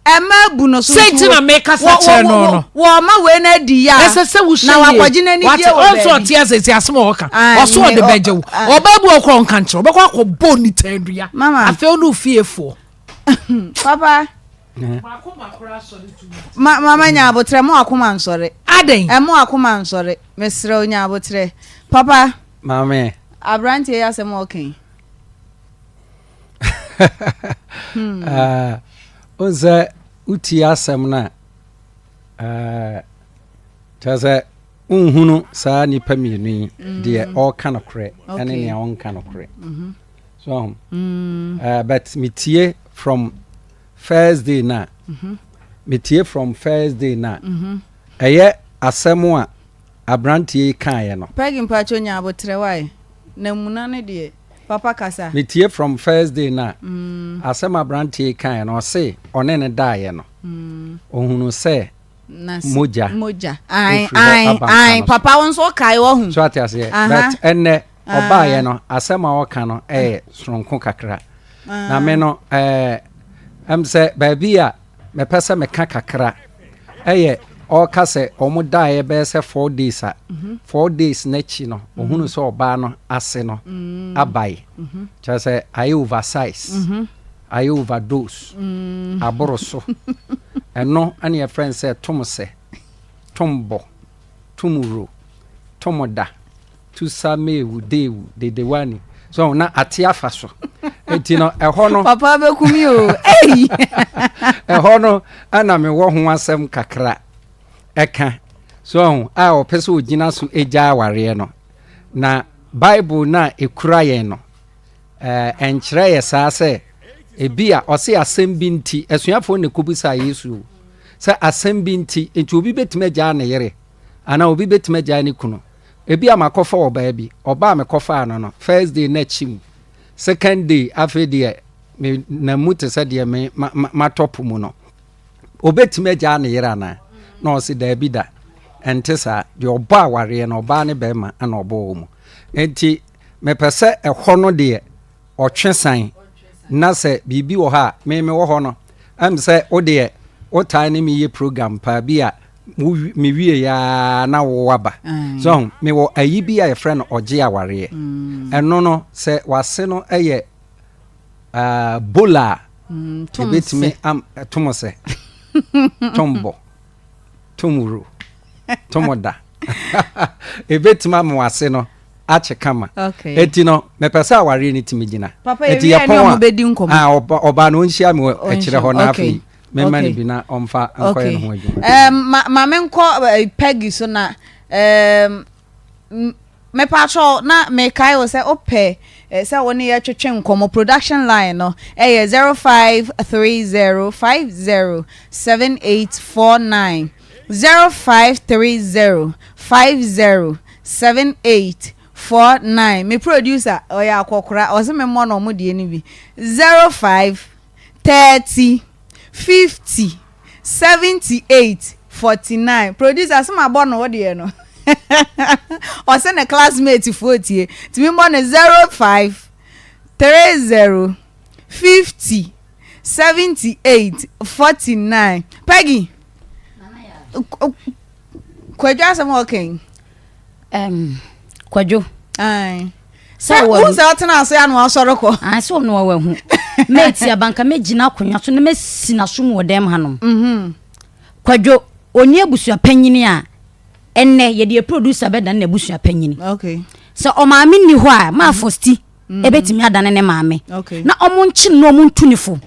Ɛma abu no so nti. Sɛ nti na mekasa kyerɛ no no. Wɔma wei no adi ya. Ɛsɛ sɛ wohyɛ yie. Na wakɔgye n'ani die wɔ baabi. Ɔnso ɔte ase si asɛm a ɔka. Ɔso ɔde bɛgye wo. Ɔbaa bi wɔ kɔ ɔnka nkyerɛ. Ɔbɛkɔ akɔbɔ ne tɛndua. Afei ɔne ofiefoɔ. Papa. Ma mama nya abotrɛ mo akoma nsɔre. Adɛn? Ɛmo akoma nsɔre. Mesrɛ wo nya abotrɛ. Papa. Maame. Aberanteɛ yi asɛm a ɔka yi. Hmm. Ah, wohu sɛ wotie asɛm no a ah, kyerɛ sɛ wonhunu saa nnipa mmienu yi mm. deɛ ɔreka nokorɛ ɛne nea ɔnka nokorɛ mm-hmm. so mm. uh, but metie from first day na mm-hmm. metie from first day na mm-hmm. ɛyɛ asɛm a aberanteɛ yi kaeɛ no Peggy mpakyɛ nya abotrɛ wae na muna no deɛ Papa kasa. Me tie from first day no a asɛm abranteɛ yi kaeɛ no ɔse ɔne no daeɛ no ɔhunu sɛ mogya mogya ɛfiri hɔ aba mpa no so. Papa wo nso wokae wahu. So ate aseɛ but ɛnnɛ ɔbaeɛ no asɛm a ɔka no ɛyɛ soronko kakra na me no ɛɛ ɛm sɛ baabi a Mɛpɛ sɛ meka kakra. Ɛyɛ ɔreka sɛ wɔn daeɛ bɛyɛ sɛ four days a, mhm. four days n'akyi no, mhm. ohunu sɛ ɔbaa no ase no mm. abae. Mhm. Kyerɛ sɛ ayɛ oversize, ayɛ overdose, mm. aboro so. Ɛno ɛne yɛfrɛ no sɛ tom sɛ, tom bɔ, tom wuro, tom da. Tusa mewu dewu dedewani so na ate afa so eti no ɛhɔ no papa bɛku mi o ei ɛhɔ no ɛna mewɔ ho asɛm kakra ɛka so ɔho a ɔpɛ sɛ ɔgyina so gya awareɛ no na bible no a ɛkura yɛn no ɛnkyerɛ yɛ saa sɛ ebi a ɔse asɛm bi nti asuafoɔ na ɛkɔbisaa yesu sɛ asɛm bi nti nti obi bɛtumi agyaa ne yere anaa obi bɛtumi agyaa ne kunu Ebia makɔfa ɔbaa bi, ɔbaa a mekɔfaa no no, first day na kyim, second day afei deɛ me nam mu te sɛ deɛ me ma ma matɔ po mu no. Obetumi agyaa ne yere anaa? Na ɔse daabi da, ɛnte saa. Deɛ ɔbɔ awareɛ no, ɔbaa ne bɛrima na ɔbɔ wɔ mu. Enti mepɛ sɛ ɛhɔ no deɛ ɔtwe san na sɛ biribi wɔ hɔ a me mewɔ hɔ no, ɛm sɛ wo deɛ wotaa ne me yɛ program paa bi a mewie ya na wo aba so ho mewɔ ayi bi a yɛfrɛ no ɔgye awareɛ mm. ɛno no sɛ wase no yɛ uh, bola a mm, ɛbɛtumi tom sɛ tom bɔ tom wuro tom da ɛbɛtumi ama wase no akye kama eti no mepɛ sɛ awareɛ no tumi gyina eti yɛpɔn a ɔbaa no ɔnhyia me wɔ akyirɛ hɔ na afei Memma no bi na ɔmfa nkɔyɛ ne ho adwuma. Um, ma, ma menkɔ eh, Peggy so na um, mepatwɔ na mekae wo sɛ wopɛ. Sɛ wo ne yɛ twetwe nkɔmmɔ, production line no ɛyɛ 0530 50 7849, 0530 50 7849. Me producer ɔyɛ akɔkora, ɔse me mmɔ no ɔmo deɛ no bi, 05 30 50 78 49. Producer se ma bɔ no wo deɛ no, ɔse ne classmate foɔ tie, nti me mmɔ no 05 30 50 78 49. Peggy, Kwadwo asɛm a ɔka yi. Um, Kwadwo. Aye. Sɛ wo sɛ ɔtena ase ano asɔre kɔ. Aye, sɛ ɔno wahu. Mɛti abanka mɛgyina akonnwa so na mɛsi n'aso mu wɔ dɛm hanom. Mhm. Kwadwo, ɔni abusua panyini a ɛnnɛ yɛde yɛ producer bɛdane n'abusua panyini. Okay. Sɛ ɔmaame nni hɔ a, maa Fosti ɛbɛtumi adane ne maame. Okay. Na ɔmo nkye no na ɔmo ntu ne fo.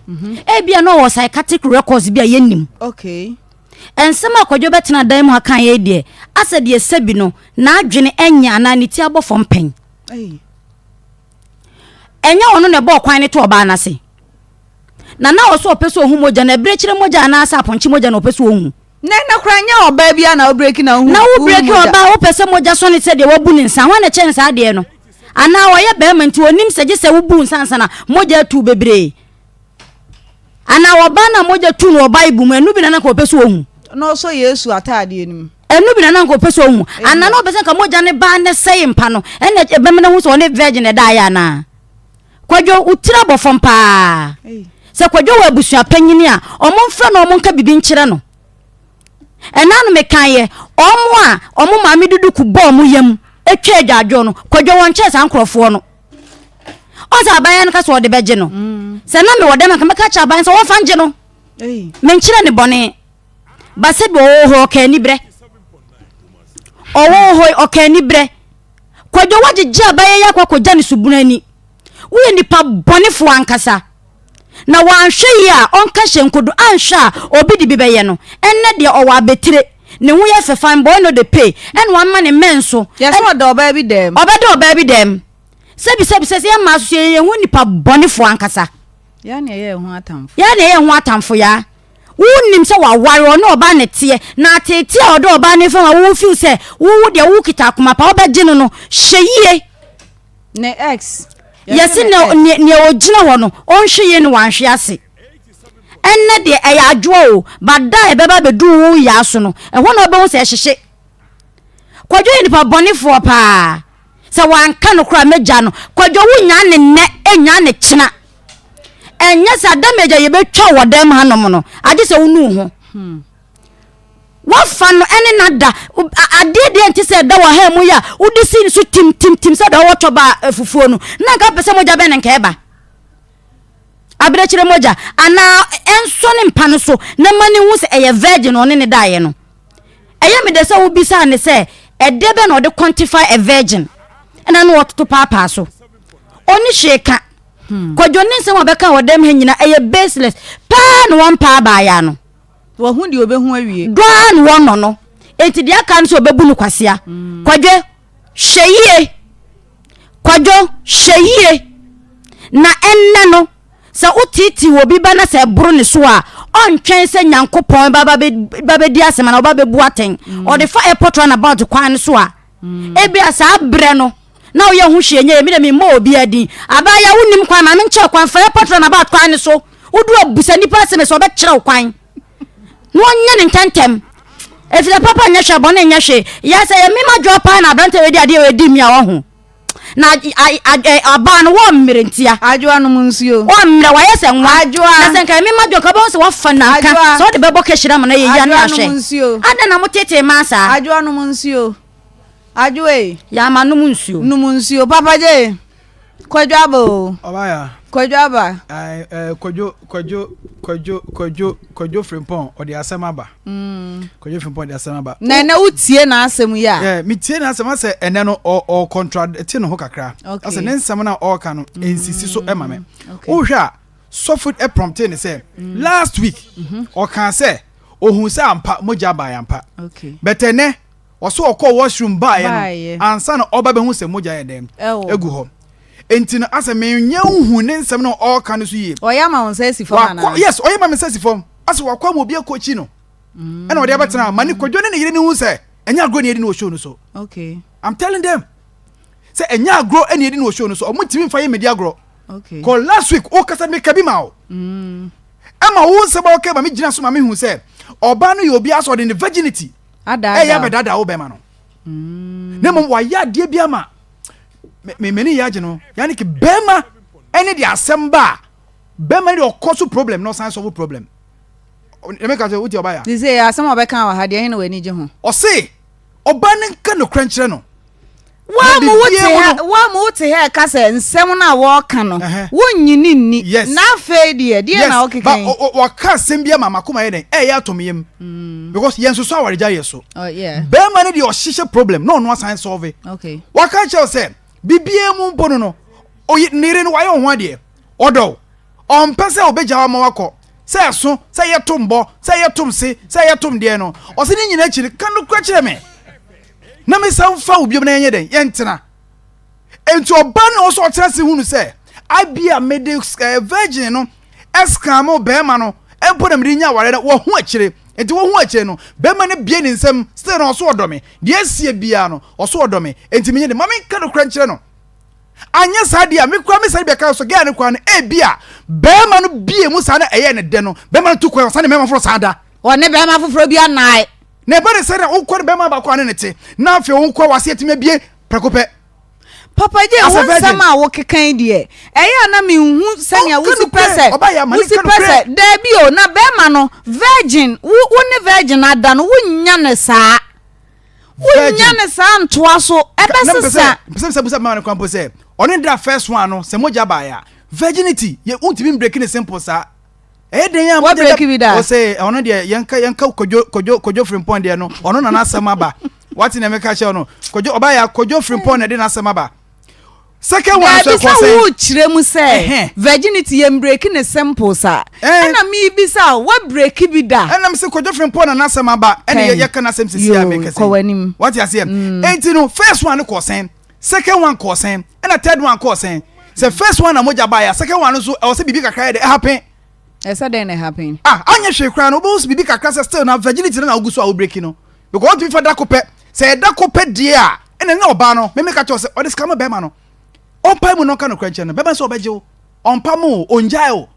Ebia na ɔwɔ psychiatric records bi a yɛnnim. Okay. Nsɛm a Kwadwo bɛtena dan mu ha kaeɛ yi deɛ, asɛ deɛ sɛbi no, n'adwene nyɛ anaa ne ti abɔ fam pɛn. Ɛnyɛ ɔno na ɛbɔɔ kwan no to ɔbaa no ase. Na na ɔsɛ ɔpɛ sɛ ɔhu mogya no, abirekyire mogya anaasɛ apɔnkye mogya na ɔpɛ sɛ ɔhu. Na ɛnɛ koraa nyɛ ɔbaa biara na wobreki na wohu Na wo breki mogya. ɔbaa wopɛ sɛ mogya sɔne sɛ deɛ wabu ne nsa, hwan na ɛkyɛn saa adeɛ no? Anaa ɔyɛ barima nti ɔnim sɛ gye sɛ wobu nsa ansa na mogya atu bebree. Anaa ɔbaa no a mogya tu no wɔ Bible mu, ɛno bi na na anka ɔpɛ sɛ ɔhu. Na ɔsɔ Yesu ataadeɛ no mu. Ɛno bi na na anka ɔpɛ sɛ ɔhu. Anaa na ɔpɛ sɛ anka mogya no ba ne sɛe mpa no, ɛna ɛbɛma no ahu sɛ ɔne virgin na ɛdaeɛ anaa? Kwadwo, wo tiri abɔ fam paa. Sɛ Kwadwo wɔ abusua panyini a, ɔmo mfrɛ no ɔmo nka biribi nkyerɛ no. Ɛna no mekaeɛ, ɔmo a ɔmo maame de duku bɔ ɔmo yam twa adwadwoɔ no, Kwadwo wɔnkyɛɛ saa nkorɔfoɔ no. Ɔn sɛ aban no ka sɛ ɔde bɛgye no. Mm. Sɛ na mewɔ dɛm anka mɛka kyerɛ aban sɛ wɔmfa ngye no. Menkyerɛ ne bɔne. Ba sɛ bi ɔwɔ hɔ ɔka anibrɛ. Ɔwɔ hɔ ɔka anibrɛ. Kwadwo wagyegye aban yi akɔ akɔgya ne subunu ani. Woyɛ nipa bɔnefoɔ ankasa. Na wanhwɛ yie a ɔnka hyɛ nkodo anhwɛ a obi de bi bɛyɛ no. Ɛnnɛ deɛ ɔwɔ abetire. Ne ho yɛ fɛ fine boy no dey pay ɛna wama ne mmɛn so. Yɛsɛ ɔda ɔbaa bi dɛm. Ɔbɛda ɔbaa bi dɛm. Sɛbi sɛbi sɛ yɛn mmaa soso yɛn ho nipa bɔnefoɔ ankasa. Yɛn na yɛyɛ ho atamfo. Yɛn na yɛyɛ ho atamfo yaa. Wonim sɛ waware ɔne ɔbaa na ɛteɛ na ateetee a ɔde ɔbaa no fam a wo feel sɛ wo deɛ wo kita akoma pa wobɛgye no no hyɛ yie. Ne ex. Yɛse nea nea ogyina hɔ no ɔnhwɛ yie na wanhwe ase. Ɛnnɛ deɛ ɛyɛ adwoa o, but da a ɛbɛba abɛduru wo yaa so no, ɛhɔ na wobɛhu sɛ ɛhyehye. Kwadwo yɛ nipa bɔnefoɔ paa. Sɛ wanka no koraa mɛgya no. Kwadwo wonyaa ne nnɛ, ɛnyaa ne kyena. Ɛnyɛ saa damage a yɛbɛtwa wɔ dɛm hanom no, agye sɛ wonu wo ho. Hmm. Wafa no ɛne no ada. Adeɛ deɛ nte sɛ ɛda wɔ ha mu yi a wode si no so tim tim tim sɛ deɛ ɔwɔ twɔba fufuo no. Na nka wopɛ sɛ mogya bɛn na nka ɛba. Aberɛkyerɛ mogya anaa ɛnsɔ ne mpa no so na ma ne hu sɛ ɛyɛ virgin ɔne ne daeɛ no. Ɛyɛ me dɛ sɛ wobisaa ne sɛ ɛdeɛ bɛn na ɔde quantify a virgin ɛna na ɔtoto paapaa so. Ɔni hwee ka. Hmm. Kwadwo ne nsɛm a ɔbɛka wɔ dɛm ha nyina ɛyɛ baseless paa na wɔmpaa abaayaa no. Wahu deɛ ɔbɛhu awie. Dɔ ara na wɔnɔ no. Enti deɛ aka no sɛ ɔbɛbu no kwasea. Mm. Kwadwo, hwɛ yie. Kwadwo, hwɛ yie. Na ɛnnɛ no, sɛ woteetee obi ba na sɛ ɛboro ne so a, ɔntwɛn sɛ Nyankopɔn ba bɛdi asɛm anaa ɔba bɛbu atɛn. Mm. Ɔde fa airport runabout kwan no so a, mm. ebia saa berɛ no, na woyɛ ho hwee nyɛ yɛ me dɛ memmɔ obiara din. Abaayewa wonnim kwan ma menkyerɛ kwan fa airport runabout kwan no so. Wodu a busa nipa asɛm sɛ ɔbɛkyerɛ wo kwan na ɔnyɛ ne ntɛntɛm. Ɛfiri sɛ papa nyɛ hwɛ bɔne nyɛ hwee. Yɛ sɛ yɛ mema dwoɔ paa na aberante wei de adeɛ wei di mi a ɔho. Na abaa no wɔ mmerɛ ntia. Adwoa nom nsuo. Wɔ mmerɛ wayɛ sɛ nwa. Adwoa. Na sɛ nka mema dwoɔ nka wobɛhu sɛ wafa nanka. Sɛ wode bɛbɔ kɛhyira ma no yɛ yia ne ahwɛ. Adwoa nom nsuo. Adɛn na mo tetee maa saa. Adwoa nom nsuo. Adwoa ei. Yɛ ama nom nsuo. Nom nsuo. Papa J. Kwadwo aba o. Ɔbaya. Kwadwo aba. Ayi ɛɛ eh, Kwadwo Kwadwo Kwadwo Kwadwo Kwadwo Frimpong ɔde asɛm aba. Mm. Kwadwo Frimpong ɔde asɛm aba. Na ɛnɛ wotie n'asɛm yi a. Ɛɛ mi tie n'asɛm asɛ ɛnɛ no ɔ ɔ contradict ne ho kakra. Okay. Asɛ ne nsɛm na ɔɔka no mm. nsisi so ɛma me. Okay. Wohwɛ a sɔfo ɛprɔmte ne sɛ mm. last week mm-hmm. ɔkaa sɛ ohun sɛ ampa mogya abaeɛ ampa. Okay. Bɛtɛ nɛ Ɔso ɔkɔɔ washroom baeɛ no ansa na ɔba bɛhu sɛ mogya yɛ dɛn egu hɔ. Enti no asɛ menyɛ nhu ne nsɛm no ɔreka no so yie. Ɔyɛ ama wo nsa asi fam anaa? Yes, ɔyɛ ma me nsa asi fam. Asɛ wakɔ ama obi akɔkyi no. Ɛna ɔde abɛtena ma ne kwadwo ne ne yere no hu sɛ ɛnyɛ agorɔ na yɛdi no wɔ show no so. Okay. I'm telling them sɛ ɛnyɛ agorɔ ɛna yɛdi no wɔ show no so. Ɔmo ntumi nfa yɛ medi agorɔ. Okay. Kɔ last week wokasa meka bi ma wo. Ɛma wo nsɛm a wɔka ma me gyina so ma mehu sɛ ɔbaa no yɛ obi asɛ ɔde ne virginity ɛyɛ abɛdaadaa wo bɛma no. Na mmom wayɛ adeɛ bi ama me m'ani yɛ agye no yanni ke bɛrima ɛne de asɛm ba a bɛrima ne de ɔkɔ so problem na ɔsan solve problem ɛmɛ ka sɛ wotie ɔba ya. Te sɛ asɛm a ɔbɛka wɔ ha deɛ ɛhe na w'ani gye ho. Ɔse ɔba no nka nokorɛ nkyerɛ no. Woa mu wote ha woa mu wote ha ɛka sɛ nsɛm no a wɔreka no wonnye ne nni na afei deɛ deɛ na wokeka yi. Yes but wɔka asɛm bi ama makoma yɛ dɛn ɛyɛ atɔ me yam because yɛn soso awaregya yɛ so. Oh, yeah. Bɛrima no deɛ ɔhyehyɛ problem na ɔno asan solve. Okay. Waka kyerɛ sɛ biribiara mu mpo no no oyi ne yere no wayɛ wo ho adeɛ ɔdɔ wo ɔmpɛ sɛ ɔbɛgya wo ama wakɔ sɛ ɛso sɛ yɛ tom bɔ sɛ yɛ tom se sɛ yɛ tom deɛ no ɔsɛ ne nyina akyi no ka nokorɛ kyerɛ me na me san fa wo biom na yɛnyɛ dɛn yɛntena enti ɔba no ɔsɛ ɔtena se hunu sɛ abia mede eh, virgin no ɛskan mo bɛrima no mpo na mede nya awareɛ no wɔho akyire nti wɔho akyire no bɛrima no bie ne nsam still no ɔso ɔdɔ me deɛ asie biara no ɔso ɔdɔ me enti menyɛ de ma menka nokorɛ nkyerɛ no anyɛ saa deɛ a me koraa me sane bɛka so gɛɛ no koraa no ebi a bɛrima no bie mu saa na ɛyɛ ne dɛ no bɛrima no tu kwan ɔsane mmarima foforɔ saa da ɔne bɛrima foforɔ bi anae na ɛba ne sɛ na wokɔ ne bɛrima baako ane ne te na afei wokɔ wase atumi abie prɛko pɛ Papa J, wo nsɛm a wokeka yi deɛ, ɛyɛ a na menhu sɛnea wosi pɛ sɛ, wosi pɛ sɛ, daabi o, na bɛrima no, virgin, wo, wo ne virgin ada no, wonnya no saa. Wonnya no saa ntoa so, ɛbɛsesa. Mpɛ sɛ bisa bɛrima no kwan mpo sɛ, ɔne da first one no, sɛ mogya baeɛ a, virginity, yɛ, wontumi mbreki ne simple saa. Ɛyɛ dɛn a mogya da, bi da? Ɔsɛ, ɔno deɛ, yɛnka, yɛnka kodwo, kodwo, kodwo frimpɔn deɛ no, ɔno na n'asɛm aba. Wate nea meka kyerɛ no? Kodwo, ɔbaa yɛ kodwo frimpɔn na ɛde n'asɛm aba. Second one nso ɛkɔ sɛn? Daabi sɛ wokyerɛ mu sɛ virginity yɛ mbreki ne simple saa. Ɛna mebisa wo, woabreki bi da? Ɛna mese kodwo frimpɔn na n'asɛm aba. Ɛna yɛka n'asɛm sisi a meka sɛ. Kɔ w'anim. Wate aseɛ? Enti no first one no kɔɔ sɛn? Second one kɔɔ sɛn? Ɛna third one kɔɔ sɛn? Sɛ first one na mogya baeɛ a, second one no nso ɛwɔ sɛ biribi kakra yɛ dɛ ɛhappen. Ɛsɛ dɛn na ɛhappen? Ah, anyɛ hwee koraa no wobɛhu sɛ biribi kakra sɛ still na virginity no na wogu so a wobreki no. Because ɔntumi fa da ko pɛ. Sɛ ɛda ko pɛ deɛ a, ɛna na ɔbaa no, meme ka kyerɛ sɛ ɔde sika ma bɛrima no. Ɔmpae mu na ɔnka nokorɛ nkyerɛ no. Bɛrima no sɛ ɔbɛgye wo. Ɔmpa mo o, ɔngyae o.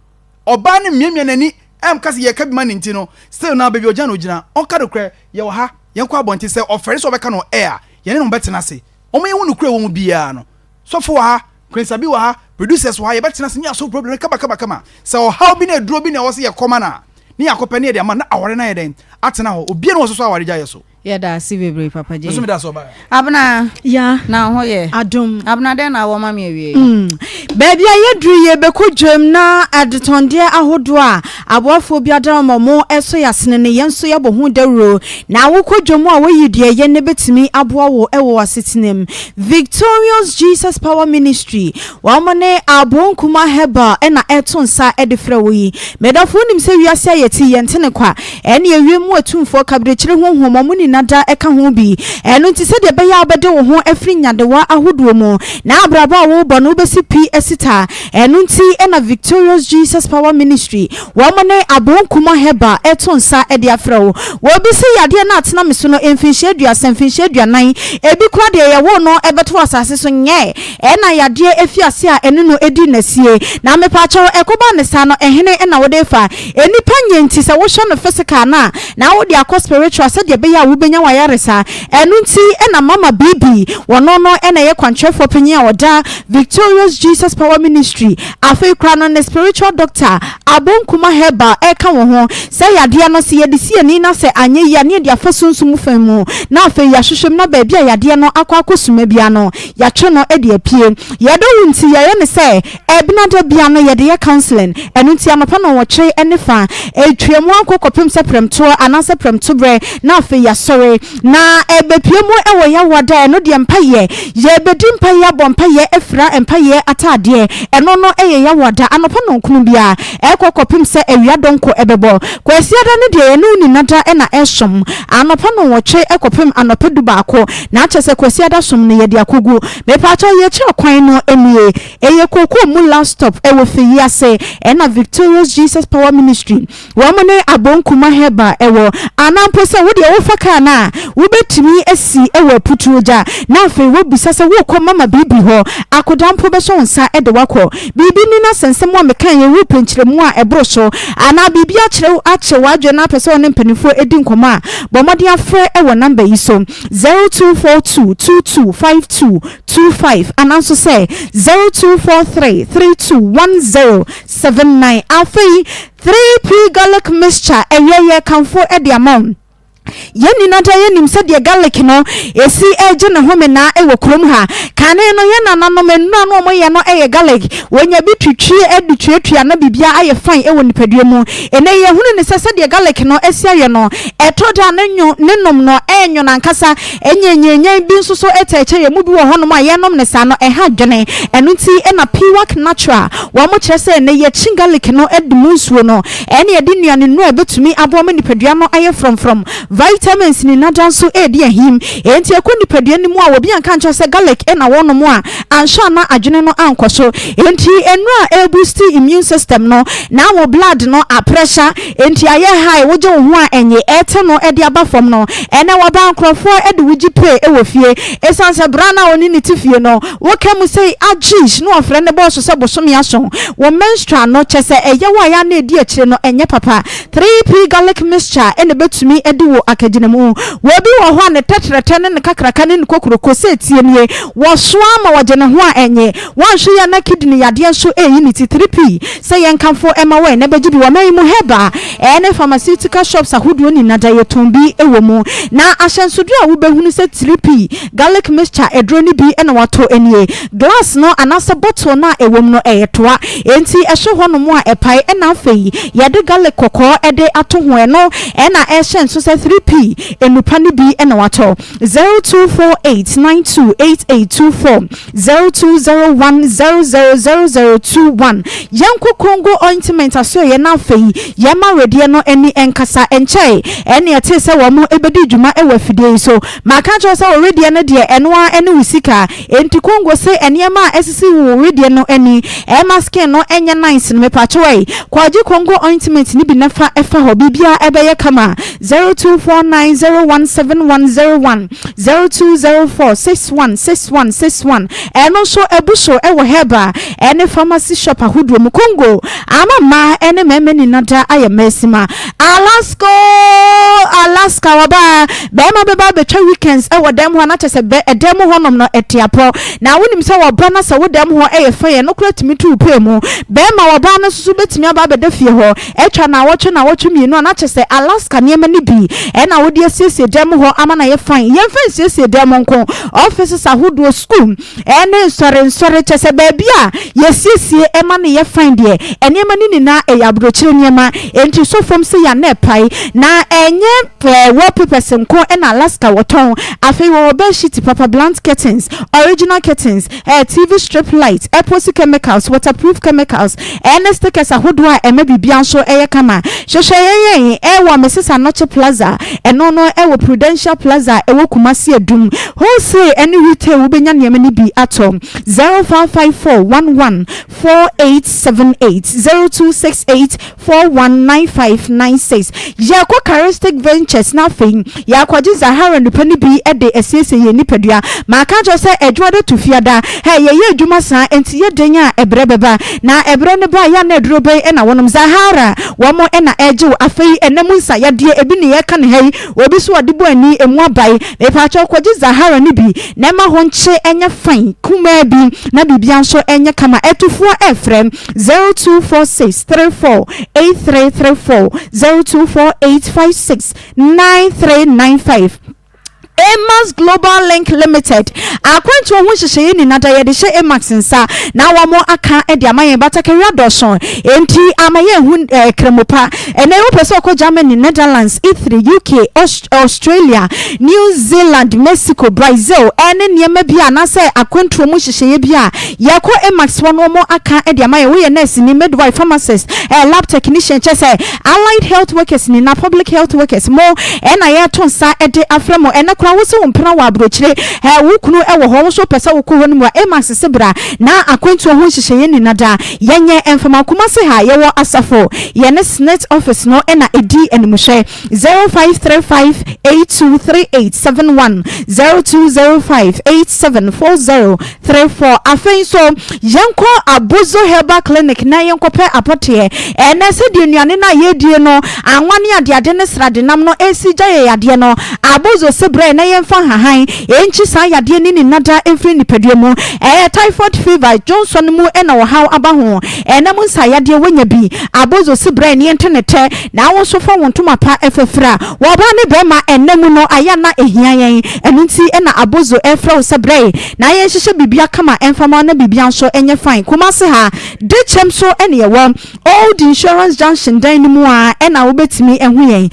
Ɔbaa no mmiamia n'ani ɛmka sɛ yɛka bi ma no nti no, still na baabi ɔgyina na ɔgyina. Ɔnka nokorɛ, yɛwɔ ha, yɛnkɔ abɔnten. Sɛ ɔfɛre sɛ ɔbɛka no wɔ air a, yɛne no bɛtena ase. Wɔn yɛhu nokorɛ wɔ mu biara no. Sɔfo wɔ ha, Queen Sabi wɔ ha, producers wɔ ha, yɛbɛtena ase ne yɛasolve problem no kama kama kama. Sɛ ɔhaw bi ne aduro bi na ɛwɔ sɛ yɛkɔma no a, ne yɛakɔpɛ ne yɛde ama no na aware no ayɛ dɛn? Atena hɔ. Obiara nni hɔ a ɔsosɔ awaregyaeɛ so. Yɛda ase bebree Papa J. Me nso meda ase ɔbaa. Abena. Ya. Na ho yɛ. Adom. Abena dɛn na awɔ ma me awie yi? Mm. Baabi a yɛduru yi yɛbɛkɔ dwam na adetɔndeɛ ahodoɔ a aboafoɔ bi adara ma wɔn ɛso yɛ asene no yɛn nso yɛabɔ ho dawuro. Na wokɔ dwam a woyi deɛ ɛyɛ no bɛtumi aboa wo wɔ w'asetena mu. Victorious Jesus Power Ministry, wɔn ne Aboɔ Nkumaa Herbal na ɛreto nsa de frɛ wo yi. Medɔfo wonim sɛ wiase a yɛte yi yɛnte no kwa. Ɛne ewiem mu atumfoɔ, kaberekyire honhom, wɔn nyina da ka ho bi. Ɛno nti sɛdeɛ ɛbɛyɛ a wobɛde wo ho afiri nyadewa ahodoɔ mu na abrabɔ a worebɔ no wobɛsi pi asi ta. Ɛno nti na Victorious Jesus Power Ministry, wɔn ne Aboɔ Nkumaa Herbal reto nsa de afrɛ wo. Obi se yadeɛ no atena me so no mfinhyia aduasa, mfinhyia aduanan, ebi koraa deɛ yɛwoo no bɛtoo asase so nyɛɛ ɛna yadeɛ afi ase a ɛne no di nasie. Na mepaakyɛw ɛkɔba ne saa no ɛhene na wode fa? Nnipa nyɛ nti sɛ wohwɛ no physical no a na wode akɔ spiritual sɛdeɛ ɛbɛyɛ a wobɛnya w'ayaresa. Ɛno nti na Mama BB, wɔno no na ɛyɛ kwankyerɛfoɔ panyin a ɔda Victorious Jesus Power Ministry, afei koraa no ne spiritual doctor Abonkuma Herbal ɛreka wo ho. Sɛ yadeɛ no sɛ yɛde si ani na sɛ anyɛ yie a ne yɛde afa sunsum fa mu na afei yɛahwehwɛ mu na baabi a yadeɛ no akɔ akɔsuma biara no yɛatwe no de apue. Yɛdɔ wo nti yɛyɛ no sɛ Ɛbenada bia no yɛde yɛ counseling ɛno nti anɔpa nɔnwɔtwe ne fa ɛtwa mu akɔ kɔpem sɛ prɛmtoɔ anaasɛ prɛmtoberɛ na afei yɛasɔre na ɛbɛpue mu wɔ Yawoada ɛno deɛ mpaeɛ yɛbɛdi mpaeɛ abɔ mpaeɛ afira mpaeɛ ataadeɛ. adeɛ. Ɛno no yɛ Yawoada anɔpa nnɔnkron biara ɛkɔ kɔpem sɛ awia dɔnko bɛbɔ. Kwasiada no deɛ yɛne wo nina da na ɛsom anɔpa nnɔnwɔtwe kɔpem anɔpa dubaako. Na kyerɛ sɛ Kwasiada som no yɛde akɔgu. Mepaakyɛw yɛkyerɛ kwan no nie. Ɛyɛ Kookoo mu last stop ɛwɔ Feyi ase ɛna Victorious Jesus Power Ministry Wɔn ne Abonkuma Herbal wɔ. Anaa mpo sɛ wo deɛ wofa kaa no a, wobɛtumi asi wɔ Aputuogya na afei woabisa sɛ worekɔ Mama Bibi hɔ. Akoda mpo bɛsɔ wo nsa de wo akɔ. Biribi ni na sɛ nsɛm a mekaeɛ yi wopɛ nkyerɛmu a ɛboro so anaa biribi akyerɛ wo akyɛ w'adwene na apɛ sɛ wo ne mpanimfoɔ di nkɔmmɔ a, bɔ mmɔden afrɛ wɔ namba yi so, 0242 22 52 25 anaa nso sɛ 0243 32 10 79. Afei 3P Garlic Mixture ɛyɛ yɛ kamfo de ama wo. Yɛn nyinaa daa yɛnim sɛdeɛ garlic no ɛsi regye ne home naa wɔ kurom ha. Kane no yɛn nananom nnura no wɔyɛ no yɛ garlic. Wɔnya bi twitwi de tuatua na biribiara ayɛ fine wɔ nipadua mu. Ɛnnɛ yi yɛhunu no sɛ sɛdeɛ garlic no asi ayɛ no, ɛtɔ da a ne nwo ne nom no ɛnwono ankasa. Nyanyanyan bi nso so ɛtɛɛkyɛ yɛn mu bi wɔ hɔnom a yɛnom no saa no ɛha adwene. Ɛno nti na Piwak Natural wɔn kyerɛ sɛ nnɛ yɛkyi garlic no de mu nsuo no ɛne yɛde nnuane nnuro a ɛbɛtumi aboa ma nipadua no ayɛ frɔmfrɔm, vitamins ne nada nso ɛredi ahim. Enti ɛkɔ nipadua no mu a obi anka ankyerɛ sɛ garlic na wɔnom a anhwɛ a na adwene no ankɔ so. Enti nnuro a ɛreboosti immune system no na wo blood no apressure Enti ayɛ high wogye wo ho a ɛnye ɛte no de aba fam no ɛnɛ waba nkorɔfoɔ de wo gye pay wɔ fie ɛsiane sɛ bra no a ɔne ne te fie no woka mu sei agyeesh na ɔfrɛ ne bɔɔso sɛ bosome aso wo menstrual no kyɛsɛ ɛyɛ wo a yɛ a na ɛdi akyire no ɛnyɛ papa 3P garlic mixture ɛna ɛbɛtumi de wo akagyinamu wɔ bi wɔ hɔ a ne tɛtrɛtɛ ne ne kakraka ne ne kokuroko sɛ ɛtie nie wɔsoa ma wɔgye ne ho a ɛnye Woanhwɛ yie a na kidney yadeɛ nso reyi ne ti. 3P, Sɛ yɛnkamfo ma wo ɛ, na bɛgye bi wɔ ɔman yi mu herbal ne pharmaceutical shops ahodoɔ nyina da yɛtɔn bi wɔ mu. Na ahyɛnsodeɛ a wobɛhunu sɛ 3P garlic mixture aduro no bi na watɔ nie. Glass no anaasɛ bottle no a ɛwɔ mu no ɛyɛ toa, enti ɛhwɛ hɔnom a ɛpae ɛna afei yɛde garlic kɔkɔɔ de ato ho ɛno na ɛhyɛ nso sɛ 3P nnupa no bi na watɔ. 0248928824 0201000021 Yɛnkɔ Congo Ointment asoɛeɛ na afei yɛmma wedeɛ no ani nkasa. Ɛnkyɛe ɛne ɛtee sɛ wɔn bɛdi dwuma wɔ afidie yi so. Maka akyerɛ wo sɛ wo wedeɛ no deɛ ɛno ara ne wo sika. Enti Congo se nneɛma a ɛsisi wo wedeɛ no ani ɛma skin no nyɛ nice no mepakyɛw ɛi kɔgye Congo Ointment no bi na fa fa hɔ biribiara ɛbɛyɛ kama. 0249017101 0204 61 61 61 Ɛno nso abu so wɔ herbal ne pharmacy shop ahodoɔ mu. Congo ama mmaa ne mmarima nyina da ayɛ mmaasima. Alaska oo Alaska waba barima bɛba abɛtwa weekends wɔ dan mu hɔ na kyɛ sɛ bɛ ɛdan mu hɔnom no ɛte apɔ. Na wonim sɛ wɔba na sɛ wo dan mu hɔ yɛ fɛ yɛ no koraa tumi tu wo pɛɛ mu. Barima wɔbaa no nso so bɛtumi aba abɛda fie hɔ. Atwa naawɔtwe naawɔtwe mmienu a na kyerɛ sɛ Alaska nneɛma no bi na wode asiesie dan mu hɔ ama no ayɛ fine. Yɛmfa nsiesie dan mu nko, offices ahodoɔ, sukuu, ne nsɔrensɔre, kyerɛ sɛ baabi a yɛsiesie ma no yɛ fine deɛ, nneɛma no nyinaa ɛyɛ aburokyire nneɛma. Enti sɔ fam sɛ yɛn a na ɛpae. Na ɛnyɛ wallpapers nko na Alaska wɔtɔn. Afei wɔwɔ bedsheet papa, blunt curtains, original curtains, TV strip light, epoxy chemicals, waterproof chemicals, ɛne stickers ahodoɔ a ɛma biribiara nso yɛ kama. Hwehwɛ yɛn yɛn wɔ Mrs. Anokye Plaza, ɛno no wɔ Prudential Plaza a ɛwɔ Kumasi Adum. Wholesale ne retail wobɛnya nneɛma no bi atɔ. 0554 11 4878 0268 419596 Yɛkɔ Charistic Ventures na afei yɛakɔgye Zahara nnupa no bi de asiesie yɛn nipadua. Maka akyerɛ wo sɛ adwuma da to fiada. Hɛ, yɛyɛ adwuma saa, enti yɛ dɛn a ɛberɛ bɛba. Na ɛberɛ no ba a, yɛ a na aduro bɛn na wonom? Zahara, wɔn na ɛregye wo. Afei ɛnna mu nsa yadeɛ, ebi na yɛreka no ha yi, obi nso ɔde bɔ ani, emu abae. Mepaakyɛw kɔgye Zahara no bi na ɛma hɔ nkye nyɛ fine kumaa bi na biribiara nso nyɛ kama. Atufoɔ refrɛ. 0246 34 8334 0248 56 9395. Amax Global Link Limited, akwantuo ho nhyehyɛeɛ nyina da yɛde hyɛ Amax nsa na wɔn aka de ama yɛn. Batakari adɔɔso enti ama yɛnhu eh, kramo pa. Ɛnɛ yi wopɛ sɛ ɔkɔ Germany, Netherlands, Italy, UK, Australia, New Zealand, Mexico, Brazil ɛne nneɛma bi a anaasɛ akwantuo mu nhyehyɛeɛ bi a yɛkɔ Amax hɔ no wɔn aka de ama yɛn. Woyɛ nurse ni, midwife, pharmacist, eh, lab technician, kyɛ sɛ Allied health workers nyinaa, public health workers, mo na yɛreto nsa de afrɛ mo. Ɛnnɛ koraa wo se wo mpena wɔ aburokyire, wo kunu wɔ hɔ, wo nso wopɛ sɛ wokɔ hɔ no mu a, Emax se bra na akwantuo ho nhyehyɛeɛ nyina da yɛnyɛ mfa ma wo. Kumasi ha yɛwɔ asafo, yɛne SSNIT office no na ɛdi animhwɛ. 0535 823871, 0205 8740 34. Afei nso, yɛnkɔ Abozo Herbal Clinic na yɛnkɔpɛ apɔteɛ. Ɛnnɛ, sɛdeɛ nnuane no a yɛredie no, anwa ne adeade ne sradenam no resi gya yɛn yadeɛ no, Abozo se brɛ na yɛmfa nhahan nkyi saa yadeɛ ne ne nnada mfiri nipadua mu. Ɛyɛ typhoid fever, dwonsɔ no mu na ɔhaw aba ho, ɛna mu nsaeyadeɛ woanya bi. Abozo se brɛ na yɛnte ne tɛ na wo nso fa wo ntoma pa fafira. Wɔ ɔbaa ne barima nna mu no, ayɛ a na ɛhia yɛn. Ɛno nti na Abozo refrɛ wo sɛ brɛ Na yɛnhyehyɛ biribia kama ɛmfa ma wo na biribia nso nyɛ fine. Kumasi ha, Dekyɛm so na yɛwɔ. Old Insurance Junction dan no mu ara na wobɛtumi ahu yɛn.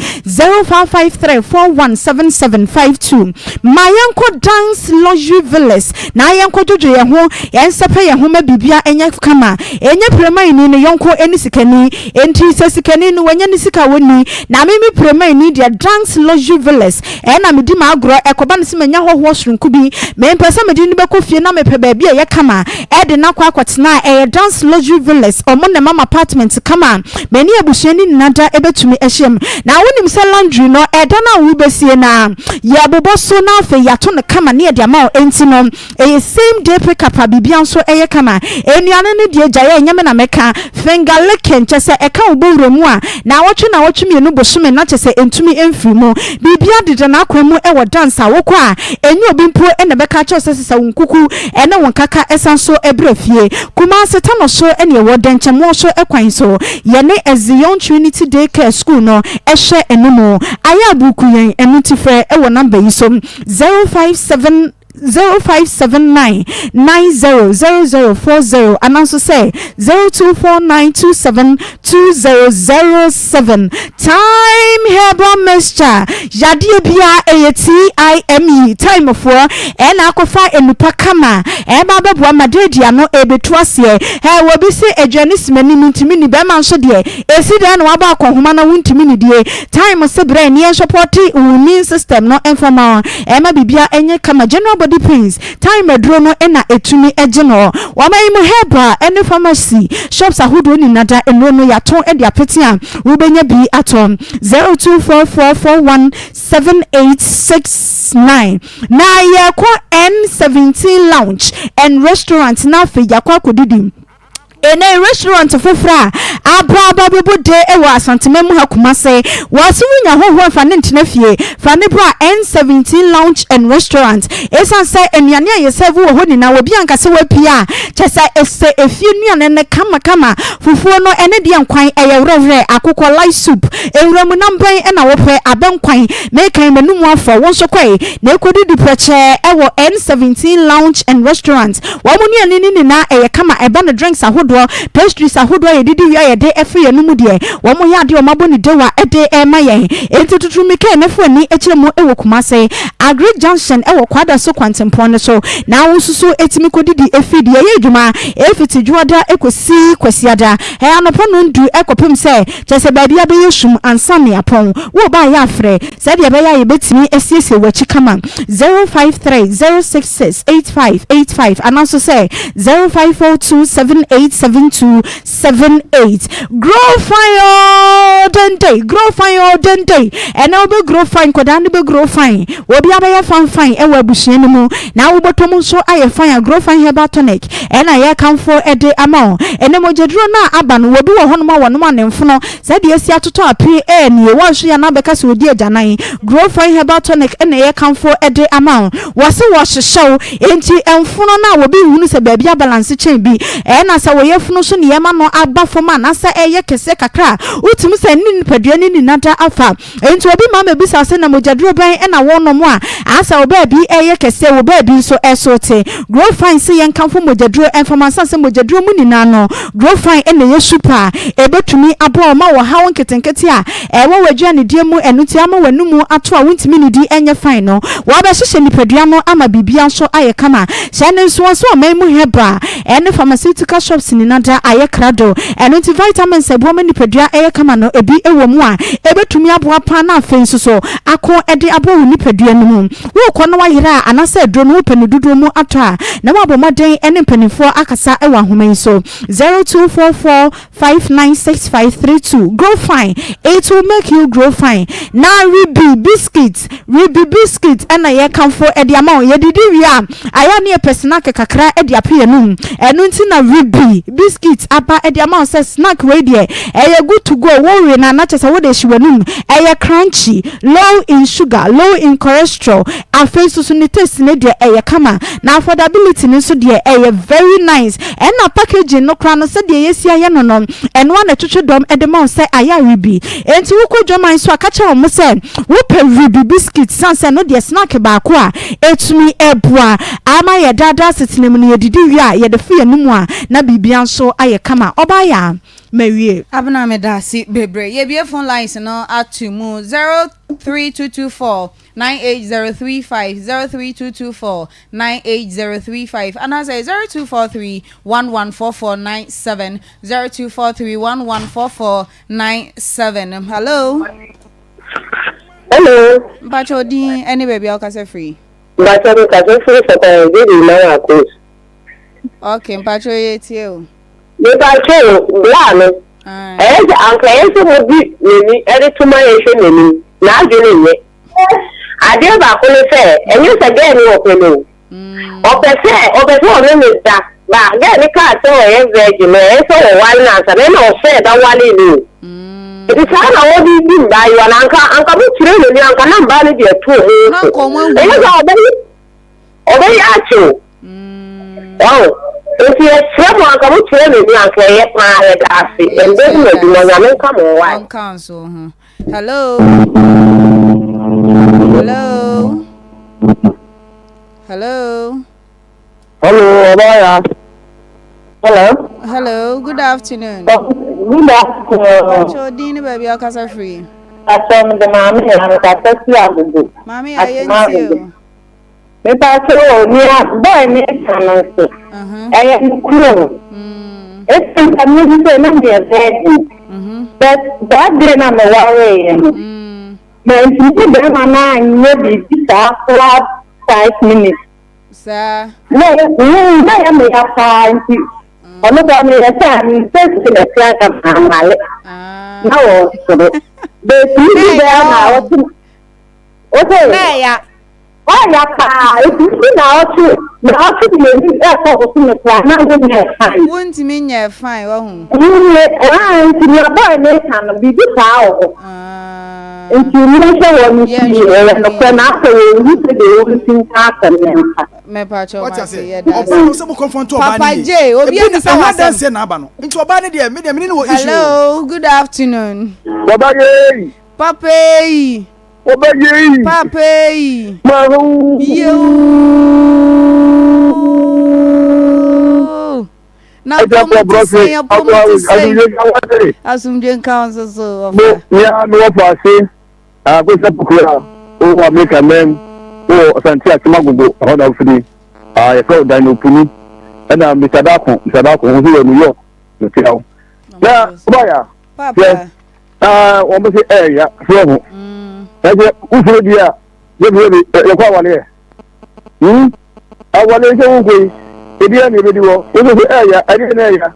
0553417752. Ma yɛnkɔ Dance Luxury Villas na yɛnkɔ dwodwo yɛn ho, yɛnsɛpɛ yɛn ho ma biribia nyɛ kama. Ɛnyɛ piremaini ne yɔnko ne sikani. Enti sɛ sikani no wanya ne sika a ɔnni, na me me piremaini deɛ Dance Luxury Villas Ɛna medi m'agorɔ, ɛkɔba no sɛ manya hɔhoɔ soronko bi, mempɛ sɛ mede no bɛkɔ fie na mepɛ baabi a ɛyɛ kama de no akɔ akɔtena a ɛyɛ Dance Luxury Villas, ɔmo na ɛma m'apartment kama a me ne abusua no nyinaa da bɛtumi ahyiam. Na wonim sɛ laundry no, ɛda no a worebɛsie no ara, yɛbobɔ so na afei yɛato no kama na yɛde ama wo, enti no Ɛyɛ same day pick up a biribiara nso yɛ kama. Nnuane no deɛ gyae a ɛnyɛ me na mɛka. Finger licking kyerɛ sɛ ɛka wo bɔwura mu a naawɔtwe naawɔtwe mmienu bosome na kyerɛ sɛ ɛntumi mfiri mu. Biribiara deda n'akwan mu wɔ dance a wokɔ a ɛnyɛ obi mpo na ɛbɛka akyerɛ wo sɛ sesa wo nkuku ne wo nkaka san so bra fie. Kumasi Tano so ne ɛwɔ Dɛnkyɛmmoɔ so kwan so. Yɛne Zion Trinity Day Care School no hwɛ animu. Ayɛ abuku yɛn ɛno nti frɛ wɔ number yi so 057 0579 90 0040 anaa nso sɛ 0249 27 2007. Thyme Herbal Mixture, yadeɛ biara ɛyɛ TIME, Thyme foɔ ɛna akɔfa nnupa kama ɛba abɛboa malaria no ɛbɛtu aseɛ. Hɛ, wɔbi se aduane si m'ani mentumi nni, bɛrima nso deɛ ɛsi dɛn na wabɔ akɔnhoma na wontumi nnidie. Thyme se brɛ ne yɛnsɔpɔte wo immune system no mfa ma wo. Ɛma biribiara nyɛ kama. General body pains, thyme aduro no na ɛtumi gye no. Wɔma yi mu herbal ne pharmacy shops ahodoɔ nyinaa da nnuro no yɛato de apete a wobɛnya bi atɔ. 0244417869 Na yɛkɔ N17 Lounge and Restaurant na afei yɛakɔ akɔdidi. Ɛnnɛ restaurant foforɔ a aba aba bɛbɔ de wɔ Asanteman mu ha Kumase. Wɔse wonya hɔhoɔ a fa no ntena fie, fa no bra N17 Lounge and Restaurant. Ɛsiane sɛ nnuane a yɛsɛɛvo wɔ hɔ nyinaa obi anka sɛ wapue a, kyerɛ sɛ ɛsɛ efie nnuane no kamakama. Fufuo no ɛne deɛ nkwan ɛyɛ werɛwerɛ, akokɔ, light soup, nwura mu nam bɛn na wopɛ, abɛnkwan, mekan m'anum afɔ, wo nso kɔe na ɛkɔdidi prɛkyɛɛ wɔ N17 Lounge and Restaurant. Wɔn nnuane no nyinaa ɛyɛ kama, ɛba no drinks ahodoɔ, pastries ahodoɔ a yɛdidi wie a yɛde firi yɛn mu deɛ, wɔn yɛ adeɛ a wɔabɔ no dewa de rema yɛn. Enti tutu mmirika na fa w'ani kyerɛ mu wɔ Kumase, Agric Junction wɔ Kwadaso kwantempɔn no so na wo nso so tumi kɔdidi firi deɛ yɛyɛ adwuma fiti Dwoada kɔsi Kwasiada anɔpa nnɔndu kɔpem sɛ kyerɛ sɛ baabi abɛyɛ sum ansa na yɛapɔn. Woreba a yɛ afrɛ sɛdeɛ ɛbɛyɛ a yɛbɛtumi asiesie w'akyi kama 053 06 8585 anaa nso sɛ 0542 7872 78. Grow fine oo dende, grow fine oo dende. Ɛnɛ wobɛ grow fine, nkwadaa no bɛ grow fine, obi abɛyɛ fan fine ɛwɔ abusua no mu na wobɔtɔ mu nso ayɛ fine a grow fine herbal tonic ɛna yɛkamfo ɛde ama wo. Ɛnɛ mogyaduro no a aba no, wɔbi wɔ hɔnom a wɔnom a ne mfono Sɛdeɛ asi atotɔ apee ɛɛ nie, woanhwɛ yie a na abɛka sɛ ɔdi agyanan. Grow Fine Herbal Tonic na yɛkamfo de ama wo. Wɔse wɔhyehyɛ wo, enti mfono no a obi nhunu sɛ baabi abalanse kyɛn bi. Ɛna sɛ wo. yafunu so nneɛma no aba fam anaasɛ ɛreyɛ kɛseɛ kakra a, wotumi sɛ ne nipadua no nyina da afa. Enti obi ma mebisa sɛ na mogyaduro bɛn na wonom a asɛ wo baabi reyɛ kɛseɛ wo baabi nso so te. Grow Fine se yɛnkamfo mogyaduro mfa ma sane sɛ mogyaduro mu nyinaa no Grow Fine na ɛyɛ super a ɛbɛtumi aboa wo ma ɔhaw nketenkete a ɛwɔ w'aduanedie mu ɛno nti ama w'anomu ato a wontumi nnidi nyɛ fine no wɔabɛhyehyɛ nipadua no ama biribiara nso ayɛ kama. Hyɛ no nsoɔ sɛ ɔman mu herbal ne pharmaceutical shops nyinaa da ayɛ krado. Ɛno nti vitamins a ɛboa ma nipadua yɛ kama no ebi wɔ mu a ɛbɛtumi aboa paa na afei nso so ako de aboa wo nipadua no mu. Worekɔ na woayera a anaasɛ aduro no wopɛ no dodoɔ mu atɔ a na woabɔ mmɔden ne mpanimfoɔ akasa wɔ ahoma yi so 0244 596532 Grow fine, it will make you grow fine Na Ribi biscuit, Ribi biscuit ɛna yɛkamfo de ama wo Yɛdidi wie a, ayɛ a ne yɛpɛ snack kakra de ape yɛn anum Ɛno nti na Ribi biscuit aba de ama wo sɛ snack wei deɛ ɛyɛ good to go Wowe no a na kyerɛ sɛ wode hye w'anum Ɛyɛ crunchy, low in sugar, low in cholesterol Afei nso so ne taste no deɛ ɛyɛ kama Na affordability no nso deɛ ɛyɛ very nice Ɛna packaging no koraa no sɛdeɛ yɛasi ayɛ no no, ɛno ara na ɛtwetwe dɔm de ma wo sɛ ayɛ awebi. Enti wokɔ dwaman so a, ka kyerɛ wɔn sɛ wopɛ webi biscuit sane sɛ ɛno deɛ snack baako a ɛtumi boa ama yɛ daa daa asetena mu no yɛdidi wie a yɛde fo yɛn anomu a na biribiara nso ayɛ kama. Ɔbaa Yaa, mawie. Abena medase bebree. Yɛbue phone lines no ato mu 03224 98035 03224 98035 anaasɛ 0243 114497 0243 114497. Hello. Hello. Mpakyɛ odin ɛne baabi a wokasa firi. Mpakyɛ mi kasa firi sɔkɔrɔ Jedi Mara Coast. Okay, mpakyɛ yɛ tie o. Mepakyɛ o, bra no, ɛyɛ sɛ anka ɛyɛ sɛ mode n'ani de to ma yɛhwɛ n'anim, n'adwene nyɛ. Adeɛ baako ne sɛ, ɛnyɛ sɛ gɛɛ no ɔpɛ no o. Ɔpɛ sɛ, ɔpɛ sɛ ɔne no da, ba gɛɛ no kaa sɛ ɔyɛ virgin no, ɛyɛ sɛ ɔware no ansa na ɛna ɔhyɛɛ da waree no o. Nti saa na wɔde di mmaayewa no, anka, anka mokyerɛ n'ani anka na mmaa no de ato ɔmo so. Ɛnyɛ sɛ ɔbɛyɛ. Ɔbɛyɛ akye wo. Wahu? Nti yɛsrɛ mo anka mo kyerɛ n'ani anka ɛyɛ paa yɛda ase. Ɛndɛ mu adwuma Nyame nka mo ho wai. Ɔnka nso ho. Hello. Hello. Hello. Hello, Obaya. Hello. Hello, good afternoon. Good afternoon. Pacho din ne baabi a ɔkasa firi. Pacho mede maame ya mekasa fi agogo. Maame ya yɛntie o. Mepakyɛw o, nea boy no reka no nso, ɛyɛ nokorɛ o. Ɛsiane sɛ me nso na meyɛ virgin, but that day na mewareeɛ no, mantumi ne bɛrima no anyɛ biribi saa koraa 5 minutes. Saa. Na ɛyɛ mm, na ɛyɛ me ya paa nti, ɔno koraa meyɛ sɛ a mempɛ sɛ mɛte anka maaware. Na wɔsoro. But me bi bɛrɛ na ɔte, ɔsɛ. Na ɛya. Ɔya paa, ɛfiri naawɔtwe naawɔtwe mmienu ɛkɔ bosome koraa na wonyɛɛ fine. Wontumi nyɛɛ fine wahu. Wonyɛ aa nti nea boy no reka no biribi saa wɔ hɔ. Nti monhwɛ wɔn no so yie ɛyɛ nokorɛ na asɛ wɔnhu sɛdeɛ wɔnsi nka asɛm no mfa. Mepakyɛw Wate mate ase? yɛda Ɔbaa no ase. sɛ mo confront ɔbaa no Papa yie. J obi Ebi na abisa ɛho w'asɛm. adanseɛ na aba no. Nti ɔbaa no deɛ me deɛ me ne no wɔ issue o. Hello good afternoon. Baba yei. Papa ei. Wɔbɛyɛ yi. Papa yi. Mahu. Yeoo. Na pɔm te sɛn, apɔm te sɛn. Asomdwe nka wo nso so wɔfa. Mo nea me wɔfa ase akosa pokura wɔ Amerika mɛm wɔ Asante Akyem Agogo ɛhɔ na wofiri. Yɛfrɛ wo Daniel Puni ɛna Mr. Dako Mr. Dako wo nso wɔ New York metia wo. Na wobaya. Papa. Aa wɔn bɛ se ɛɛya so ho. Ɛsɛ wofuro di a yɛbi yɛbi yɛkɔ awaleɛ. Hmm awaleɛ sɛ wokɔ yi ebi ɛna ebedi hɔ wosɛ sɛ ɛɛya ɛdeɛ na ɛɛya.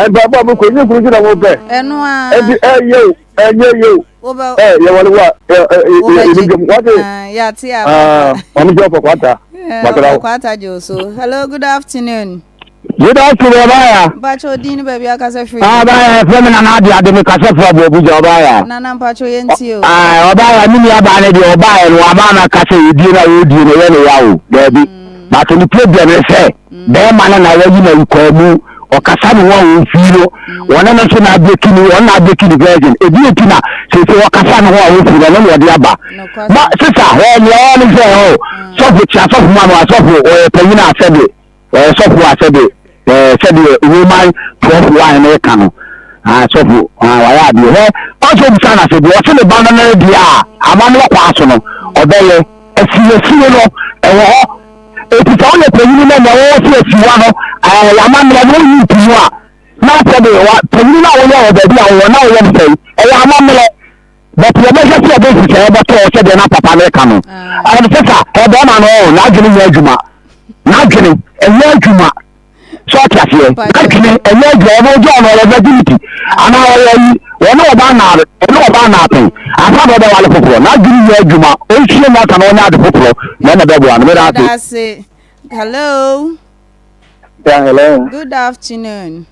Mpaebɔ a mokɔ nye kunu nti na mopɛ. Ɛno a. Ɛnti ɛɛyɛ o ɛnyɛ yɛ o. Ɛɛ yɛwale wo a yɛni dwam wate. Yate a. Maame sɛ ɔfɔ kwata. Ɔfɔ kwata gye o so. Hello good afternoon. Good afternoon, Ɔbaaya. Mpacho odin ne baabi akasa firi. Ah, Ɔbaaya, ɛfrɛ me Nana Ade Ade, me kasa firi Aboabuja, Ɔbaaya. Nana mpacho yɛn ti o. Ah, Ɔbaaya, me nua baa no deɛ ɔbaaya no wama ama kasa yɛdie no a wɔdie no ɛyɛ ne ya o, daabi. But ne problem ne sɛ, bɛrima no na wayi na kwaa mu. Ɔkasa ne ho a ɔmfii no, ɔne no nso na abreki ne, ɔno na abreki ne virgin. Ebi nti na seesei ɔkasa ne ho a ɔmfii no, ɔno na ɔde aba. Ma sesa, hɛ, nea ɔwɔ ne sɛ, oh, sɔfo kyia sɔfo ma no, asɔfo, ɔyɛ panyin a sɛde, ɔyɛ sɔfo a sɛde, ɛɛ, sɛdeɛ Roman 12 1 no reka no, ah, sɔfo, ah, wayɛ adeɛ. Hɛ, ɔsɛ obisa no ase deɛ, ɔse ne ba no no deɛ a, amammerɛ kwan so no, ɔbɛyɛ. Asiesie no, ɛwɔ hɔ. Enti sɛ woyɛ panyin na nea wɔwɔ sɛ asiwa no, ɛɛ, w'amammerɛ no wonyi nto mu a, na sɛ de wa panyin no a woyɛ wɔ baabi a wowɔ na woyɛ no sɛn? Ɛyɛ amammerɛ. But yɛbɛhwɛ sɛ yɛde nhyehyɛeɛ bɛto hɔ sɛdeɛ na papa no reka no. Ɛno sɛ sa, ɔbarima no, n'adwene nyɛ adwuma. N'adwene ɛnyɛ adwuma. So ɔte aseɛ? N'adwene ɛnyɛ adwuma. Ɔno ɔgye ɔno ɔyɛ virginity anaa ɔyɛ ayi. Ɔne ɔbaa naa ɔne ɔbaa naa pɛn ansa na ɔbɛwale foforɔ. N'adwene nyɛ adwuma. Ɔnsua nyansa na ɔnyɛ ade foforɔ na ɛna ɛbɛboa no. Meda Meda ase. ase. Hello. Yeah, hello. Good afternoon.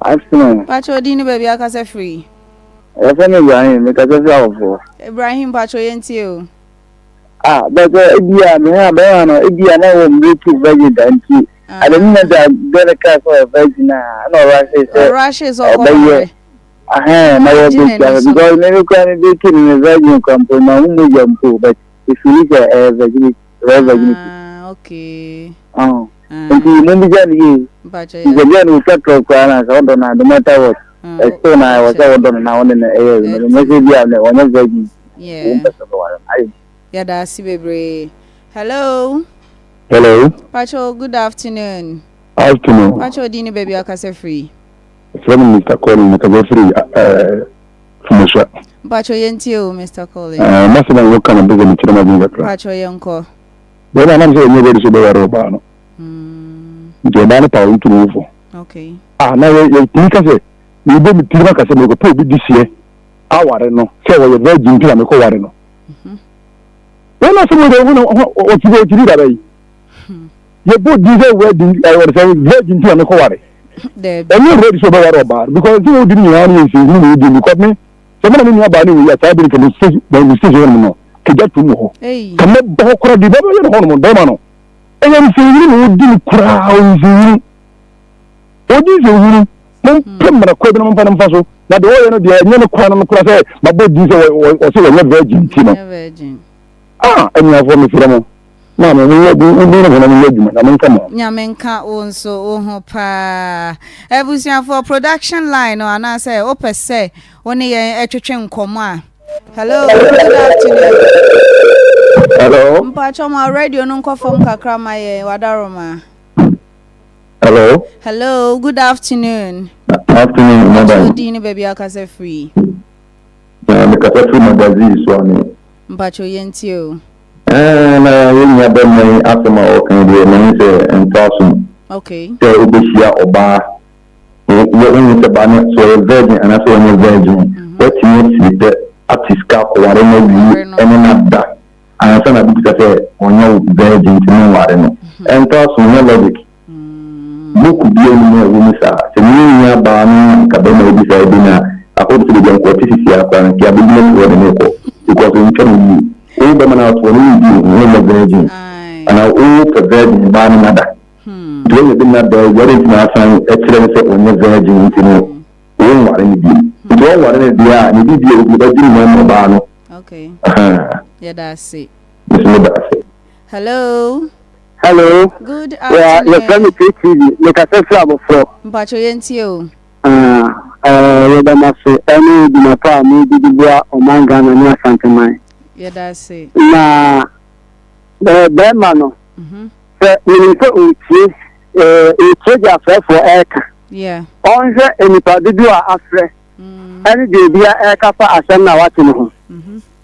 Afternoon. Pacho din ne baabi akasa firi. Wɔfrɛ me Ibrahim, mekasa firi Awɔfoɔ. Ibrahim pacho yɛntie o. Ah, but eh, ebia me ha bɛrima no ebia na wɔ mmere tu virgin da nti ade ne na da bɛ ne kaa sɛ ɔyɛ virgin a na ɔrahye sɛ Ɔrahye sɛ ɔkɔ ɔbɛyɛ ware. ahɛn na Ɔgye wɔbɛki n'ani ahwɛ so. because me me kura me bɛki no me virgin kura mpo ma ho mogya mpo but efiri sɛ ɛyɛ virginity ɛyɛ virginity. Ah, okay. Oh. Ah. Nti mo bisa no yie. Mpacho Nti yɛ. sɛ no otwa trɔ koraa na sɛ ɔdɔ no a no matter what. Ah, Ɛstill na ɛwɔ sɛ wɔdɔ no na wɔne no ɛyɛ ɛno no nyɛ sɛ bi a ɔnyɛ virgin. Yeah. Wo mpɛ sɛ ɔbɛware no. Ayɛ. Yɛda ase bebree. Hello. Hello. Pacho, good afternoon. Afternoon. Pacho, din ne baabi akasa firi. Frɛ me Mr. Colin, mekasa firi ɛɛ Fumusua. Pacho, yɛntie o, Mr. Colin. Ɛɛ masɛm a wɔka no bɛsɛ mekyerɛ m'adwene kakra. Pacho, yɛnkɔ. Bɛrima nam sɛ ɔnyɛ ready sɛ ɔbɛware ɔbaa no. Nti ɔbaa no paw ntu ne ho fo. Okay. Ah, na yɛ yɛtumi ka sɛ mebɔ me tirim aka sɛ merekɔpɛ obi de seɛ aware no sɛ ɔyɛ virgin nti na mekɔware no. Wɔn asɛm wɔ deɛ wɔn wɔte bi dada yi. Yɛbɔ din sɛ wedding ɛwɔ sɛ virgin nti na mekɔware. Ɛnyɛ ready sɛ ɔbɛware ɔbaa no because sɛ wodi no nyinaa no yɛ nsɛnhunu na wodi because me sɛ me na me nua baa no wɔ yi a saa bere ka me station hɔ nom no kagya tom wɔ hɔ. Ka mɛbɔ hɔ koraa de bɛbɛyɛ no hɔ nom bɛrima no. Ɛyɛ nsɛnhunu na wodi no koraa nsɛnhunu. Odi nsɛnhunu. Mompɛ mmara kwan bi na momfa no mfa so. Na deɛ ɔyɛ no deɛ ɛnyɛ ne kwan no koraa sɛ mabɔ din sɛ ɔsɛ wɔnyɛ virgin nti no. Ah, anuafoɔ mesrɛ mo. Maame, monyɛ mo ne honam nyɛ adwuma. Nyame nka mo ho. Nyame nka wo nso wo ho paa. Abusuafoɔ production line no anaasɛ wopɛ sɛ wo ne yɛn twetwe nkɔmmɔ a. Hello, good afternoon. Hello. Mpakyɛ ma radio no nkɔ fam kakra ma yɛn wadaroma. Hello. Hello, good afternoon. Afternoon, madam. Mpakyɛ din ne baabi akasa firi. Na mekasa firi magazine so ane. Mpakyɛ yɛntie o. Ɛɛ na yɛn nua bɛrima yi asɛm a ɔka yi deɛ mehu sɛ ɛntɔ asom. Okay. Sɛ wobɛhyia ɔbaa wohu sɛ baa no sɛ ɔyɛ virgin anaasɛ ɔnyɛ virgin mhm. woatumi asiri pɛ ate sika akɔware no awie ɛne no ada ansa na bɛbisa sɛ ɔnyɛ wo virgin nti menware no mhm. ɛntɔ asom nyɛ logic Book biara nni mu a ɛwɔ mu saa. Sɛ me nua baa no na nka bɛrima yi bisa bi na akɔdu sɛ baabi a nka ɔte sisi ara koraa no nka yɛabɛgyina firi hɔ de no rekɔ because ɔntwa no yie. Wo bɛrima no a wote hɔ no wonni wo ho wonyɛ virgin anaa wopɛ virgin baa no nada nti woanya bi nada awie adɛn nti na asan kyerɛ no sɛ ɔnyɛ virgin nti no wonware no bio nti wɔnware no deɛ a ne biribi a obi bɛgye ne mu ama ɔbaa no. Okay. Ahaa. Yɛda ase. Me nso meda ase. Hello. Hello. Good Yeah, afternoon. yɛfrɛ me KTV. Mekasa firi Aboforɔ. Mpacho yɛntie o. Ah, eh, yɛda mo ase ɛne dwuma pa a modi de boa ɔman Ghana ne Asanteman. Yɛda ase. Na eh, bɛrima no, sɛ menim sɛ ɔretie, eh, ɔretie deɛ afrɛfoɔ ɛreka. Yeah. Ɔnhwɛ nnipa dodoɔ a afrɛ ɛne deɛ obia ɛreka fa asɛm no a wate no ho.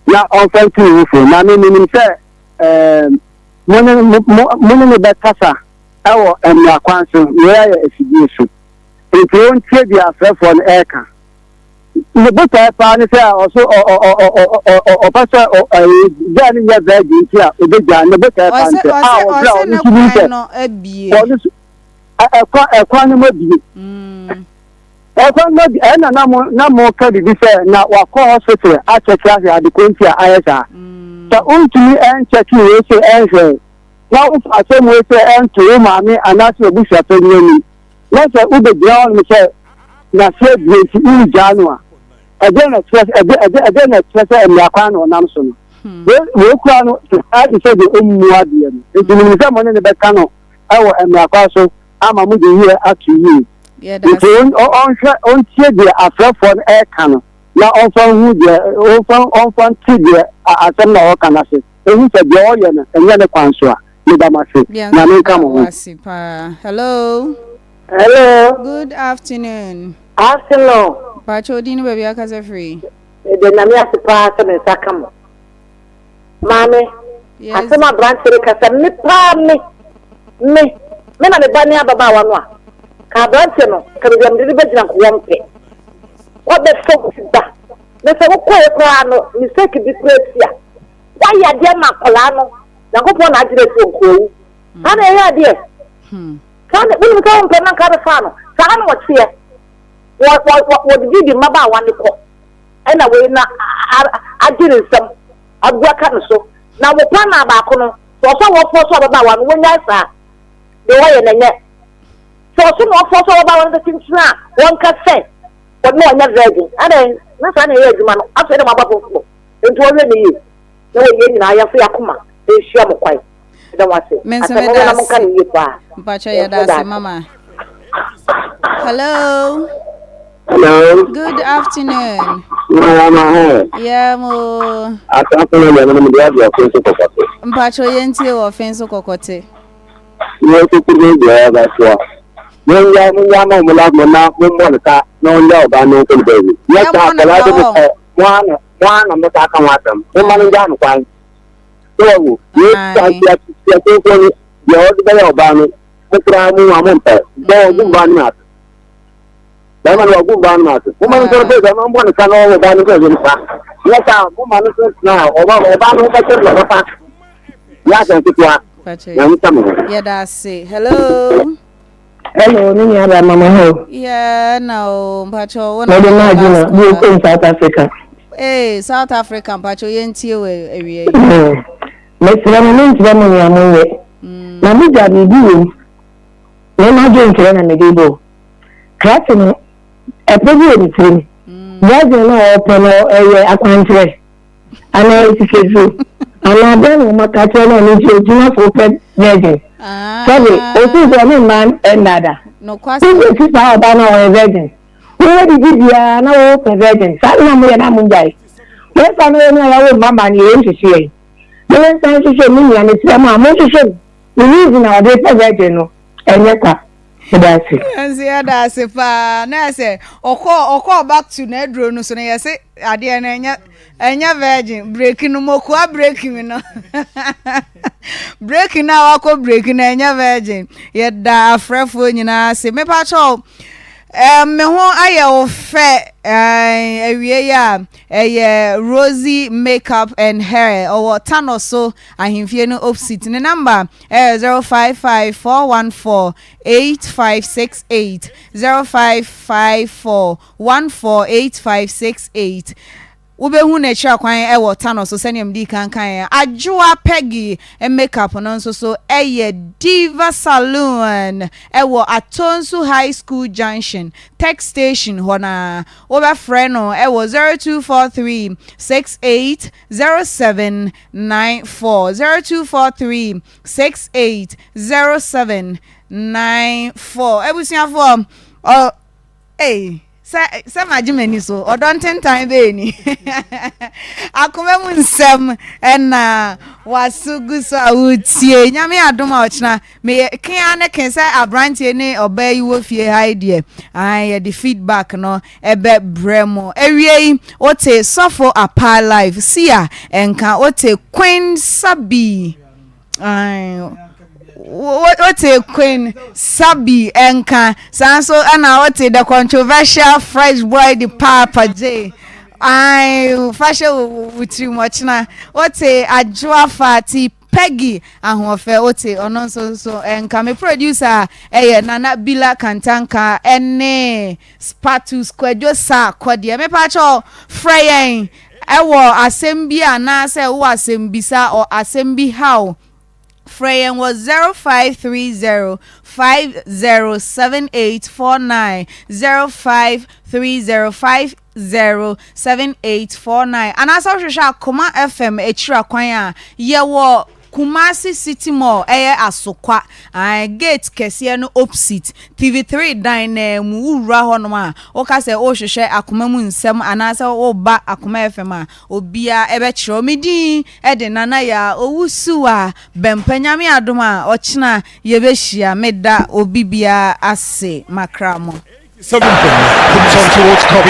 Na ɔmfa ntu ne ho fo. Na me menim sɛ eh, Mo ne mo mo ne no bɛkasa wɔ mmara kwan so, wei ayɛ afidie so. Enti ɔntie deɛ afrɛfoɔ no reka. Ne botaeɛ paa ne sɛ ɔso ɔ ɔ ɔ ɔ ɔ ɔ ɔpɛ sɛ ɔ ɛyi gyaa no nyɛ virgin nti a ɔbɛgyaa ne botaeɛ paa ne Ɔse sɛ a ɔse ɔbrɛ a ɔse ɔno ne nso nim sɛ kwan no abie. ɔno nso ɛ ɛkwan ɛkwan no mu abie. Ɛkwan no ɛna na mo na mo ka biribi sɛ na wakɔ hospital akyɛke ahwɛ ade ko nti a ayɛ saa. Sɛ wontumi ɛnkyɛke wei sɛ ɛnhwɛ na wofa asɛm wei sɛ ɛnto wo maame anaasɛ w'abusuapanyin anim na Na sɛ wobɛgyina hɔnom sɛ n'ase abue nti woregyaa no a, ɛdeɛn na ɛkyerɛ ɛdeɛ ɛdeɛ ɛdeɛn na ɛkyerɛ sɛ mmara kwan na ɔnam so no? Hmm. Wei wei kura no saa te sɛ deɛ ɔmmu adeɛ no. Nti menim sɛ mo ne no bɛka no ɛwɔ mmara kwan so ama mo de yie ato yie. Nti ɔnhwɛ ɔntie deɛ afrɛfoɔ no ɛreka no na ɔmfa nhu deɛ ɔmfa ɔmfa nte deɛ asɛm na ɔreka no ase. Ehu sɛ deɛ ɔyɛ no ɛnyɛ ne kwan so a. Meda mo ase. Nyame nka mo ho. Hello. Hello. Good afternoon. Afternoon. Pacho odin ne baabi akasa firi. Meda Nyame ase paa sɛ me nsa ka mo. Maame, Yes. asɛm aberante no kasa me paa me me me na me ba ne ababaawa no a ka aberante no ka baabi a mede no bɛgyina nko wɔmpɛ. Wabɛfa wo ba. Na sɛ wokɔɛ koraa no mistake bi koraa si a woayɛ adeɛ ma akwadaa no Nyankopɔn na agye no afi nkoawu. Saa na ɛyɛ adeɛ. Saa na wonim sɛ wompɛ na nka bɛfaa no. Saa na ɔteɛ. Wɔ wɔ wɔ wɔdidi di mmabaawa no kɔ. Ɛna wei na agye ne nsam agu aka ne so. Na wo pa na baako no sɛ ɔsɔ wɔfoɔ so ababaawa no wɔnyae saa. Deɛ wɔyɛ na ɛnyɛ. Sɛ ɔso na ɔfoɔ so ababaawa no bɛkyenkyene a wɔnka sɛ wɔne ɔnyɛ virgin. Adɛn na saa na ɛyɛ adwuma no. Afei na moaba foforɔ. Nti wɔhwɛ ne yie. Na wɔ yɛn nyinaa yɛmfa yɛn akoma nhyia mo kwan. Meda mo ase. Me nso Asɛm no meda na monka ase. no yie paa. Mpakyɛ Yɛn yɛda nso da ase ase. mama. Hello. Hello. Good afternoon. Mama he. Yeah mo. Asafo no deɛ no mede ade ɔfe nso kɔkɔte. Mpakyɛ yɛntie wɔ ɔfe nso kɔkɔte. Yɛn kuku ne deɛ ɛbɛsoa. Mongya mongya ma mo love mo na mommɔ no ka na ɔngya ɔbaa no nkɔ ne baabi. Nyɛ saa Yɛmmɔ no akwadaa ka de mo hɔ. kɔ mo ano mo ara na mosan ka ho asɛm. Momma no ngyaa no kwan. So wahu? Wei Ae. atiafoɔ no, deɛ ɔde bɛyɛ ɔbaa no, mo koraa mo a mompɛ. Bɔ ɔgu mbaa no ase. Bɛrima no wagu mbaa no ase. Momma no nsɔre pɛ na ɔmbɔ ne ka na ɔwɔ ɔbaa no sɛ nipa. Nyɛ saa, momma no so tena a, ɔba ɔbaa no ho bɛkyɛ no papa. Nyɛ asɛm ketewa. Nyame nka mo ho. Yɛda ase. Hello. Hello, me nua ba mama ho. Yeah, na o, mpacho wo na. Mede ma adwuma, bi okɔ South Africa. Hey, South Africa, mpacho yɛntie wɔ awia yi. Hmm. Mesrɛ mo, menkyerɛ mo nea monyɛ. Hmm. Na mogya biribi wɔ mu. Me m'adwenkyerɛ na mede bɔ. Krakye no, ɛpɛ bi wɔ ne tirim. Hmm. Virgin no a ɔpɛ no ɛyɛ akwankyerɛ. anaa nsikaduro anaa dɛn na wɔn aka kyerɛ no a ɔno nti ogyina so pɛ virgin sɛbi osi sɛ ɔne mmaa nnada wofɛ si saa ɔbaa no a ɔyɛ virgin wowɔ didi biara na wopɛ virgin saa na moyɛ na mongyae yɛfa no yɛ no a yɛawo mma ma no yɛyɛ nhwehwɛ yɛn na yɛnsan nhwehwɛ mu nua mesrɛ mo a monhwehwɛ mu ne reason a ɔde pɛ virgin no ɛnyɛ kwa. Meda ase. Nso yɛda ase paa na sɛ ɔkɔɔ ɔkɔɔ back to n'aduro no so no yɛse adeɛ no ɛnyɛ ɛnyɛ virgin break no mokoa break no break no a wakɔ break no ɛnyɛ virgin yɛda afrɛfoɔ nyinaa ase mepa kyɛw me ho ayɛ wo fɛ awie yi a ɛyɛ Rosie makeup and hair ɔwɔ Tano so ahemfie no opposite ne number Ɛyɛ 055 414 8568, 0554 14 8568. Wobɛhu n'akyira kwan wɔ Tano so sɛdeɛ medii kan kaeɛ. Adwoa Peggy makeup no nso so yɛ Diva Saloon wɔ Atonsu High School Junction, Tech Station hɔ no ara. Wobɛfrɛ no wɔ 0243 68 07 94 0243 68 07 94 abusuafoɔ ɔ ei sɛ sɛ magye m'ani so ɔdɔ ntentan bɛɛ ni akoma mu nsɛm ɛna waso gu so a wotie nyame adom a ɔkyena Meyɛ ke ara ne ke sɛ abranteɛ ne ɔbaa yi wɔ fie ha yi deɛ, ae yɛde feedback no ɛbɛ brɛ mo. Awiei wote Sɔfo Apaa live, Sia nka wote Queen Sabi, ae wote Queen Sabi nka, saa nso ɛna wote the controversial fresh boy de Paapa J, ae fa hyɛ wo tirim ɔkyena wote Adwoa Fati Peggy ahoɔfɛ wote ɔno nso nso nka me producer a ɛyɛ Nana Bila Kantanka ɛne Spatus Kwadwo Saa Kɔdeɛ mepakyɛw frɛ yɛn ɛwɔ asɛm bi anaasɛ wowɔ asɛm bisa or asɛm bi haw frɛ yɛn wɔ 0530. 50 7849, 0530 50 7849. Anaasɛ wohwehwɛ Akoma FM akyiri akwan a, yɛwɔ Kumasi City Mall, ɛyɛ Asokwa, ae, gate kɛseɛ no opsit, TV3 dan no ara mu. Wowura hɔnom a, woka sɛ worehwehwɛ Akoma mu nsɛm anaasɛ woreba Akoma FM a, obiara bɛkyerɛ wo. Me din de Nana Yaa Owusuwa Bɛmpa. Nyame adom a, ɔkyena yɛbɛhyia. Meda obi biara ase. Makra mo. 7.9.